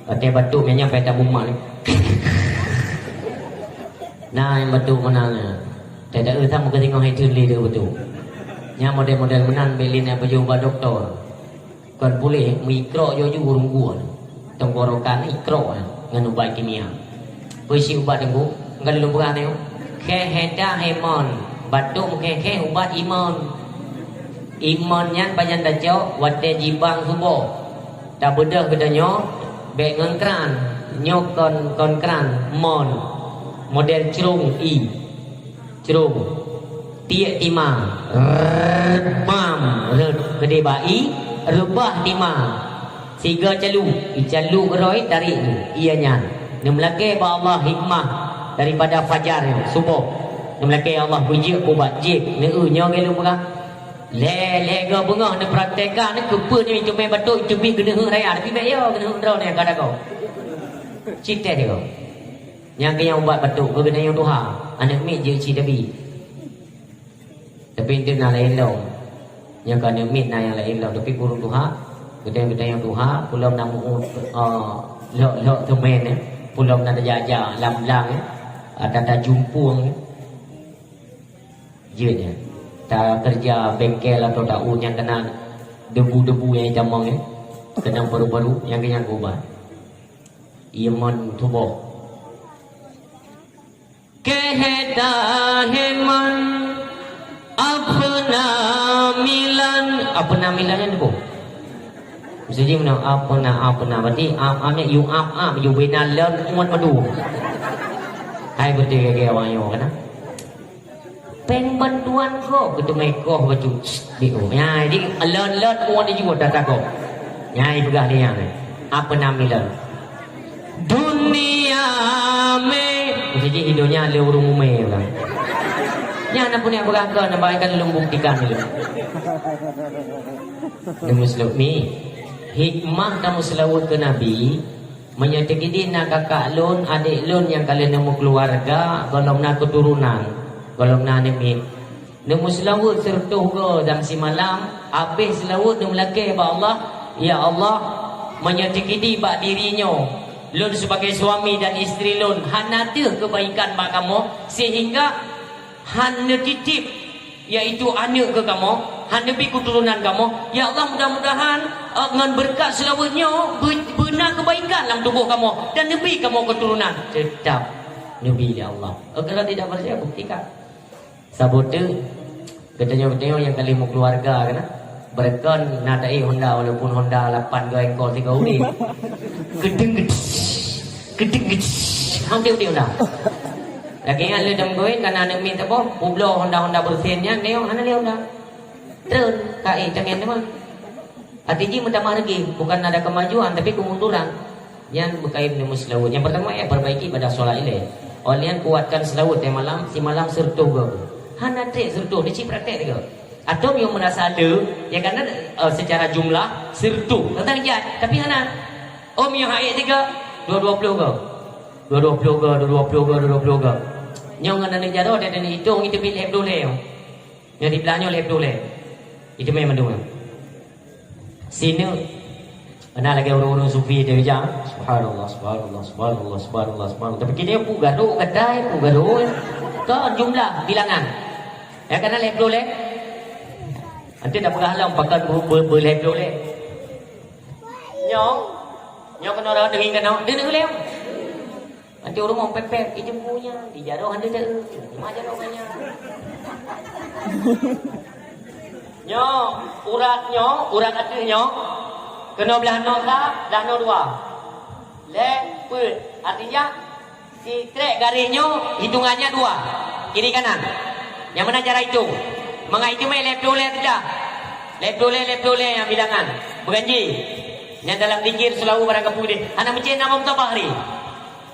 Watée batuk nyan nyang pai tabumat. Nah, nyang batuk meunan nyan. Teudeue tham meukeusinggoh hai teun lé deuh batuk. Nyang model-model meunan bèk lé na pajoh bak dokto. Kon puléh, meuikrok joh ju ureuëng gua. Tenggorokan ikrok nyan ngon ubat kimia. Peue si ubat teungku? Enggak lôn peugah nyoe. Kheh heda hemon. Batuk meukheh-kheh ubat iman. Iman nyan pajan tacok watée jibang suboh. Tabeudôh geutanyoe bék ngon kran. Nyoe kon, kon kran, mon. Model crông i. Crông. Tiek tima. Rrrr, bam. Reuet. Keudeh ba i. Reubah tima. Siga calu. I calu keudroe, tarék nyoe. Iya nyan. Neumeulakée bak Allah hikmah daripada fajar nyoe, suboh. Neumeulakée Allah beujeuet ubat jih. Neu nyoe ngon lôn peugah. Lé, lé goe beungoh neupraktekkan, keupeue nyoe teumé batuk, teubiet keuneuk raya, tapi bék yo keuneuk droeneuh ka dagoe. Cit teh deungoe. Nyang keu nyang ubat batuk, keu geutanyoe tuha, aneuk miet jeuet cit tabi. Tapi enteuk na laén lom. Nyang keu aneuk miet na nyang laén lom, tapi keu ureuëng tuha, geutanyoe, geutanyoe tuha, peulom na muut, eh, lhok-lhok teumé, eh, peulom na tajak-jak lam blang, eh, atau tajumpueng, eh. Jeuet nyan. Takeureuja bengkel atau taeu nyang keunan. Debu-debu nyang itamong, eh. Keunong paru-paru, nyang keunong ubat. Iman tuboh. Keheta heman apna milan, apna milan nyan debu. Mesti ji meunan, apna, apna. Berarti ap, ap nyan you ap, ap, you bina lon umat madu. Hai beutôi gaya-gaya awak nyoe kana. Péng bantuan kok, keuteumé koh bacut. Di, oh, ya, jadi lon-lon muat di jiwa data kok. Ya, ipeugah dia ni. Apna milan? Dunia mé. Jadi hidupnya ada urung umé lah. Nya anak punya berangkat, nampak ikan lung buktikan dulu. Muslim ni, hikmah tamu selawat ke Nabi, meunyoe teukidi na kakak lôn, adék lôn nyang ka lheueh neumeukeuluwarga, gohlom na keuturonan, gohlom na aneuk miet. Neumeuseulaweuet sireutôh goe dan simalam, abéh seulaweuet neumeulakée bak Allah, "Ya Allah, meunyoe teukidi bak diri nyoe, lôn sibagai suami dan istri lôn hana deuh keubaikan bak kamoe, seuhingga han neutitip, yaitu aneuk keu kamoe, han neubi keuturonan kamoe. Ya Allah, mudah-mudahan, eh, ngon beureukat seulaweuet nyoe beu-, beuna keubaikan lam tuboh kamoe dan neubi kamoe keuturonan." Teutap neubi lé Allah. Oh, kalau tidak percaya, buktikan. Saboh teuk, geutanyoe-geutanyoe nyang ka lheueh meukeuluwarga kana, beureukat na taék Honda, walaupun Honda lapan go engkol tiga udeh. Keudeng-gedeng, keudeng-gedeng. Hang udeh-udeh Honda. Lagée nyan lé dong goen kana aneuk miet teuboh, peubloe Honda-Honda beureusen nyan, nyoe hana lé Honda. Treun, ka ék tangen teuma. Arti jih meutamah lagi, bukan ada kemajuan, tapi kemunduran. Nyan beukait meunyoe seulaweuet. Nyang pertama, ya, perbaiki ibadah solat ilée. Óh lheueh nyan kuatkan seulaweuet, ya, malam, simalam sireutôh goe. Hana treb sireutôh, ni cit praktek tiga. Atau meunyoe meurasa le, ya, karena, eh, secara jumlah sireutôh. Teuntang jai, tapi hana. Oh, meunyoe hai tiga, dua dua puluh goe. Dua dua puluh goe, dua dua puluh goe, dua dua puluh goe. Nyoe ngon aneuk jaroe, dia ada hitong, itu biet lhée ploh lhée. Nyoe di blah nyoe lhée ploh lhée. Itu memang mandum. Sineuk. Hana lagée ureuëng-ureuëng sufi teuh jak. Subhanallah, subhanallah, subhanallah, subhanallah, subhanallah. Tapi kini pun gaduh, gatai, pun gaduh. Kon jumlah bilangan. Ya, kana lhée ploh lhée. Nanti dah peugah lom pakat ber-, ber-, ber-, lhée ploh lhée. Nyoe, nyoe keunoe rawat daging keunoe, deungoe lé. Nanti ureuëng mau pepet, ijeuem punya, di jaroe hana teu. Cuma jaroe banyak. Nyoe, urat nyoe, urat ateueh nyoe. Keunoe blah noe sa, blah noe dua. Lhée peuet. Artinya, si trek garéh nyoe, hitungannya dua. Kiri kanan. Nyang mana cara hitung? Mangat hitung mai lhée ploh lhée teudah. Lhée ploh lhée, lhée ploh lhée nyang bilangan. Beuganji. Nyang dalam zikir seulaweuet barang kapeue deh. Hana meucen nama meutabah hari.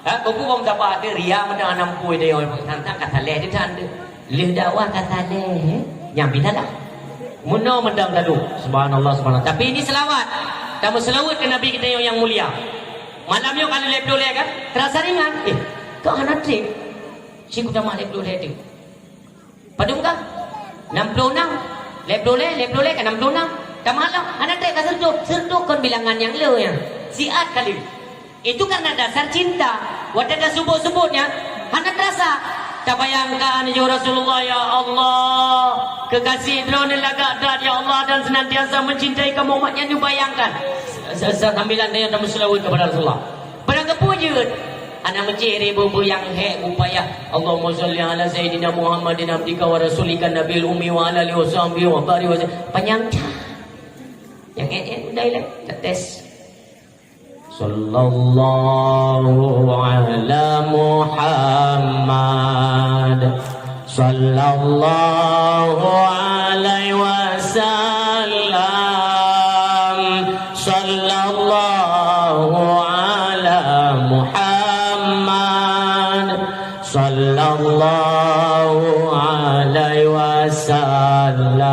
Ha, keupeue bang tapa teu ria meudan hana muphom teu, nyan ka saleh teu tan teu. Lheueh dakwah ka saleh, eh? Nyang bina lah. Meunoe meudan taduek. Subhanallah, subhanallah. Tapi ini selawat. Tameuseulaweuet keu Nabi geutanyoe nyang mulia. Malam nyoe ka lheueh lhée ploh lhée kan? Terasa ringan. Eh, kok hana treb? Ci kutamah lhée ploh lhée teu. Padum kah? Nam ploh nam. Lhée ploh lhée, lhée ploh lhée ka nam ploh nam. Tamah lom, hana treb ka sireutôh. Sireutôh kon bilangan nyang le nyan. Siat kali. Itu karena dasar cinta. Watée tasuboh-suboh nyan, hana terasa. Tabayangkan, "Ya Rasulullah, ya Allah, kekasih droeneuh lagak that, ya Allah, dan senantiasa mencintai kamu." Umat nyan neubayangkan. Se-, se-, sambilan tanyoe tameuseulaweuet kepada Rasulullah. Barang kapeue jeuet? Hana meucit ribée-ribée nyang hék upaya. Allahumma shalli ala Sayyidina Muhammadin abdika wa rasulika nabil ummi wa ala alihi wa sahbihi wa barik wa sallim. Panyang that. Nyang hék-hék udah ilée. Tetes. Sallallahu ala Muhammad. Sallallahu alaihi wasallam. Sallallahu ala Muhammad. Sallallahu alaihi wasallam.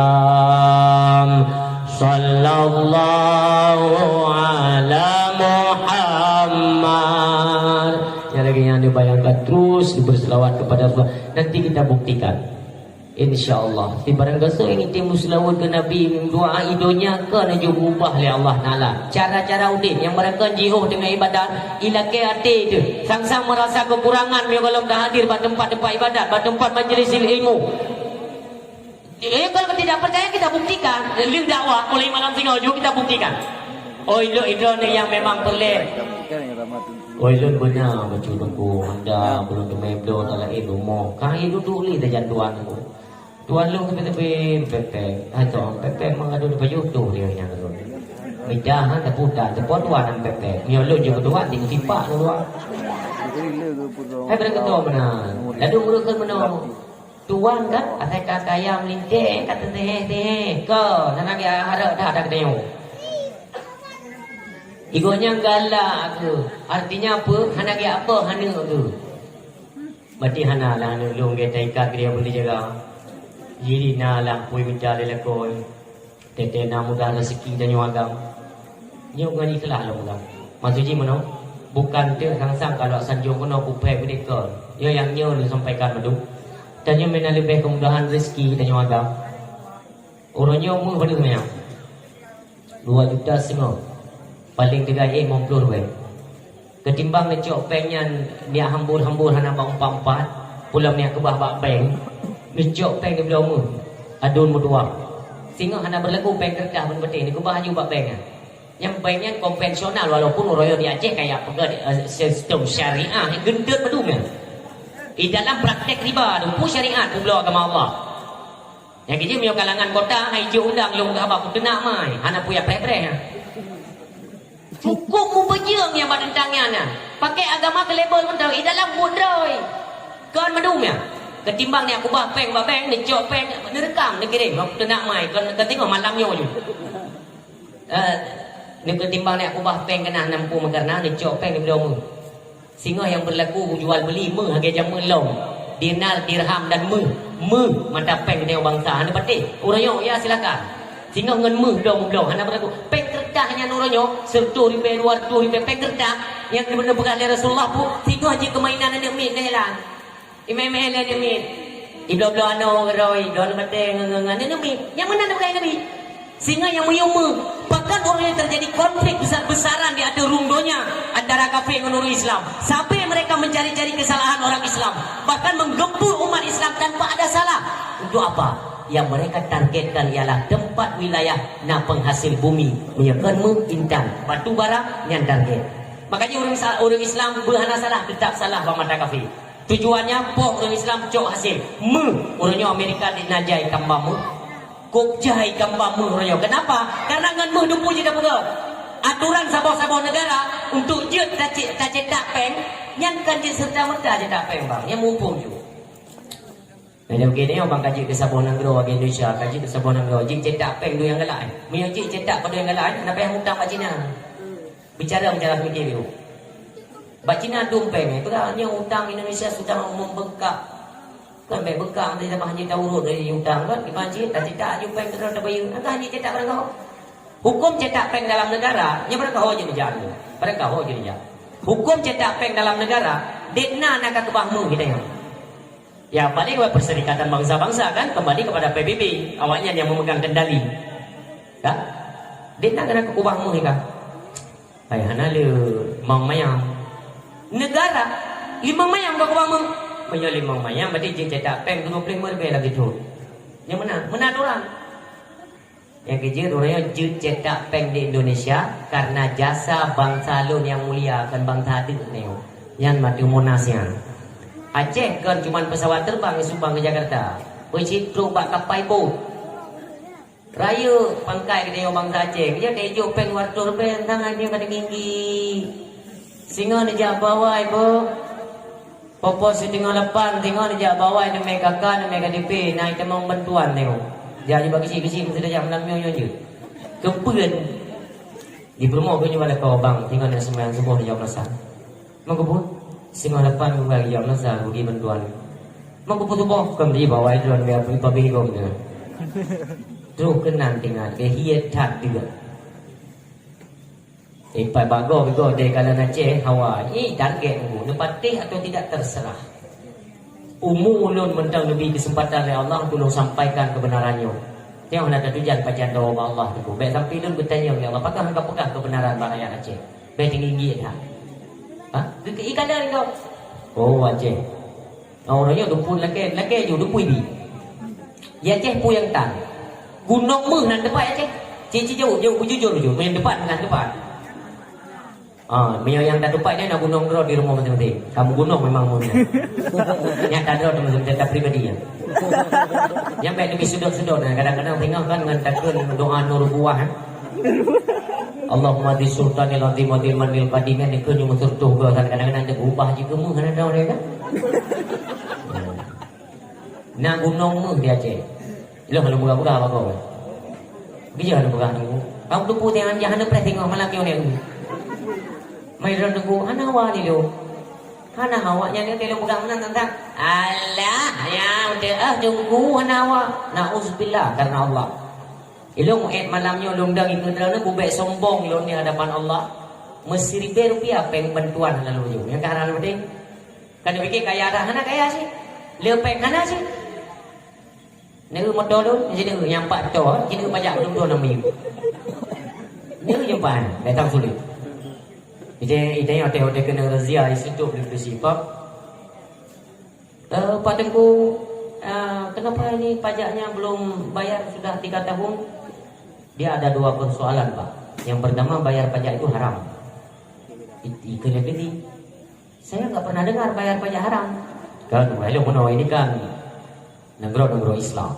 Sallallahu ala Muhammad. Nyang lagée nyan neubayangkan terus berselawat kepada Rasulullah. Nanti kita buktikan. Insya Allah. Di barang gasoe nyang item meuseulaweuet keu Nabi, doa i donya ka neujok ubah lé Allah Taala. Cara-cara udeb nyang barangkapeue jiôh teungoh ibadat, ilakée até teuh. Sang-sang meurasa keukurangan meunyoe gohlom tahadir bak teumpat-teumpat ibadat, bak teumpat majlis ilmu. Eh, kalau tidak percaya, kita buktikan. Lheuh dakwah mulai malam singoh jeuet kita buktikan. Oi, lôn droeneuh nyang memang peureulèe. Oi, lôn beuna bacut teungku, hana, belum teumé bloe talaén rumoh. Ka duek lé tajan tuan teungku. Tuan lôn teupé-teupé pepeng. Hai, tuan, pepeng meugadôh di pajoh tu dia nyang lôn. Mita han teupeu dan teupeu tuan nyang pepeng. Nyoe lôn jeuet tuan di tipak lôn tuan. Hai, beureukat meunan. Lalu ureueng kheun meunoe. Tuan kan, asai ka kaya meulintèe, ka teuseuhé-seuhé. Ka, hana lagèe hareuem that, that geutanyoe. Igoe nyang galak keuh, artinya peue? Hana lagèe apa hana keuh. Berarti hana lah aneuk lôn gét taikat keu dia pun dijaga. Jadi na lah pui mita lé lakoe. Teuntèe na mudah raseuki tanyoe agam. Nyoe ngon ikhlaih lôn peugah. Maksud jih meunoe, bukan teuk sang-sang ka lôn sanjong keunoe kuphèe beudéh kon. Nyoe nyang nyoe lôn sampaikan mandum. Tanyoe meunan leubeh keumudahan raseuki tanyoe agam. Uroe nyoe meuh padum nyan? Dua juta singoh. Paléng teuga éh limong ploh ribèe. Keutimbang neucok péng nyan niat hambur-hambur hana bak umpat-umpat, pulang niat keubah bak bank, neucok péng neubloe meuh, aduen meutuwah. Singoh hana beurlaku péng keureutah ban patéh, neukeubah aju bak bank nyan. Nyang bank nyan konvensional, walaupun uroe nyoe di Aceh kaya peugah, eh, sistem syariah, geunteut padum nyan. Di dalam praktek riba tu, peue syariat peubloe agama Allah. Nyang keuh jih meunyoe kalangan kota hai jeuet undang lôn keu haba kuteunak mai, hana peue preh-preh nyan. Cukôp mupeujeueng nyang bak teuntang nyan na. Pakai agama keu label mantong, i dalam buet droe. Kon mandum nyan. Keutimbang niat keubah péng bak bank, neucok péng, neureukam, neukirém, kuteunak mai, kon, kon teungoh malam nyoe ju. Eh, neukeutimbang niat keubah péng keunan nam pu meukarna neucok péng neubloe meuh. Singoh nyang beurlaku jual beuli meuh lagèe jameun lom. Dinar, dirham dan meuh. Meuh mata péng geutanyoe bansa hana patéh. Uroe nyoe ya silakan. Singoh ngon meuh bloe meubloe hana beurlaku. Péng keureutah nyan uroe nyoe sireutoh ribèe, dua reutôh ribèe péng keureutah nyang geupeugah lé Rasulullah peue singoh jeuet keu mainan aneuk miet neulan. Imé-imé lé aneuk miet. Ibloe-bloe anoe keudroe, ibloe aneuk batèe ngon, ngon, ngon aneuk miet. Nyang meunan bukan aneuk miet. Singoh nyang meuyuem meuh. Bahkan uroe nyoe terjadi konflik besar-besaran di ateueh rhueng donya antara kafé ngon ureueng Islam. Sampai mereka mencari-cari kesalahan orang Islam, bahkan menggempur umat Islam tanpa ada salah. Untuk apa? Yang mereka targetkan ialah tempat wilayah na penghasil bumi, meunyoe kon meuh, intan, batu bara, nyan target. Makanya ureueng sa-, ureueng Islam beu hana salah, tetap salah bak mata kafé. Tujuannya, poh ureueng Islam cok hasé. Meuh, uroe nyoe Amerika di na jai kamba meuh. Kôb jai kamba meuh uroe nyoe. Kenapa? Karena ngon meuh dum peue jeuet tapeugöt. Aturan saboh-saboh negara untuk jeuet tace-, tacetak péng, nyan kan jeuet serta-merta cetak péng, bang. Nyan muphom ju. Meunyoe geutanyoe bang ka jeuet keu saboh nanggroe, bagi Indonesia, ka jeuet keu saboh nanggroe, jeuet cetak péng dua nyang galak. Meunyoe jeuet cetak padum nyang galak, na payah utang bak Cina. Bicara, bicara pemikir dulu. Bak Cina dum péng, eh, peugah nyoe utang Indonesia sudah membengkak. Kan bèk bengkak, nanti tambah hanjeuet taurot dari utang kan, gimana cit, dah cetak aju péng terus tabayeue. Angkah hanjeuet cetak barang kau. Hukum cetak péng dalam negara, nyoe barang kau je dijak tu. Barang kau je dijak. Hukum cetak péng dalam negara, dek na na ka keubah meuh kita nyoe. Ya, balik kepada Perserikatan Bangsa-Bangsa kan, kembali kepada P B B, awaknyan yang memegang kendali. Kan? Dek na ka keubah meuh kan? Hai hana le mang mayam. Negara limong mayam ka keubah meuh. Meunyoe limong mayam berarti jeuet cetak péng dua puluh lima ribèe lagi tu. Nyang meunan, meunan aturan. Nyang keujeuet ureueng nyoe jeuet cetak péng di Indonesia karena jasa bangsa lôn nyang mulia, kon bangsa adeuk nyoe. Nyan mantong Monas nyan. Aceh kon cuman pesawat terbang nyang sumbang ke Jakarta. Peucit trok bak kapai bot. Rayeuk pangkai geutanyoe bangsa Aceh. Keu nyan ka ijok péng dua reutôh ribèe, tangan nyoe ka teunggi-inggi. Singoh neujak bawai, boh. Poh-poh siteungoh lapan, singoh neujak bawai, neumè K K, neumè K T P, na itamong bantuan tanyoe. Jak jibak keuchik-keuchik, meusideh jak malam nyoe, nyoe jeuet. Keupeuen. Di peurumoh keu nyoe bak lakoe, bang, singoh neujak seumayang suboh, neujak meunasah. Meukeubut, singoh lapan bukai geujak meunasah, bagi bantuan. Meukeubut suboh, kon bri bawai droe, biar pabeh gom tu. Troh keunan teuingat, geuhiet that juga. Ipai bagoe-goe deh, kalau na Aceh hawa, ih, target nunggu, neupatéh atau tidak terserah. Umu ulôn mantong neubri keuseumpatan lé Allah untuk lôn sampaikan keubeunaran nyoe. Nyoe hana tatujan pajan droe bak Allah teungku. Bèk sampoe lôn geutanyong, "Ya Allah, pakon hana kapeugah keubeunaran bak rakyat Aceh?" Bèk teunggi-inggi that. Ha? Geukeu ié kada ringgau. Oh, Aceh. Uroe nyoe duphon lakèe, lakèe ju duphon bi. Di Aceh peue nyang tan? Gunong méuh nan teupat Aceh. Cit-cit jaweueb, jaweueb beujujur-jujur, meunyoe teupat, meunyoe teupat. Ah, meunyoe nyang teupat nyan na gunong droe di rumoh maséng-maséng. Kamoe gunong memang méuh nyan. Nyan tan droe teuma seumeuteun pribadi nyan. Nyan bèk leubeh seudot-seudot, nah, kadang-kadang singoh kan ngon takheun doa nur buah, eh. Allahumma di sultanil azim wa di manil qadim, nyan dikeue nyoe meuseureutoh goe, kadang-kadang teugeubah jih keu méuh hana droe kan. Na gunong méuh di Aceh. Ilôn hana peugah-peugah bak goe. Bijéh hana peugah teungku. Kamoe teupeu tiang jah hana preh singoh malam nyoe nyan. Mai droe teungku, hana hawa ni lôn. Hana hawa nyan lôn peugah meunan teuntang. Alah, ya udah ah teungku hana hawa. Nauzubillah karena Allah. Ilôn muet malam nyoe lôn dong ikeu droeneuh bubek sombong ilôn di hadapan Allah. Meusiribèe rupiah péng bantuan hana lôn jok. Nyang ka hana lôn péng. Kan pike kaya dah hana kaya sih. Le péng hana sih. Neu moto tu, jadi nyang pat to, jadi pajak tu tu nami. Neu jumpa, datang sulit. Ide ide yang hotel hotel kena razia di situ beli beli sipap. Eh, Pak Tengku, eh, kenapa ini pajaknya belum bayar sudah tiga tahun? Dia ada dua persoalan, Pak. Yang pertama, bayar pajak itu haram. Itu kena beli. Saya nggak pernah dengar bayar pajak haram. Kan, wah, ilôn meunoe ini kan nanggroe-nanggroe Islam.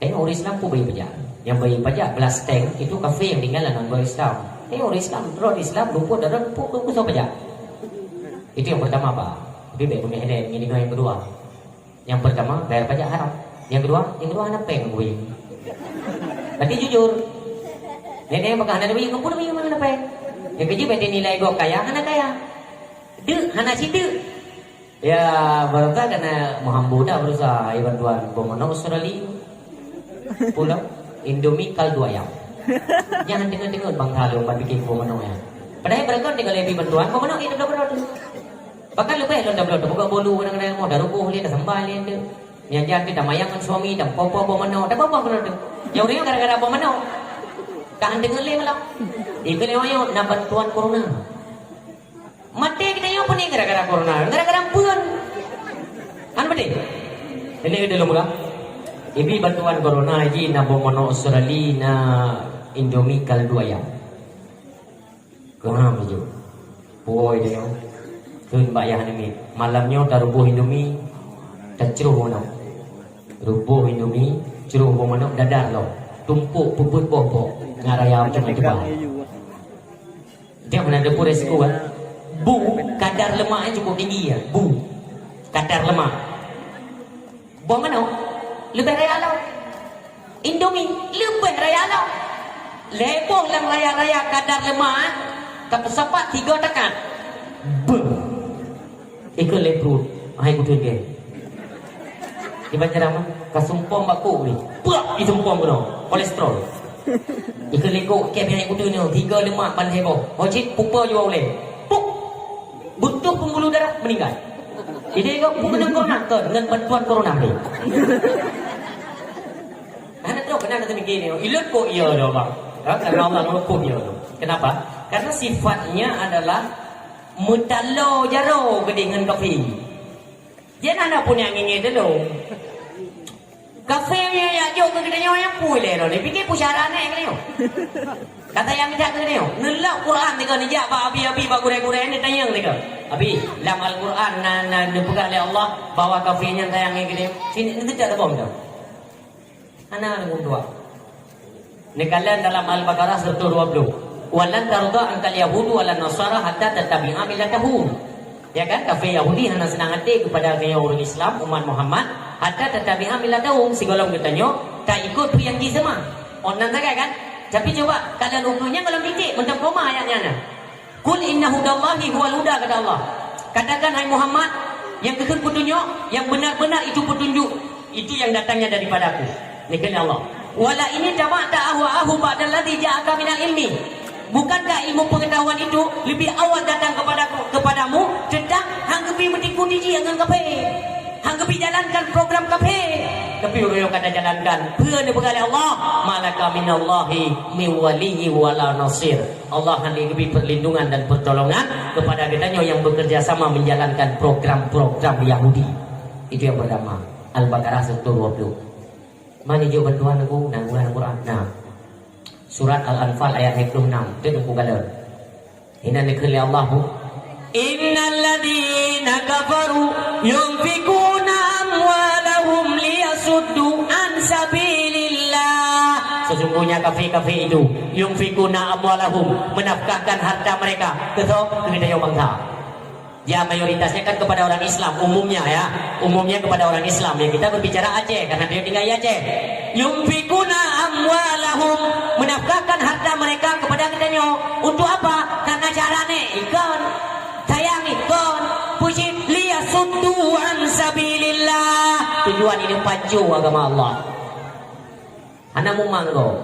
Tengok ureueng Islam pun bayar pajak. Yang bayar pajak belas teng itu kafir yang tinggal dalam nanggroe Islam. Tengok ureueng Islam, droe Islam, luput darah, luput ke kusah pajak. Itu yang pertama, Pak. Tapi baik pun yang kedua. Yang pertama, bayar pajak haram. Yang kedua, yang kedua hana péng bui. Berarti jujur. Nenek yang peugah hana duit, ngaku duit memang hana péng. Yang kejih berarti nilai gok kaya, hana kaya. Deuk, hana cit deuk. Ya, baru tak kena meuhambu dah berusaha. Ai bantuan boh manok Australia. Pulang Indomie kaldu ayam. Jangan dengar-dengar bangsa lu empat bikin boh manok ya. Padahal beragam tinggal lebih bantuan boh manok itu dah berapa tu. Bahkan leubeh lôn tabloe teubuka bolu kadang-kadang mau dah rugoh lé, dah sambal lé tu. Nyang jak tu dah mayang ngon suami, dah popo boh manok, dah popo kena tu. Nyang ureueng gara-gara boh manok. Tahan deungon lé malam. Ikeu lewat nyoe na bantuan corona. Maté kita nyoe pun ni gara-gara corona, gara-gara ampeuen. Kan betul? Ini udah lom lah. Ibi bantuan corona ji na boh manok Australia, na Indomie kaldu ayam. Keuham ju. Puwoe deh. Kheun bak yah namiet. Malam nyoe taruboh Indomie, tacroh boh manok. Ruboh Indomie, croh boh manok dadar lom. Tumpok peubuet boh-boh. Ngon raya macam-macam. Dia mana ada pun resiko kan. Bu, kadar lemak yang cukup tinggi ya. Bu. Kadar lemak. Boh manok leubeh raya lom. Indomie leubeh raya lom. Lhèe boh lam raya-raya kadar lemak, tapeusapat tiga takat. Beuh. Ikeu lé pruet, hai kuteun gèt. Di Banjarang mah, ka sumpom bak kok ni. Puak, isumpom keunoe. Kolesterol. Ikeu lé kok, kèe hai kuteun nyoe, tiga lemak ban lhèe boh. Ho cit, pupa jua ulèe. Puk. Butuh pembuluh darah meninggal. Jadi kau bukan corona ke dengan bantuan corona ni. Karena tu kena kata mikir ni, ilut kok iya dah bang. Ha, karena Allah nurut kok iya tu. Kenapa? Karena sifatnya adalah meutalo jaro geude ngon kafé. Jadi anak pun yang ingin dulu. Kafé nyang jak jok keu geutanyoe nyang peue lé lôn, pike peue cara nèk geutanyoe. Kata nyang jak keu geutanyoe, neulok Quran tiga neujak bak abi-abi bak gurèe-gurèe neutanyong tiga. Abi, lam Al-Quran na na neupeugah lé Allah bahwa kafé nyan sayang ngon geutanyoe. Sini neuteucok tabong tu. Hana lôn tuan. Neukalon dalam Al-Baqarah seratus dua puluh. "Wa lan tarda ankal yahudu wa lan nasara hatta tattabi'a millatahum." Ya kan? Kafé Yahudi hana seunang até keupada geutanyoe ureueng Islam, umat Muhammad, hatta tattabi'a millatahum, sigohlom geutanyoe ka ikot peue nyang jih seumah. Oh, nan sagai kan? Tapi cuba kalon ukeue nyan gohlom titik, mantong koma ayat nyan. "Qul inna hudallahi huwal huda," kata Allah. Katakan, hai Muhammad, yang kekheun petunjuk, yang benar-benar itu petunjuk, itu yang datangnya daripada-Ku. Dikheun Allah. "Wala ini taba'ta ahwa'ahum ba'dalladzi ja'aka minal ilmi." Bukankah ilmu pengetahuan itu lebih awal datang kepadaku, kepadamu, tentang hang geupeuikuti jih ngon kafé? Hang geupeujalankan program kafé? Tapi ureueng ka tajalankan, peue neupeugah lé Allah? "Malaka minallahi min waliyyin wala nasir." Allah hana geubri perlindungan dan pertolongan kepada geutanyoe nyang bekerja sama menjalankan program-program Yahudi. Itu yang pertama. Al-Baqarah seratus dua puluh. Mani jok bantuan aku, na, Quran, Quran. Na. Surat Al-Anfal ayat dua puluh enam. Teuka ku galak. Inan dikheun lé Allah, bu. Innalladzina kafaru yunfikuna amwalahum liyasuddu an sabilillah. Sesungguhnya kafir-kafir itu, yunfikuna amwalahum, menafkahkan harta mereka. Keu soe? Keu geutanyoe bansa. Ya, mayoritasnya kan kepada orang Islam, umumnya ya. Umumnya kepada orang Islam. Ya, kita berbicara Aceh, karena dia tinggal di Aceh. Yunfikuna amwalahum, menafkahkan harta mereka kepada geutanyoe. Untuk apa? Karena cara ni, ikon. Sayang ikon. Puji, liyasuddu an sabilillah. Tujuan ini pacu agama Allah. Hana mumang gob.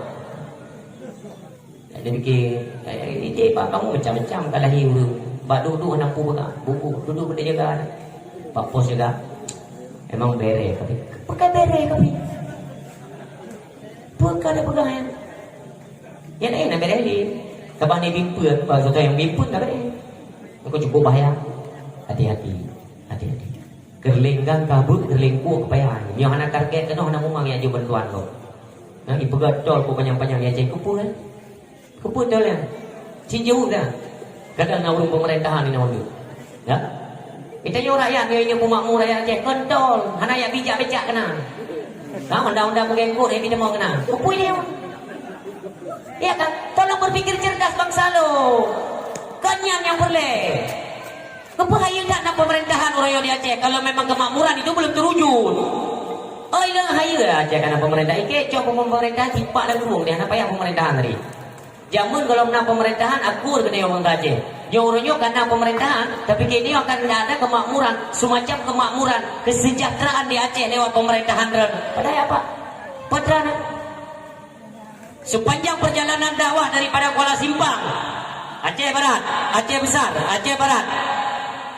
Jadi pikir, eh, ide bak kamoe macam-macam ka lahé ureueng. Bak duek-duek hana peue peugah. Buku, duek-duek bak jaga. Bak pos jaga. Emang bereh kafé. Peue ka bereh kafé? Peue ka na peugah nyan? Nyan laén na bereh lé. Saban ni bimpeuen, bak soe nyang bimpeuen ka bereh. Maka cukup bahaya. Hati-hati. Hati-hati. Keureuléng gang ka beuet, keureuléng kuok ka payah. Nyoe hana target keunoe, hana mumang jak jok bantuan gob. Nah, ipeugah tol ku panyang-panyang di Aceh. Keupeue kan? Keupeue tol nyan? Cit jeuet dah. Kadang na ureueng peumeurintahan inoe. Ya? Geutanyoe rakyat, nyoe, nyoe peumakmu rakyat Aceh, kon tol. Hana jak bijak becak keunan. Ka undang-undang meugengkot, eh, pih teumoe keunan. Keupeue nyoe? Ya kan? Tolong berpikir cerdas bangsa lôn. Kon nyan nyang peureulée. Keupeue hayeu that na pemerintahan uroe nyoe di Aceh, kalau memang kemakmuran itu belum terwujud? Oi, lôn hayeu Aceh ka na pemerintah. Ikei cok pemerintah tipak dan ruweueng deh, hana payah pemerintahan tadi. Jameun gohlom na pemerintahan, akur keuneuk ureueng Aceh. Nyoe uroe nyoe ka na pemerintahan, tapi keuneuk akan ada kemakmuran, semacam kemakmuran, kesejahteraan di Aceh lewat pemerintahan droen. Padahai apa? Padahai Sepanjang perjalanan dakwah daripada Kuala Simpang, Aceh Barat, Aceh Besar, Aceh Barat,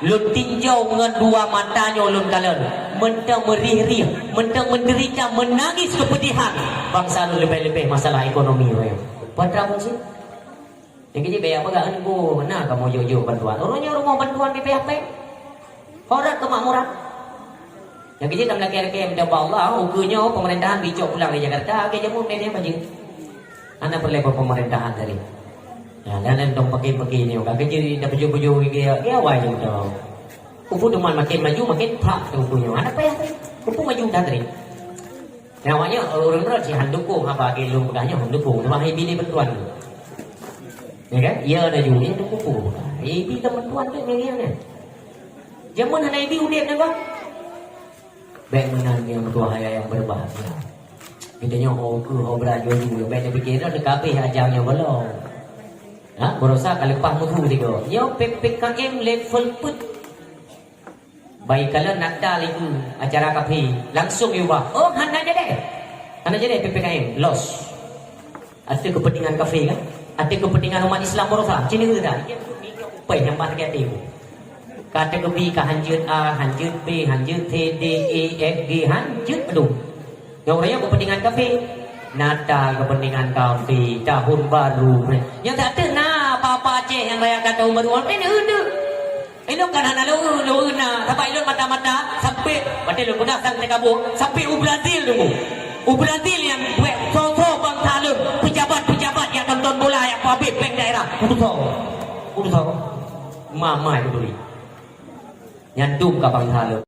lôn tinjau ngon dua mata nyoe lôn kalon, mantong meurih-rih, mantong menderita, menangis kepedihan bangsa lôn, leubeh-leubeh masalah ekonomi. Peue teuma cit? Nyang keuji baya peugah, "Aneuk, na kamoe jok-jok bantuan." Ureueng nyoe rumoh bantuan B P H P. Ho rot keumakmuran. Nyang keuji tam lakée-lakée meudoa bak Allah, ukeue nyoe pemerintahan bicok pulang di Jakarta, oke, jameun meunyoe pajoh. Hana peureulée peumerintahan tadi. Ya, dan lain dong pakai-pakai ni, ka keuji dah pajoh-pajoh, ya, ya, wai jeuet tau. Upu teuma makin maju, makin phak teuh ukeue nyoe. Hana payah tadi. Upu maju dah tadi. Nyan awaknyan ureueng droe cit han dukung haba lagée lôn peugah nyoe, han dukung. Teuma hai bi lé bantuan. Ya kan? Ya, laju, ya, dukung peue peugah. Hai bi lé bantuan tu nyan, nyan. Jameun hana hai bi udeb nyan, bah. Bék meunan, ya, meutuah ayah nyang berbahagia. Geutanyoe ho keu ho beurajô ju, bék neupike droe neukabeh ajang nyoe gohlom. Ha, baroesa ka leupah meuhu sigoe. Nyoe P P K M level peuet. Bak kalon Natal itu acara kafé, langsung yue ubah. Oh, hana jadi. Hana jadi P P K M, loss. Ateueh kepentingan kafé kan? Ateueh kepentingan umat Islam baroesa. Cina ke tak? Pai nyang bah sakét hati. Ka teukeubie ka hanjeuet A, hanjeuet B, hanjeuet C, D, E, F, G, hanjeuet padum. Nyang raya kepentingan kafé. Natal kepentingan kafé, tahun baru. Nyang tak na apa-apa Aceh nyang rayakan tahun baru. Apa ni? Inoe kan hana lôn, lôn na, sabab ilôn mata-mata sampai, watée lôn peugah sang teuka buet, sampai u Brazil dulu. U Brazil nyang buet soe-soe bansa lôn, pejabat-pejabat nyang tonton bola nyang peuhabéh péng daerah. Kudu soe? Kudu soe? Mamai peduli. Nyan dum ka bansa lôn.